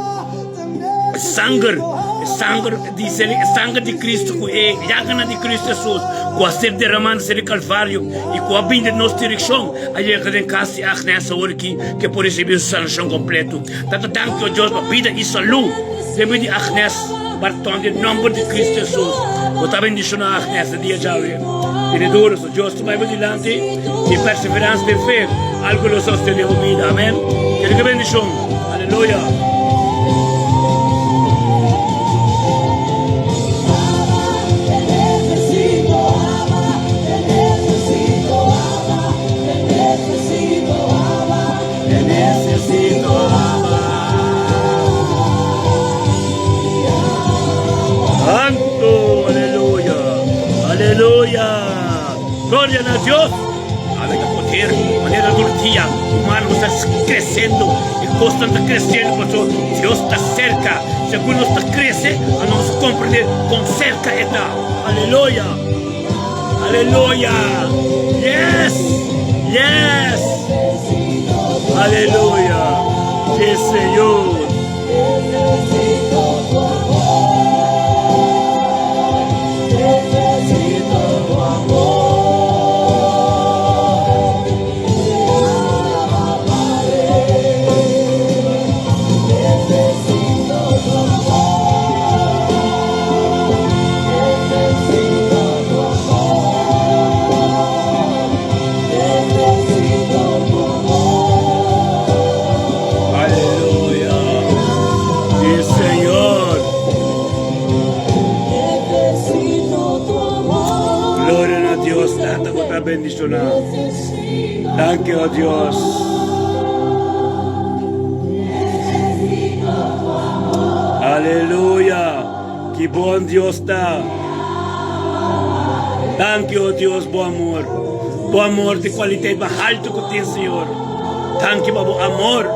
e sanger, e sanger di e sanger di Cristo ku e yaganan di Cristo Hesus ku a ser deramá na ser di Kalvario i ku a bini den nos direkshon. A yega den kas di Agnes awor aki ke por risibi su sanashon kompleto. Tata danki o Dios pa bida i salú den bida di Agnes Barton den nomber di Cristo Jesus. Bo ta bendishona Agnes den dia djawe. Tene duro so Dios ta bai bo dilanti i perseveransa den fe algo lo sostene bo bida. Amen. Kere ke bendishon. Aleluya. Santo, aleluya, aleluya, gloria na Dios. Awe ta poder, manera tur dia, humano ta creciendo, e cosnan ta creciendo, pasobra Dios ta cerca. Segun nos ta crece, a nos comprende con cerca e ta. Aleluya. Aleluya! Yes! Yes! Aleluya! Sí, Señor! Aleluya! Sí, Señor! Gloria na Dios, Tata ku ta bendishoná. Danki, oh Dios. Aleluya! Ki bon Dios ta! Danki, oh Dios, bo amor. Bo amor di kualitet mas haltu ku tin, Señor. Danki pa bo amor,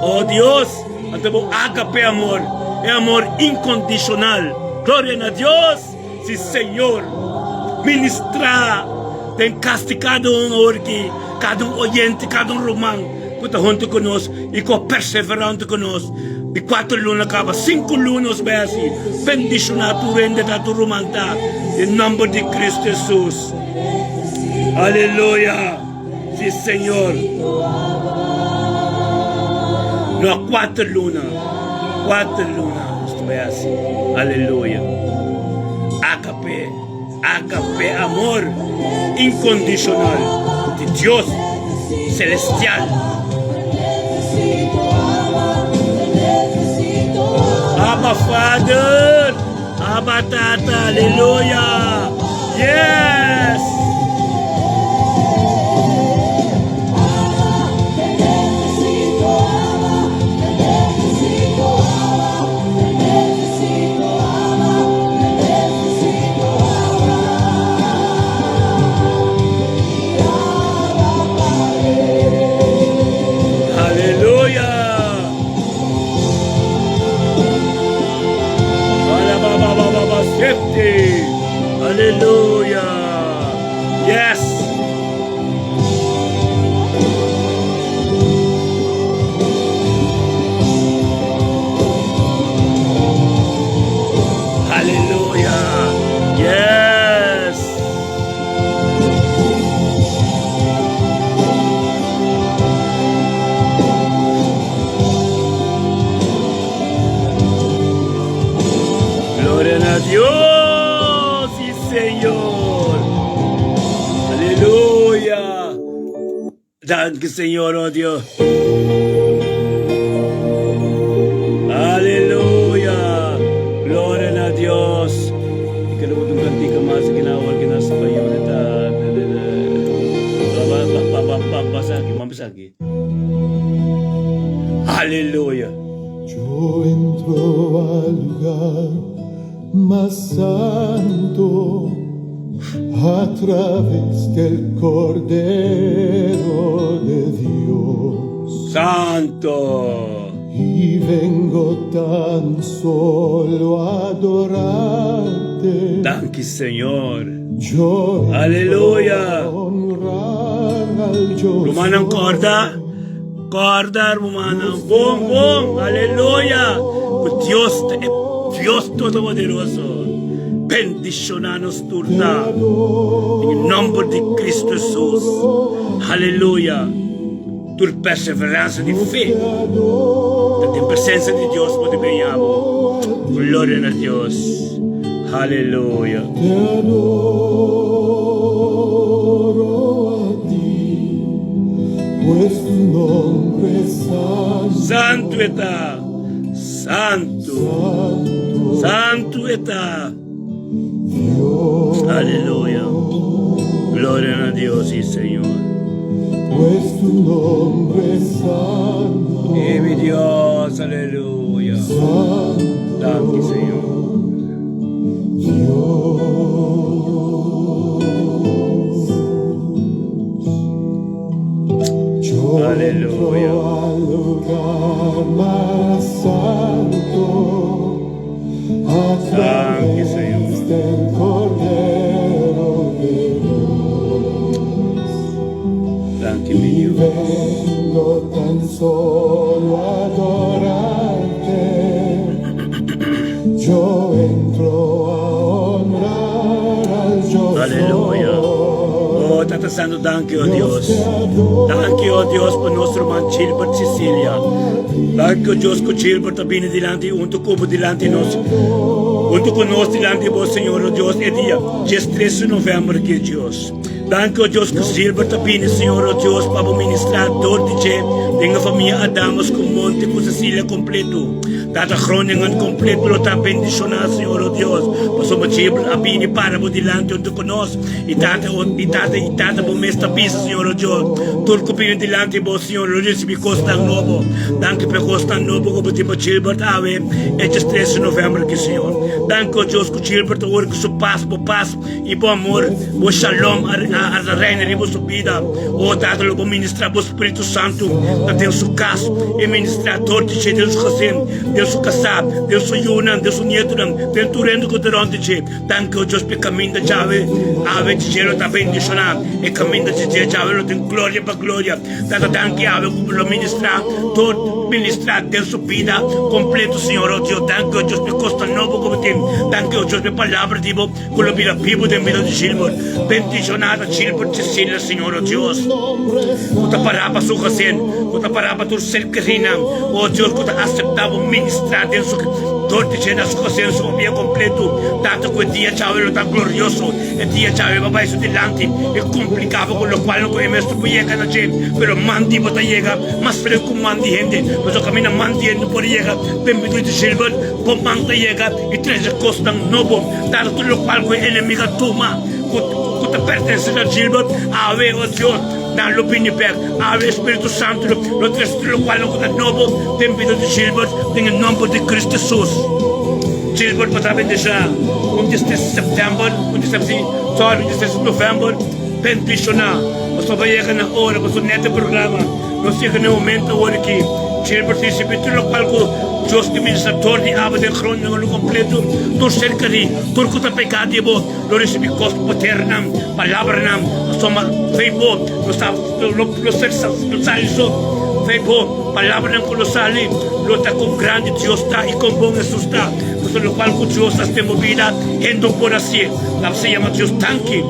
oh Dios. Anto bo ágape amor, e amor inkondishonal. Gloria na Dios! Si, Señor. Ministrá den kas di kada un awor aki, kada un oyente, kada un ruman. ku ta huntu ku nos i ku a perseverá huntu ku nos di kuater luna kaba sinku luna nos bai hasi. Bendishoná tur hende ta tur ruman ta den nòmber di Kristu Hesus. Aleluya! Si Señor. No a kuater luna, kuater luna nos ta bai hasi. Aleluya! Agape, agape amor incondicional di Dios celestial. Abba Father, Abba Tata, aleluya. Yes! Aleluya! Aleluya! Yes! Aleluya! Yes! Gloria na Dios, sí Señor. Aleluya. Danki Señor, oh Dios. Aleluya. Gloria na Dios. Y que un cantica más que na awor que na español ta Aleluya. Yo entro al lugar más santo a través del Cordero de Dios. Santo. Y vengo tan solo a adorarte. Danki Señor. Yo Aleluya. entro a honrar al yo Rumannan soy. corda, corda rumannan, bon bon, aleluya, cu Dios ta e Dios Todopoderoso. Bendiciona nos tur ta den e nomber di Cristo Jesus. Aleluya. Tur perseverancia di fe ta den presencia di Dios bo ta beña bo. Gloria na Dios. Aleluya. Te adoro a ti, pues tu nombre es santo. Santu e ta. Santu. Santo. Santu e ta. Dios. Aleluya. Gloria na Dios y Señor. Pues tu nombre es santo. Y mi Dios, aleluya. Santo. Danki, Señor. Dios. Yo Aleluya. entro al lugar más santo a Danki, través Señor. del Cordero de Dios. Danki, mi Y Dios. vengo tan solo a adorarte. Yo entro a honrar al yo Aleluya. soy. Oh, Tata Santo, danki, oh Dios Dios. te adoro Danki, oh Dios, pa nos ruman Gilbert Cecilia. Danki, oh Dios, ku Gilbert a bini dilanti huntu ku bo dilanti nos. Huntu ku nos dilanti bo, Señor, oh Dios, e dia 13 di november aki, Dios. Danki, oh Dios, ku Gilbert a bini, Señor, oh Dios, pa bo ministrá dor di dje den e famia Adamus ku Monte ku Cecilia kompleto. Tata Groningen kompleto lo ta bendishoná, Señor, oh Dios, pasobra Gilbert a bini para bo dilanti huntu ku nos. I Tata, i Tata, i Tata bo mes ta bisa, Señor, oh Dios, tur ku bini dilanti bo, Señor, lo risibí kosnan nobo. Danki pa e kosnan nobo ku bo tin pa Gilbert awe, e diestres di novèmber aki, Señor. Danki, oh Dios, ku Gilbert ta wòrdu ku su pas, bo pas i bo amor, bo shalom a. a reina riba su bida. O Tata, lo bo ministra bo Spiritu Santu ta den su kas i ministra dor di dje den su gezin, den su kasá, den su yunan, den su nietunan, den tur hende ku ta rònt di dje. Danki, o Dios, pa e kaminda djawe awe di dje lo ta bendishoná. E kaminda di dje djawe lo tin gloria pa gloria. Tata, danki awe ku bo lo ministra dor ministra den su bida kompleto, Señor, o Dios. Danki, o Dios, pa e kosnan nobo ku bo tin. Danki, o Dios, pa e palabra di bo. Ku lo bira bibu den bida di Gilbert. Bendishoná ta Gilbert Cecilia, Señor, o Dios, ku ta pará pa su gezin, ku ta pará pa tur ser kerinan, o Dios, ku ta aseptá bo ministrá den su dor di dje na su gezin, su famia kompletu. Tata, ku e dia djawe lo ta glorioso, e dia djawe bo bai su dilanti i kumpliká bo ku lokual ku e mester por yega na dje, pero man di bo ta yega mas leu ku man di hende, pasobra kaminda man di hende por yega den bida di Gilbert, bo man ta yega i trese kosnan nobo. Tata tur lokual ku e enemigu a tuma ku ta pertense na Gilbert, awe, o Dios, nan lo bini bek. Awe e Spiritu Santu lo trese tur lokual ku ta nobo den bida di Gilbert, den e nomber di Cristo Jesus. Gilbert bo ta bendishoná un di tres september, un di si, sorry, un di tres november, bendishoná. Pasobra bo a yega na ora, pasobra nèt e programa. Nos yega na e momento awor aki. Gilbert risibi tur lokual ku Dios di ministrador di aba den Groningen lo kompleto, tur serka di tur ku ta pegá di bo lo risibi kos podernan, palabranan, pasobra fei bo lo sa lo ser lo sali so fei bo palabranan ku lo sali lo ta kon grandi Dios ta i kon bon Hesus ta, pasobra lokual ku Dios hasi den bo bida hende no por hasié. Laba se yama Dios danki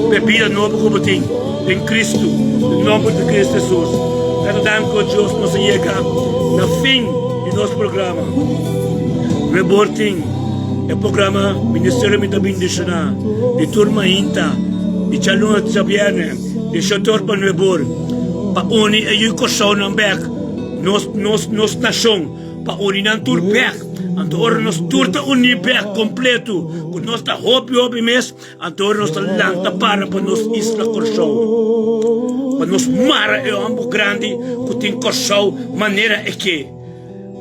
pa e bida nobo ku bo tin. Den Cristo, den nomber di Cristo Jesus. Tata danki o Dios nos a yega na fin di nos programa. Reborting e programa Ministerio Mi Ta Bendiciona di tur mainta di djaluna te djabierne di shete or pa nuebe or pa uni e yu Corsounan bek nos nos nos nacion pa uni nan tur bek anto ora nos tur ta uni bek completo cu nos ta hopi hopi mes. Anto nos ta lanta para pa nos isla Kòrsou, pa nos mara e hòmber grandi ku tin Kòrsou manera e ke.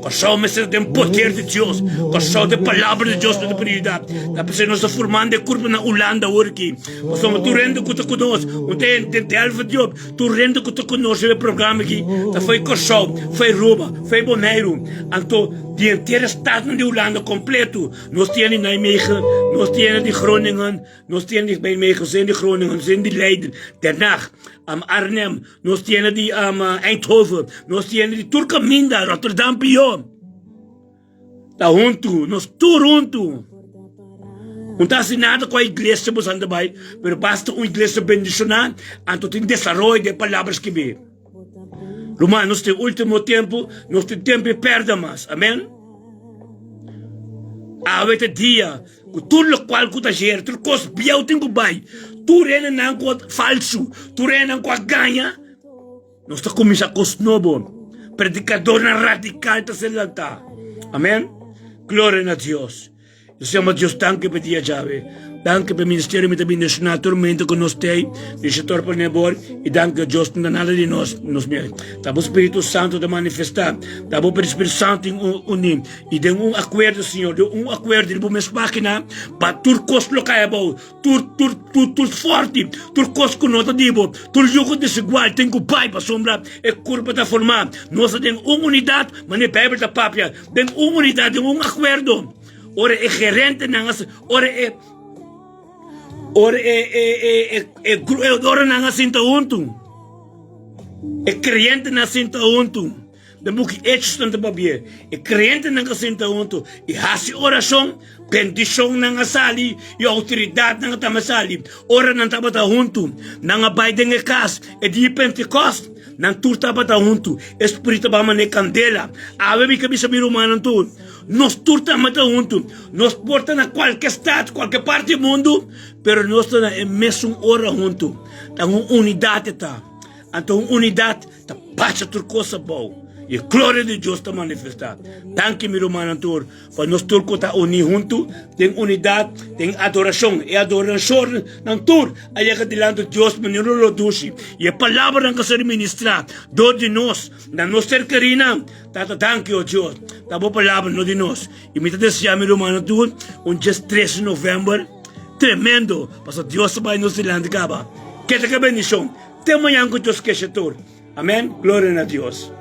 Kòrsou mester ta den poder di Dios, Kòrsou den palabra di Dios mester por yuda. Ta p'esei nos ta formando e kurpo na Hulanda awor aki, pasobra tur hende ku ta ku nos, un ta hende den Delft Diop, tur hende ku ta ku nos riba e programa aki ta fo'i Kòrsou, fo'i Aruba, fo'i Boneiru, anto di henter e stadnan di Hulanda kompleto. Nos tiene di Nijmegen, nos tiene di Groningen, nos tiene di Nijmegen, nos tiene di Groningen, nos tiene di Leiden, Den Haag, Arnhem, nos tiene di Eindhoven, nos tiene di tur kaminda, Rotterdam pió. Ta huntu, nos tur huntu. No ta hasi nada ku a iglesia boso anda bai, pero basta un iglesia bendishoná, anto tin desaroyo den palabra skibí. Ruman, nos tin último tempu, nos tin tempu di pèrdè mas. Amèn. Awe ta dia ku tur lokual ku ta jera, tur kos bieu tin ku bai, tur hendenan ku a falsu, tur hendenan ku a gaña, nos ta kuminsá kos nobo. Predikadornan radikal ta ser lantá. Amèn. Gloria na Dios. Nos yama Dios danki pa e dia djawe. Danki pa e ministerio mi ta bendiciona tur momento cu nos tey den sector pa Nebor y danki Dios no ta nada di nos nos mes. Ta bo Spiritu Santo ta manifesta. Ta bo Spiritu Santo tin uni y den un acuerdo Señor den un acuerdo riba bo mes pagina pa tur cos lo cay abao tur tur tur tur forti tur cos cu no ta di bo tur yugo desigual tin cu bay pasobra e curpa ta forma nos ta den un unidad manera Bijbel ta papia Den un unidat, den un akuerdo. Ora e gerentenan a ora e ora e e e e e ora nan a sinta huntu. E kreyentenan a sinta huntu. Den buki Hechos nan ta papia. E kreyentenan a sinta huntu i hasi orashon, bendishonnan a sali i outoridatnan tambe a sali. Ora nan tabata huntu, nan a bai den e kas e dia di Pentekòst. Nan tur tabata huntu, e spiritu tabata manera kandela. Awe mi ke bisa mi rumannan tur, nos tur tabata huntu. Nos por ta na kualke stat, kualke parti di mundu, pero nos ta na e mesun ora huntu. Ta un unidat e ta. Anto un unidat ta basha tur kos abou i e gloria di Dios ta manifestá. Danki mi rumannan tur. Pa nos tur ku ta uní huntu den unidat den adorashon. E adorashonnan tur a yega dilanti Dios manera un olor dushi, i e palabranan ku a ser ministrá dor di nos na nos ser kerinan. Tata, danki, o Dios, ta bo palabra, no di nos. I mi ta deseá mi rumannan tur un djes tres di novèmber. Tremendo, pasobra Dios ta bai nos dilanti kaba. Keda ke bendishon. Te mañan ku Dios kesha tur. Amen. Gloria na Dios.